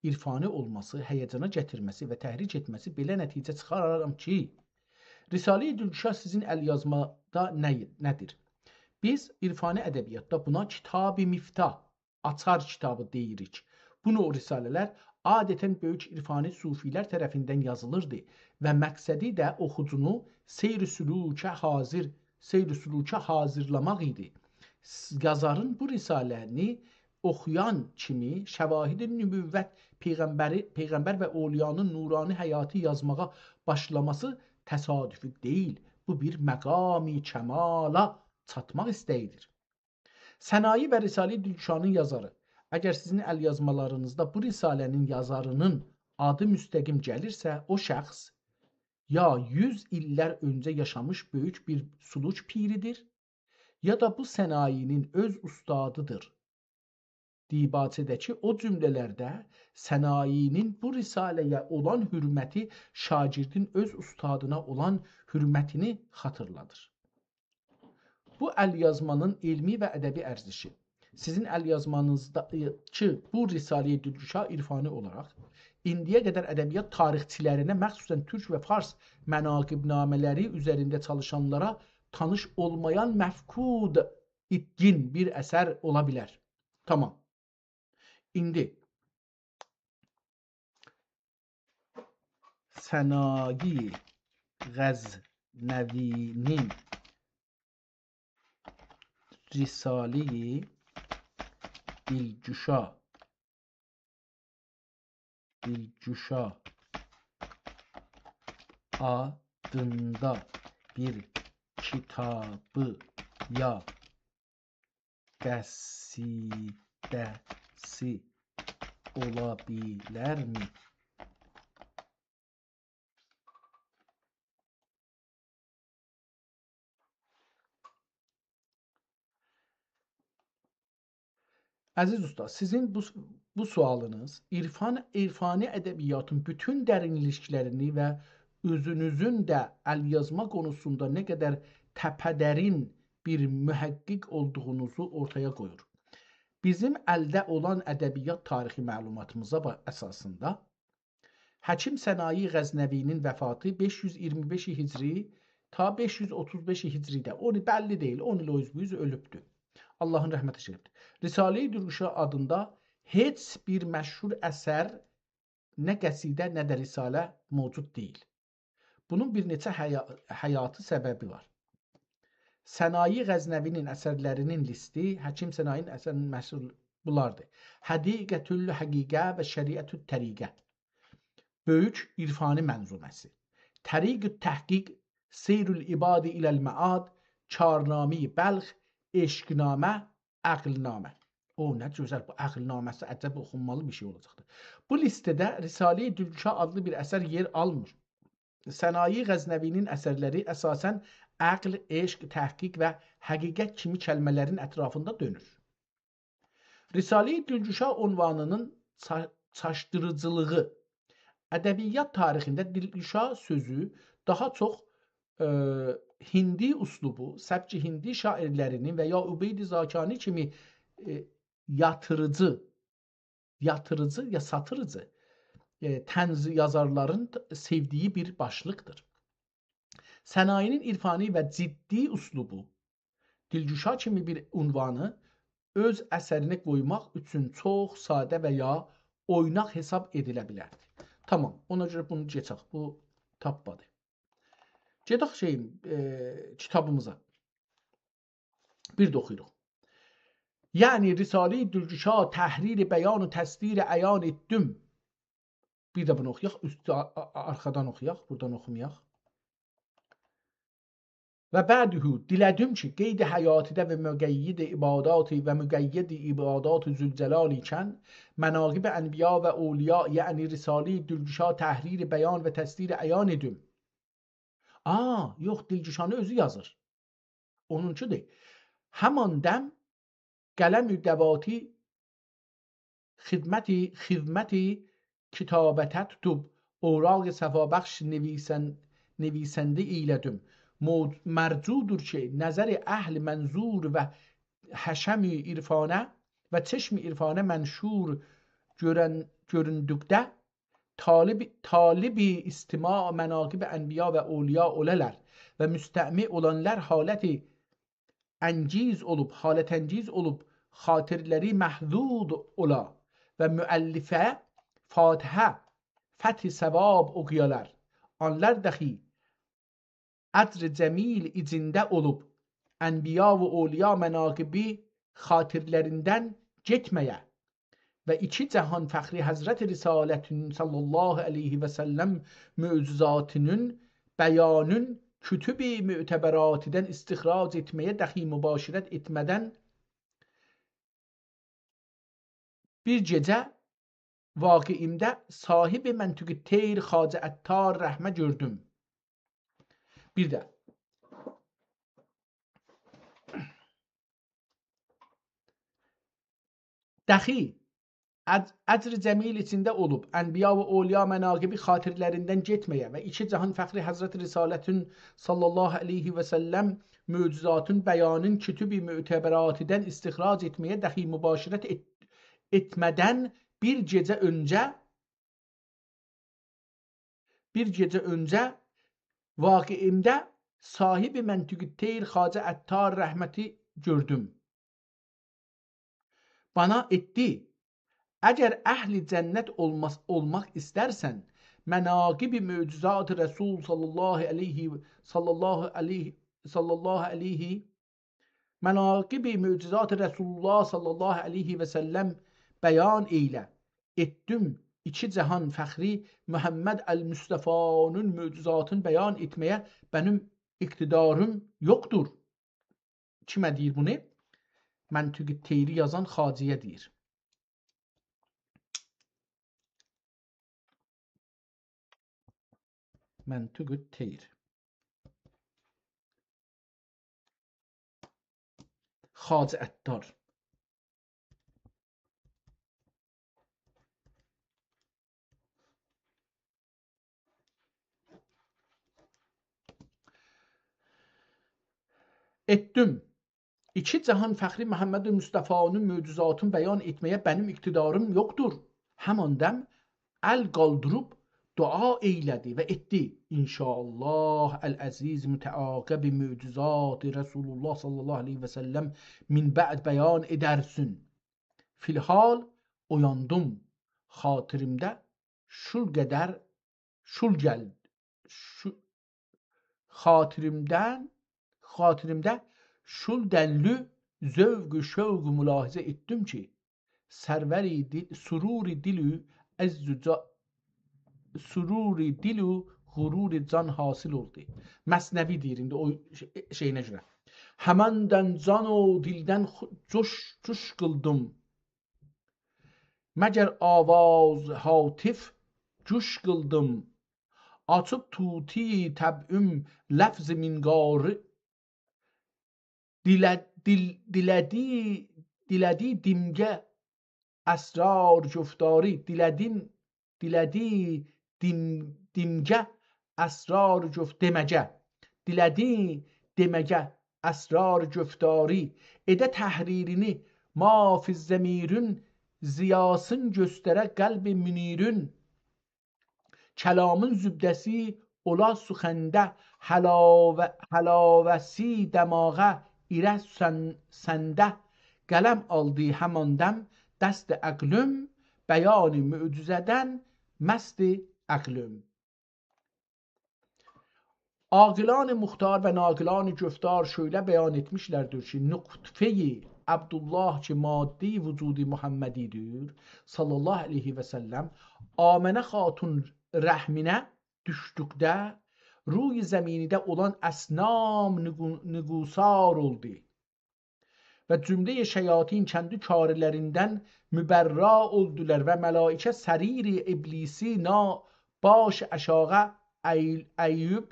عرفانی اولماسی، هیجانا گتیرمه‌سی و تحریک ائتمه‌سی بئله نتیجه چیخارارام کی، رساله‌ی دلگشا سیزین ال‌یازمادا نه، نه‌دیر؟ بیز عرفانی ادبیاتدا بونا کتاب مفتاح، آچار کیتابی دئییریک. بو نوع رساله‌لر عادتاً بؤیوک عرفانی صوفی‌لر طرفیندن یازیلیردی و مقصدی ده اوخوجونو سیر سلوکه حاضر، سیر سلوکه حاضرلاماق ایدی. س-، یازارین بو رساله‌نی اوخویان کیمی شواهد نبوت، پیغمبری، پیغمبر و اولیانین نورانی حیاتی یازماغا باشلاماسی تصادفی دئییل. بو بیر مقام کمالا چاتماق ایسته‌ییدیر. سنایی و رساله‌ی دلگشانین یازاری. اگر سیزین ال‌یازمالارینیزدا بو رساله‌نین یازاری‌نین آدی مستقیم گلیرسه، او شخص یا یوز ایللر اؤنجه یاشامیش بؤیوک بیر سلوک پیری‌دیر، یا دا بو سنایی‌نین اؤز اوستادی‌دیر. دیباچه‌ده‌کی او جمله‌لرده سنایی‌نین بو رساله‌یه اولان حؤرمتی شاگردین اؤز اوستادینا اولان حؤرمتینی خاطیرلادیر. بو ال‌یازمانین علمی و ادبی ارزشی. سیزین ال‌یازمانیزداکی بو رساله‌ی دلگشا عرفانی اولاراق ایندییه قدر ادبیات تاریخچی‌لرینه، مخصوصاً تورک و فارس مناقب‌نامه‌لری اوزرینده چالیشانلارا تانیش اولمایان مفقود، ایتگین بیر اثر اولا بیلر. تامام. ایندی سنایی غزنوی‌نین رساله‌ی دلگشا، دلگشا آدیندا بیر کیتابی یا قصیده‌سی اولا بیلرمی؟ عزیز اوستاد، سیزین بو، بو سؤالینیز عرفان، عرفانی ادبیاتین بوتون درینلیک‌لرینی و اؤزونوزون ده ال‌یازما قونوسوندا نه قدر تپه‌درین بیر محقق اولدوغونوزو اورتایا قویور. بیزیم الده اولان ادبیات تاریخی معلوماتیمیزا با-، اساسیندا حکیم سنایی غزنوی‌نین وفاتی بئش یوز ایگیرمی بئش هجری تا بئش یوز اوتوز بئش هجری‌ده، اونو بللی دئییل، اون ایل او اوز بو اوز اؤلوبدو. آللاهین رحمتی گلیبدیر. رساله‌ی دلگشا آدیندا هئچ بیر مشهور اثر، نه قصیده، نه ده رساله موجود دئییل. بونون بیر نئچه حیا-، حیاتی سببی وار. سنایی غزنوی‌نین اثرلرینین لیستی، حکیم سنایی‌نین اثرینین مشهور بولاردیر: حدیقة الحقیقة و شریعة الطریقة، بؤیوک عرفانی منظومه‌سی، طریق التحقیق، سیر العباد الی المعاد، کارنامه‌ی بلخ، عشق‌نامه، عقل‌نامه. او، نه گؤزل، بو عقل‌نامه‌سی عجب اوخونمالی بیر شئی اولاجاقدیر. بو لیسته‌ده رساله‌ی دلگشا آدلی بیر اثر یئر آلمیر. سنایی غزنوی‌نین اثرلری اساساً عقل، عشق، تحقیق و حقیقت کیمی کلمه‌لرین اطرافیندا دؤنور. رساله‌ی دلگشا عنوانی‌نین چا-، چاشدیریجیلیغی. ادبیات تاریخینده دلگشا سؤزو داها چوخ، ائ، هندی اسلوبو، سبک هندی شاعرلرینین و یا عبید زاکانی کیمی، ائ، یاتیریجی، یاتیریجی یا ساتیریجی، ائ، طنز یازارلارین سئودیگی بیر باشلیقدیر. سنایی‌نین عرفانی و جدی اسلوبو، دلگشا کیمی بیر عنوانی اؤز اثرینه قویماق اوچون چوخ ساده و یا اویناق حساب ائدیله بیلردی. تامام، اونا گؤره بونو کئچک، بو تاپمادی. گئدک شئیین، ائ، کیتابیمیزا. بیر ده اوخویوروق. یعنی رساله‌ی دلگشا تحریر بیان و تصدیر عیان ائتدیم. بیر ده بونو اوخویاق، اوست، آ-، آ-، آرخادان اوخویاق، بورادان اوخومایاق. و بعده دیله‌دیم کی، قید حیاتی‌ده و مقید عبادات و مقید عبادات ذوالجلال ایکن، مناقب انبیا و اولیا، یعنی رساله‌ی دلگشا تحریر بیان و تصدیر عیان ائدیم. آ، یوخ، دلگشانی اؤزو یازیر. اونونکودور. همان دم قلم دواتی خدمتی، خدمتی کتابته توتوب، اوراق صفابخش نویسن-، نویسنده ائیله‌دیم. مو-، مرجودور کی، نظر اهل منظور و حشم عرفانه و چشم عرفانه منشور گؤرن-، گؤروندوکده، طالب، طالب استماع مناقب انبیا و اولیا اولالار و مستمع اولانلار حالت انگیز اولوب، حالت انگیز اولوب، خاطرلری محدود اولا و مؤلفه فاتحه، فتح ثواب اوخویالار. آنلار داخی اجر جمیل ایچینده اولوب، انبیا و اولیا مناقبی خاطرلریندن گئتمه‌یه و ایکی جهان فخری حضرت رسالتین صلی الله علیه و سلم معجزاتینین بیانین کتب معتبراتیدن استخراج ائتمه‌یه داخی مباشرت ائتمه‌دن بیر گئجه واقعیمده صاحب منطق طیر خواجه عطار رحمه گؤردوم. بیر ده داخی اج-، اجر جمیل ایچینده اولوب، انبیا و اولیا مناقبی خاطرلریندن گئتمه‌یه و ایکی جهان فخری حضرت رسالتین صلی الله علیه و سلم معجزاتین بیانین کتب معتبراتیدن استخراج ائتمه‌یه داخی مباشرت ائت-، ائتمه‌دن بیر گئجه اؤنجه بیر گئجه اؤنجه واقعیمده صاحب منطق الطیر خواجه عطار رحمتی گؤردوم. بانا ائتدی: «اگر اهل جنت اولماس-، اولماق ایسترسن، مناقب معجزات رسول صلی الله علیه، صلی الله علیه، صلی الله علیه، مناقب معجزات رسول الله صلی الله علیه و سلم بیان ائیله.» ائتدیم، ایکی جهان فخری محمد المصطفی‌نین معجزاتینی بیان ائتمه‌یه منیم اقتداریم یوخدور. کیمه دئییر بونو؟ منطق الطیری یازان خواجه‌یه دئییر. منطق الطیر. خواجه عطار. ائتدیم. ایکی جهان فخری محمد مصطفی‌نین معجزاتینی بیان ائتمه‌یه منیم اقتداریم یوخدور. همان دم ال قالدیریب دعا ائیله‌دی و ائتدی: «ان‌شاءالله العزیز، متعاقب معجزات رسول الله صلی الله علیه و سلم من بعد بیان ائدرسن.» فی‌الحال اویاندیم. خاطریمده شول قدر، شول گل-، شو-، خاطریمدن، خاطریمده شول دنلی ذوق و شوق ملاحظه ائتدیم کی، سرور دل، سرور دل و عز و جا-، سرور دل و غرور جان حاصل اولدو. مثنوی دئییر ایندی او شئی-، شئیینه گؤره. «هماندن جان و دلدن خو-، جوش، جوش قیلدیم. مگر آواز هاتف گوش قیلدیم. آچیب طوطی طبعیم لفظ منقاری. دیله-، دیل-، دیله‌دی، دیله‌دی دیمگه اسرار گفتاری.» دیله‌دیم، دیله‌دی دیم-، دیمگه اسرار گفت-، دئمگه. دیله‌دی دئمگه اسرار گفتاری. ائده تحریرینی ما فی الضمیرین، ضیاسین گؤستره قلب منیرین. کلامین زبده‌سی اولا سخنده، حلاوه-، حلاوه‌سی دماغه ایره سن-، سنده. قلم آلدی همان دم دست عقلیم، بیان معجزه‌دن مست عقلیم. عاقلان مختار و ناقلان گفتار شؤیله بیان ائتمیشلردیر کی، نطفه‌ی عبدالله کی، ماده‌ی وجود محمدی‌دیر، صلی الله علیه و سلم، آمنه خاتون رحمینه دوشدوکده روی زمینیده اولان اصنام نقو-، نقوصار اولدو. و جمله‌ی شیاطین کندی کارلریندن مبرا اولدولار و ملائکه سریر ابلیسی نا-، باش آشاغی ای-، اییب،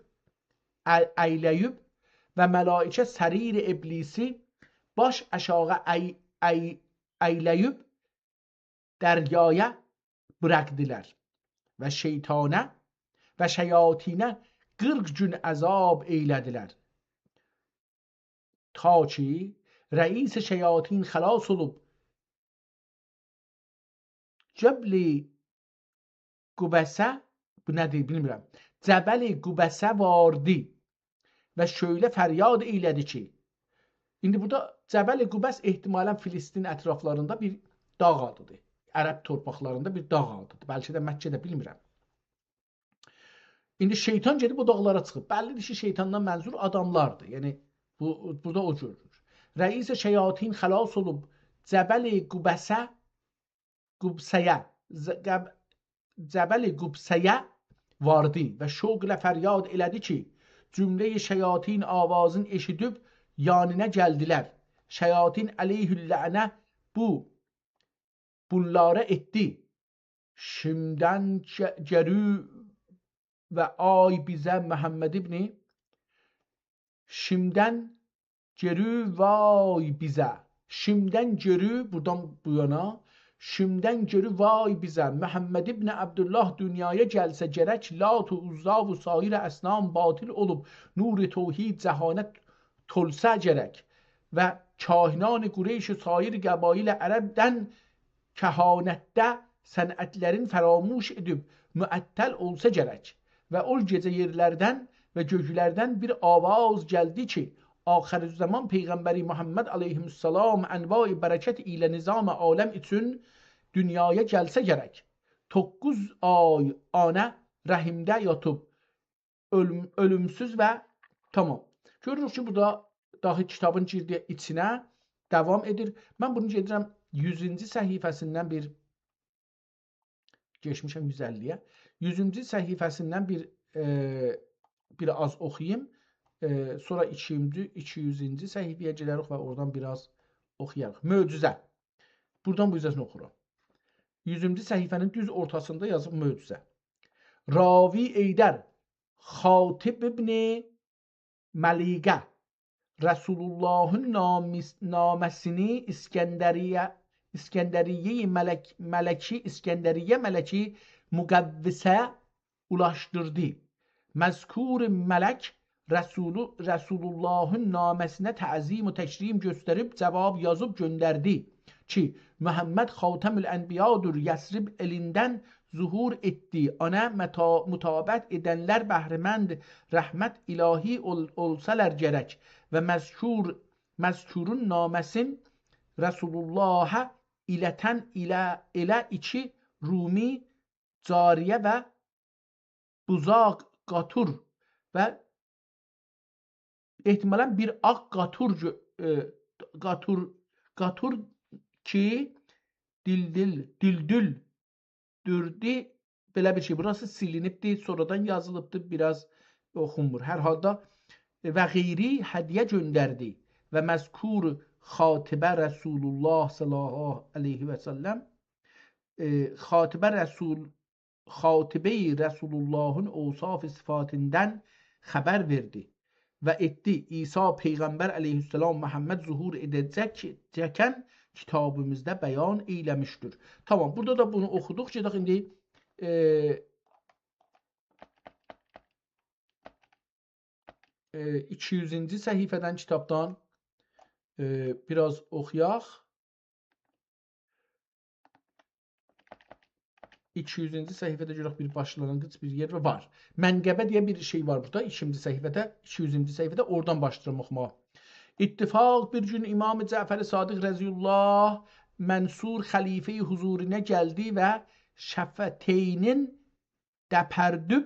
ای-، ایله‌ییب و ملائکه سریر ابلیسی باش آشاغی ای-، ای-، ایله‌ییب دریایا بوراخدیلار و شیطانه و شیاطینه قیرخ گون عذاب ائیله‌دیلر. تا کی رئیس شیاطین خلاص اولوب جبل قبسه، بو نه‌دیر، بیلمیرم. جبل قبسه واردی و شؤیله فریاد ائیله‌دی کی، ایندی بورادا جبل قبس احتمالاً فلسطین اطرافلاریندا بیر داغ آدیدیر. عرب تورپاقلاریندا بیر داغ آدیدیر. بلکه ده مکه ده، بیلمیرم. ایندی شیطان گئدیب او داغلارا چیخیب. بللی‌دیر کی، شیطاندان منظور آداملاردیر. یعنی، بو، بورادا او گؤرونور. رئیس شیاطین خلاص اولوب جبل قبسه، قبسه‌یه، ز-، قب-، جبل قبسه‌یه واردی و شوق ایله فریاد ائله‌دی کی، جمله‌ی شیاطین آوازین ائشیدیب یانینا گلدیلر. شیاطین علیه‌اللعنه بو بونلارا ائتدی: «شیمدن گ-، گرو و آی بیزه محمد ابن، شیمدن گرو وای بیزه.» شیمدن گرو، بورادان بو یانا، شیمدن گرو وای بیزه، محمد ابن عبدالله دونیایا گلسه گرک، لات و عزی و سایر اصنام باطل اولوب، نور توحید جهانه تولسه گرک و کاهنان قریش و سایر قبایل عربدن کهانتده صنعتلرین فراموش ائدیب معطل اولسا گرک و اول گئجه یئرلردن و گؤیلردن بیر آواز گلدی کی، آخرالزمان پیغمبری محمد علیه‌السلام انواع برکت ایله نظام عالم اوچون دونیایا گلسه گرک. دوققوز آی آنه رحمده یاتیب، اؤلوم-، اؤلومسوز و تامام. گؤروروک کی، بورادا داخی کیتابین گیردی ایچینه، داوام ائدیر. من بونو گئدیرم یوزونجو صفحه‌سیندن بیر، کئچمیشم یوز اللی‌یه. یوزونجو صفحه‌سیندن بیر، ائ، بیر آز اوخویوم. ائ، سونرا ایکینجی، ایکی یوزونجو صفحه‌یه گئدریک و اورادان بیر آز اوخویاریق. معجزه. بورادان بو اوزه‌سینی اوخورام. یوزونجو صفحه‌نین دوز اورتاسیندا یازیب معجزه. راوی حیدر، خاطب ابن ملیقه، رسول‌اللهین نامیس-، نامه‌سینی اسکندریه، اسکندریه ملک-، ملکی، اسکندریه ملکی مقوسه اولاشدیردی. مذکور ملک رسولو-، رسول‌اللهین نامه‌سینه تعظیم و تکریم گؤستریب جواب یازیب گؤندردی کی، محمد خاتم‌الانبیادیر، یثرب ائلیندن ظهور ائتدی. اونا متا-، متابعت ائدنلر بهره‌مند رحمت الهی اول-، اولسالار گرک و مذکور، مذکورون نامه‌سین رسول‌اللها ایلتن ایله، ائله ایکی رومی جاریه و بوزاق قاتور و احتمالاً بیر آغ قاتور گؤ-، ائ، قاتور، قاتور کی، دیلدیل، دیلدول دوردو، بئله بیر شئی. بوراسی سیلینیبدی، سونرادان یازیلیبدی، بیر آز اوخونمور. هر حالدا، ائ، و غیره هدیه گؤندردی و مذکور خاطبه رسول‌الله صلی الله علیه و سلم، ائ، خاطبه رسول خاطبه‌ی رسول‌اللهین اوصاف صفاتیندان خبر وئردی و ائتدی. عیسی پیغمبر علیه‌السلام محمد ظهور ائده‌جک، جکن کیتابیمیزدا بیان ائیله‌میشدیر. تامام، بورادا دا بونو اوخودوق. گئدک ایندی، ائ، ائ، ایکی یوزونجو صفحه‌دن کیتابدان، ائ، بیر آز اوخویاق. ایکی یوزونجو صفحه‌ده گؤرک بیر باشلانغیج بیر یئر وار. منقبه دئیه بیر شئی وار بورادا، ایکینجی صفحه‌ده، ایکی یوزونجو صفحه‌ده، اورادان باشلاییرام اوخوماغا. اتفاق بیر گون امام جعفر صادق رضی الله منصور خلیفه‌ی حضورونا گلدی و شفتینین دپردوب،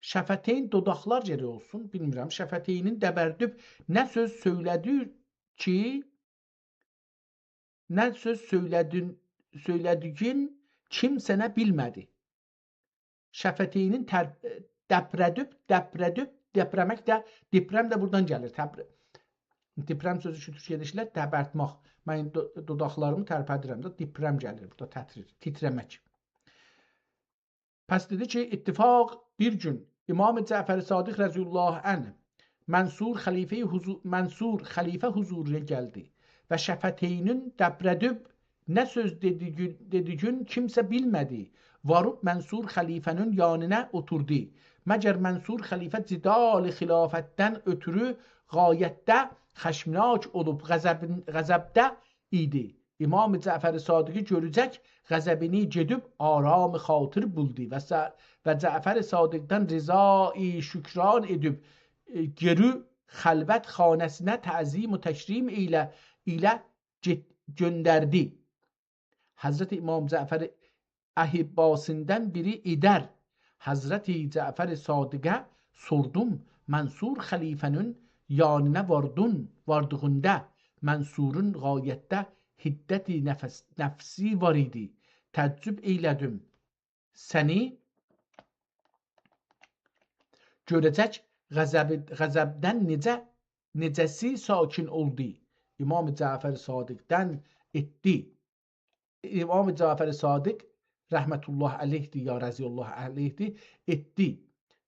شفتین دوداقلار گرک اولسون، بیلمیرم، شفتینین دپردوب نه سؤز سؤیله‌دی کی، نه سؤز سؤیله‌دین، سؤیله‌دیگین کیمسه نه بیلمه‌دی. شفتینین تر-، دپردوب، دپردوب، دپرمک ده، دپرم ده بورادان گلیر. تبر-، دپرم سؤزو کی، تورکیه‌ده ایشلر، دبرتمک. من دو-، دوداقلاریمی ترپدیرم ده، دپرم گلیر بورادا، تتریر، تیتره‌مک. پس دئدی کی، اتفاق بیر گون امام جعفر صادق رضی الله عنه منصور خلیفه‌ی حضو-، منصور خلیفه حضورونا گلدی و شفتینین دپردوب نه سؤز دئدیگین، دئدیگین کیمسه بیلمه‌دی. واریب منصور خلیفه‌نین یانینا اوتوردو. مگر منصور خلیفه جدال خلافتدن اؤترو غایتده خشمناک اولوب غضبین-، غضبده ایدی. امام جعفر صادقی گؤره‌جک غضبینی گئدیب آرام خاطر بولدو و س-، و جعفر صادقدن رضای شکران ائدیب، ائ، گئری خلوت خانه‌سینه تعظیم و تکریم ایله، ایله گئت-، گؤندردی. حضرت امام جعفر احباسیندان بیری حیدر حضرت جعفر صادقه سوردوم، منصور خلیفه‌نین یانینا واردین، واردیغیندا منصورون غایتده حدت نفس-، نفسی وار ایدی. تعجب ائیله‌دیم سنی گؤره‌جک غضب-، غضبدن نئجه، نئجه‌سی ساکن اولدو. امام جعفر صادقدن ائتدی. امام جعفر صادق رحمة الله علیه‌دیر، یا رضی الله علیه‌دیر، ائتدی.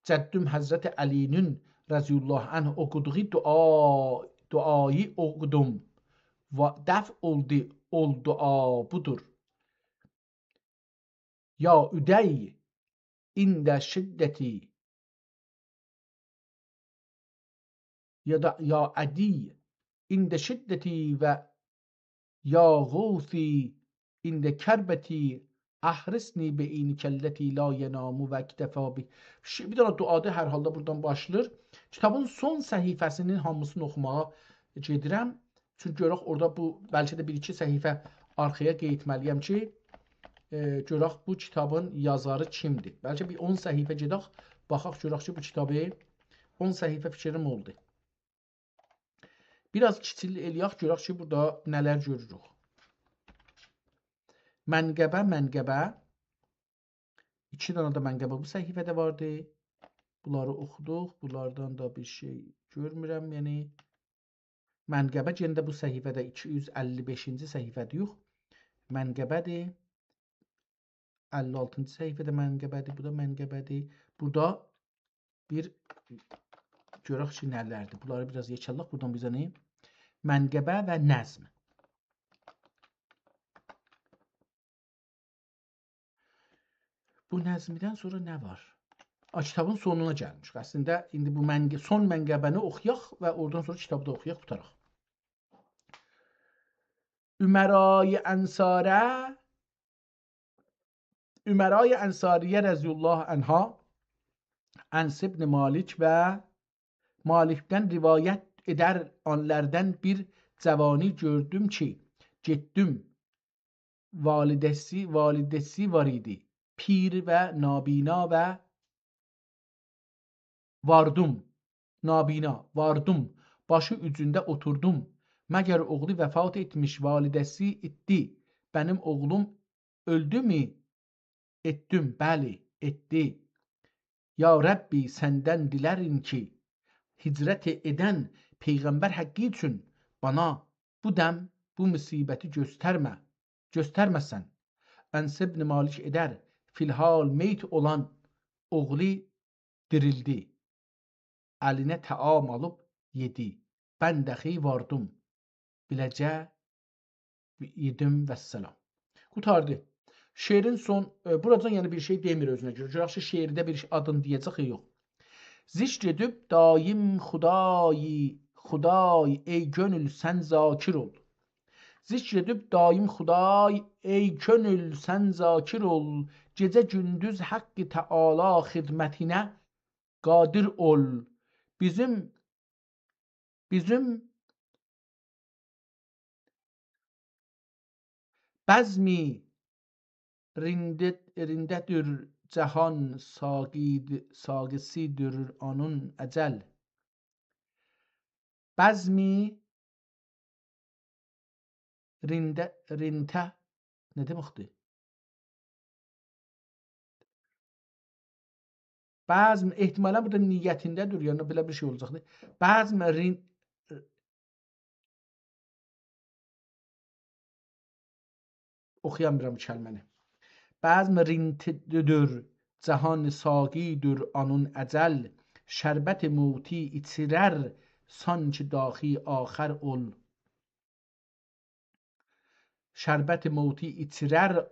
جدّوم حضرت علی‌نین رضی الله عنه اوخودوغو دعا، دعانی اوخودوم. و دفع اولدو، اول دعا بودور. یا عدی عند شدتی، یا دا، یا عدی عند شدتی و یا غوثی عند کربتی «احرسنی بعینک التی لا ینام و اکتفی به.» شی-، بیر دنه دعادیر، هر حالدا بورادان باشلاییر. کیتابین سون صفحه‌سینین هامیسینی اوخوماغا گئدیرم. چونکی گؤرک اورادا بو، بلکه ده بیر-ایکی صفحه آرخایا قاییتمالی‌یام کی، ائ، گؤرک بو کیتابین یازاری کیمدیر. بلکه بیر اون صفحه گئدک، باخاق گؤرک کی، بو کیتابی، اون صفحه فیکریم اولدو. بیر آز کیچیل ائله‌یک، گؤرک کی، بورادا نه‌لر گؤروروک. منقبه، منقبه. ایکی دنه ده منقبه بو صفحه‌ده واردی. بونلاری اوخودوق. بونلاردان دا بیر شئی گؤرمورم، یعنی. منقبه یئنه ده بو صفحه‌ده، ایکی یوز اللی بئشینجی صفحه‌ده یوخ. منقبه‌دیر. اللی آلتینجی صفحه‌ده منقبه‌دیر. بو دا منقبه‌دیر. بورادا بیر گؤرک کی، نه‌لردیر. بونلاری بیر آز یئکلدک. بورادان بیزه نه؟ منقبه و نظم. بو نظمدن سونرا نه وار؟ آ، کیتابین سونونا گلمیشیک. اصلینده، ایندی بو منق-، سون منقبه‌نی اوخویاق و اورادان سونرا کیتابی دا اوخویاق، قوتاراق. امرای انصاره، امرای انصاریه رضی الله عنها، انس ابن مالک و مالکدن روایت ائدر، آنلاردان بیر جوانی گؤردوم کی، گئتدیم. والده‌سی، والده‌سی وار ایدی. پیر و نابینا و واردوم. نابینا، واردوم. باشی اوجوندا اوتوردوم. مگر اوغلو وفات ائتمیش، والده‌سی ایتدی. منیم اوغلوم اؤلدومو؟ ائتدیم، بلی، ائتدی. یا ربی، سندن دیلریم کی، هجرت ائدن پیغمبر حقی اوچون بانا بو دم بو مصیبتی گؤسترمه، گؤسترمه‌سن. انس ابن مالک ائدر، فی‌الحال میت اولان اوغلو دیریلدی. الینه طعام آلیب یئدی. من دخی واردیم. بیله‌جه یئدیم، والسلام. قوتاردی. شعرین سون، ائ، بوراجان یعنی بیر شئی دئمیر اؤزونه گؤره. گؤرک کی، شعرده بیر شئی، آدین دئیه‌جک، یوخ. ذکر ائدیب دایم خدایی، خدای، ای گؤنول سن ذاکر اول. ذکر ائدیب دایم خدای، ای گؤنول سن ذاکر اول. گئجه گوندوز حق تعالی خدمتینه قادر اول. بیزیم، بیزیم بزمی رینده، رینده‌دیر جهان، ساقی، ساقی‌سی‌دیر اونون اجل. بزمی رینده، رینته نه دئمکدیر؟ بزم احتمالاً بورادا نیتینده‌دیر، یعنی بئله بیر شئی اولاجاقدیر. بزم رین-، اوخویامیرام بو کلمه‌نی. بزم رینته‌دیر جهان، ساقی‌دیر اونون اجل. شربت موتی ایچیرر سان کی داخی آخر اول. شربت موتی ایچیرر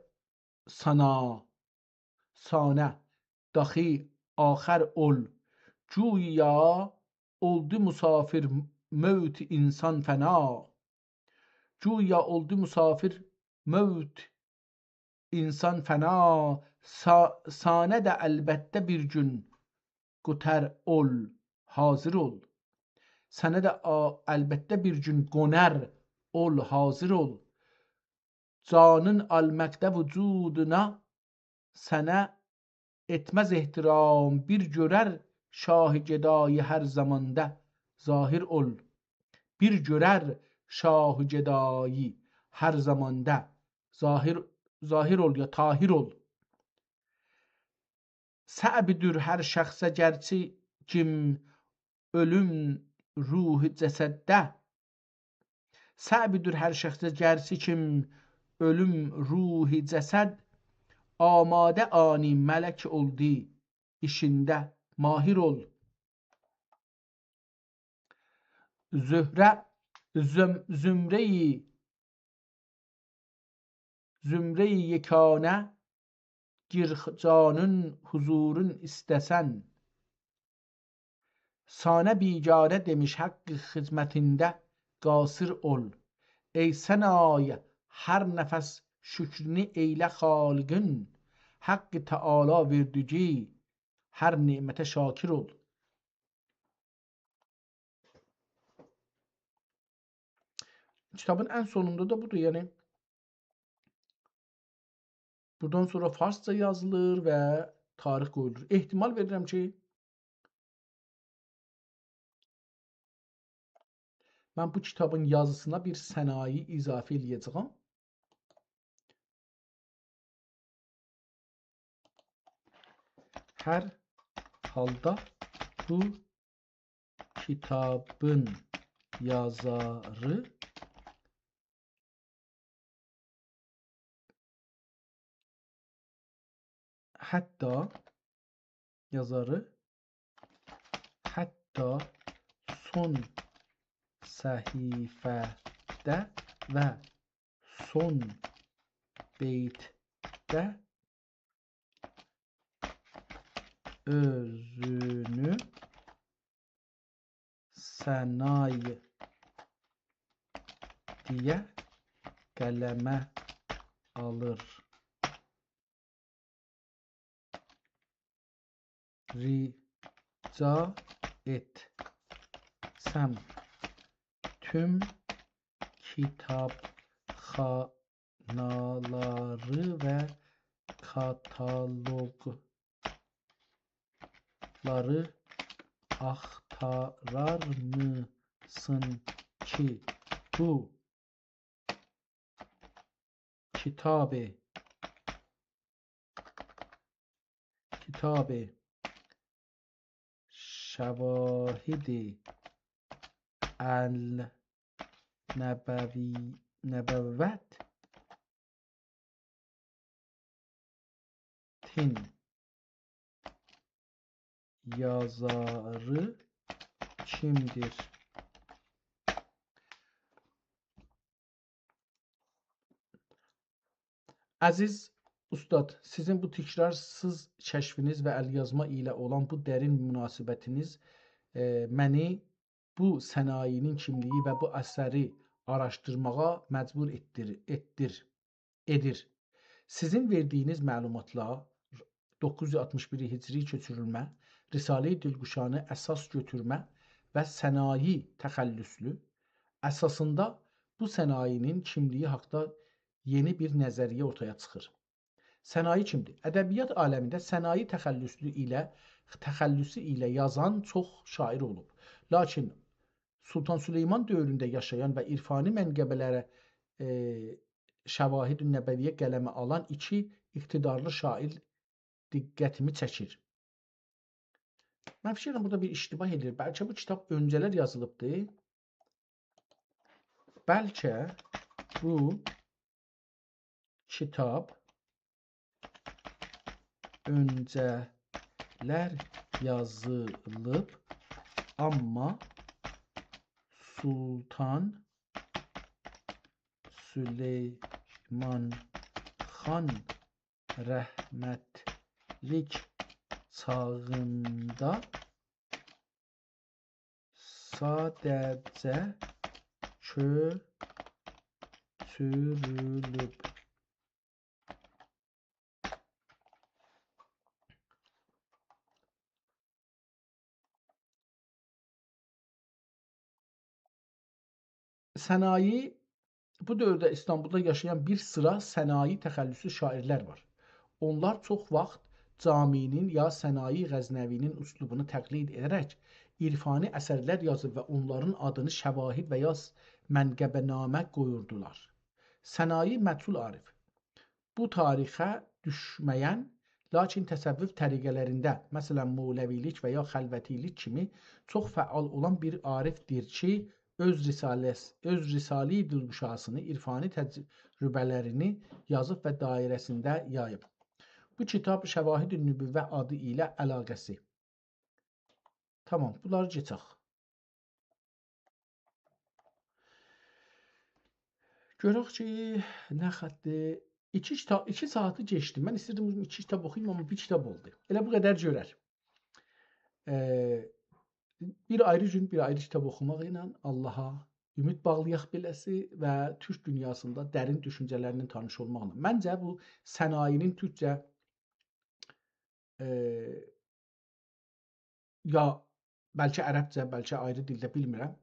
سانا، سانه، داخی آخر اول. گویا اولدو مسافر موت انسان فنا. گویا اولدو مسافر موت انسان فنا. سا-، سانه ده البته بیر گون قوتار اول، حاضر اول. سنه ده آ-، البته بیر گون قونار اول، حاضر اول. جانین آلماقدا وجودونا سنه ائتمز احترام، بیر گؤرر شاه گدایی هر زاماندا ظاهر اول. بیر گؤرر شاه گدایی هر زاماندا ظاهر، ظاهر اول یا طاهر اول. صعبدیر هر شخصه گرچی کیم اؤلوم روح جسدده. صعبدیر هر شخصه گرچی کیم اؤلوم روح جسد، آماده آنی ملک اولدو ایشینده ماهر اول. زهره، زم-، زمره‌ی، زمره‌ی یگانه گیر، جانین حضورون ایسته‌سن. سانه بیگانه دئمیش حق خدمتینده قاصر اول. ای ثنای هر نفس شکرونو ائیله خالقین، حق تعالی وئردیگی هر نعمته شاکر اول. کیتابین ان سونوندا دا بودور، یعنی بورادان سونرا فارسجا یازیلیر و تاریخ قویولور. احتمال وئریرم کی، من بو کیتابین یازیسینا بیر سنایی اضافه ائله‌یه‌جه‌یم. هر حالدا بو کیتابین یازاری حتی، یازاری حتی سون صفحه‌ده و سون بیتده اؤزونو سنایی دئیه قلمه آلیر. ریجا ائتسم، توم کیتابخانالاری و کاتالوقلاری آختارارمیسین کی، بو کیتابی، کیتابی شواهد النبوی، نبوتین یازاری کیمدیر؟ عزیز اوستاد، سیزین بو تکرارسیز کشفینیز و الیازما ایله اولان بو درین مناسبتینیز، ائ، منی بو سنایی‌نین کیملیگی و بو اثری آراشدیرماغا مجبور ائتدیر، ائتدیر، ائدیر. سیزین وئردیگینیز معلوماتلا، دوققوز یوز آلتمیش بیر هجری کؤچورولمه، رساله‌ی دلگشانی اساس گؤتورمه و سنایی تخلصلو اساسیندا بو سنایی‌نین کیملیگی حاقدا یئنی بیر نظریه اورتایا چیخیر. سنایی کیمدیر؟ ادبیات عالمینده سنایی تخلصلو ایله، تخلصو ایله یازان چوخ شاعیر اولوب. لاکین سلطان سلیمان دؤورونده یاشایان و عرفانی منقبه‌لره، ائ، شواهد نبویه قلمه آلان ایکی اقتدارلی شاعیر دقتیمی چکیر. من فیکیر ائدیرم، بورادا بیر اشتباه ائله‌ییر. بلکه بو کیتاب اؤنجه‌لر یازیلیبدی. بلکه بو کیتاب اؤنجه‌لر یازیلیب، آمما سلطان سلیمان خان رحمتلیک چاغیندا ساده‌جه کؤچورولوب. سنایی، بو دؤورده ایستانبولدا یاشایان بیر سیرا سنایی تخلصلو شاعیرلر وار. اونلار چوخ واخت جامی‌نین یا سنایی غزنوی‌نین اسلوبونو تقلید ائده‌رک عرفانی اثرلر یازیب و اونلارین آدینی شواهد و یا س-، منقبه‌نامه قویوردولار. سنایی مجهول عارف. بو تاریخه دوشمه‌ین، لاکین تصوف طریقه‌لرینده، مثلا، مولوی‌لیک و یا خلوتی‌لیک کیمی چوخ فعال اولان بیر عارفدیر کی، اؤز رساله‌س-، اؤز رساله‌ی دلگشاسینی، عرفانی تجربه‌لرینی یازیب و دایره‌سینده یاییب. بو کیتاب شواهد نبوه آدی ایله علاقه‌سی. تامام، بونلاری کئچک. گؤرک کی، نه خطدیر؟ ایکی کیتا-، ایکی ساعاتی کئچدی. من ایستیردیم ایکی کیتاب اوخویوم، آمما بیر کیتاب اولدو. ائله بو قدر گؤرر. ائ، بیر آیری گون بیر آیری کیتاب اوخوماق ایله آللاها امید باغلایاق بئله‌سی و تورک دونیاسیندا درین دوشونجه‌لرینن تانیش اولماقلا. منجه بو صنایع‌نین تورکجه، ائ، یا بلکه عربجه، بلکه آیری دیلده، بیلمیرم.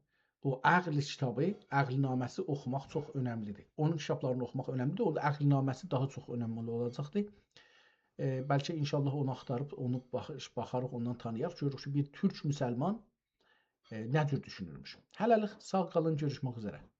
او عقل کیتابی، عقل‌نامه‌سی اوخوماق چوخ اؤنملی‌دیر. اونون کیتابلارینی اوخوماق اؤنملی‌دیر. اوندا عقل‌نامه‌سی داها چوخ اؤنملی اولاجاقدیر. ائ، بلکه ان‌شاءالله اونو آختاریب، اونو باخ-، باخاریق، اوندان تانییاریق، گؤروروک کی، بیر تورک مسلمان، ائ، نه جور دوشونورموش. هله‌لیک ساغ قالین، گؤروشمک اوزره.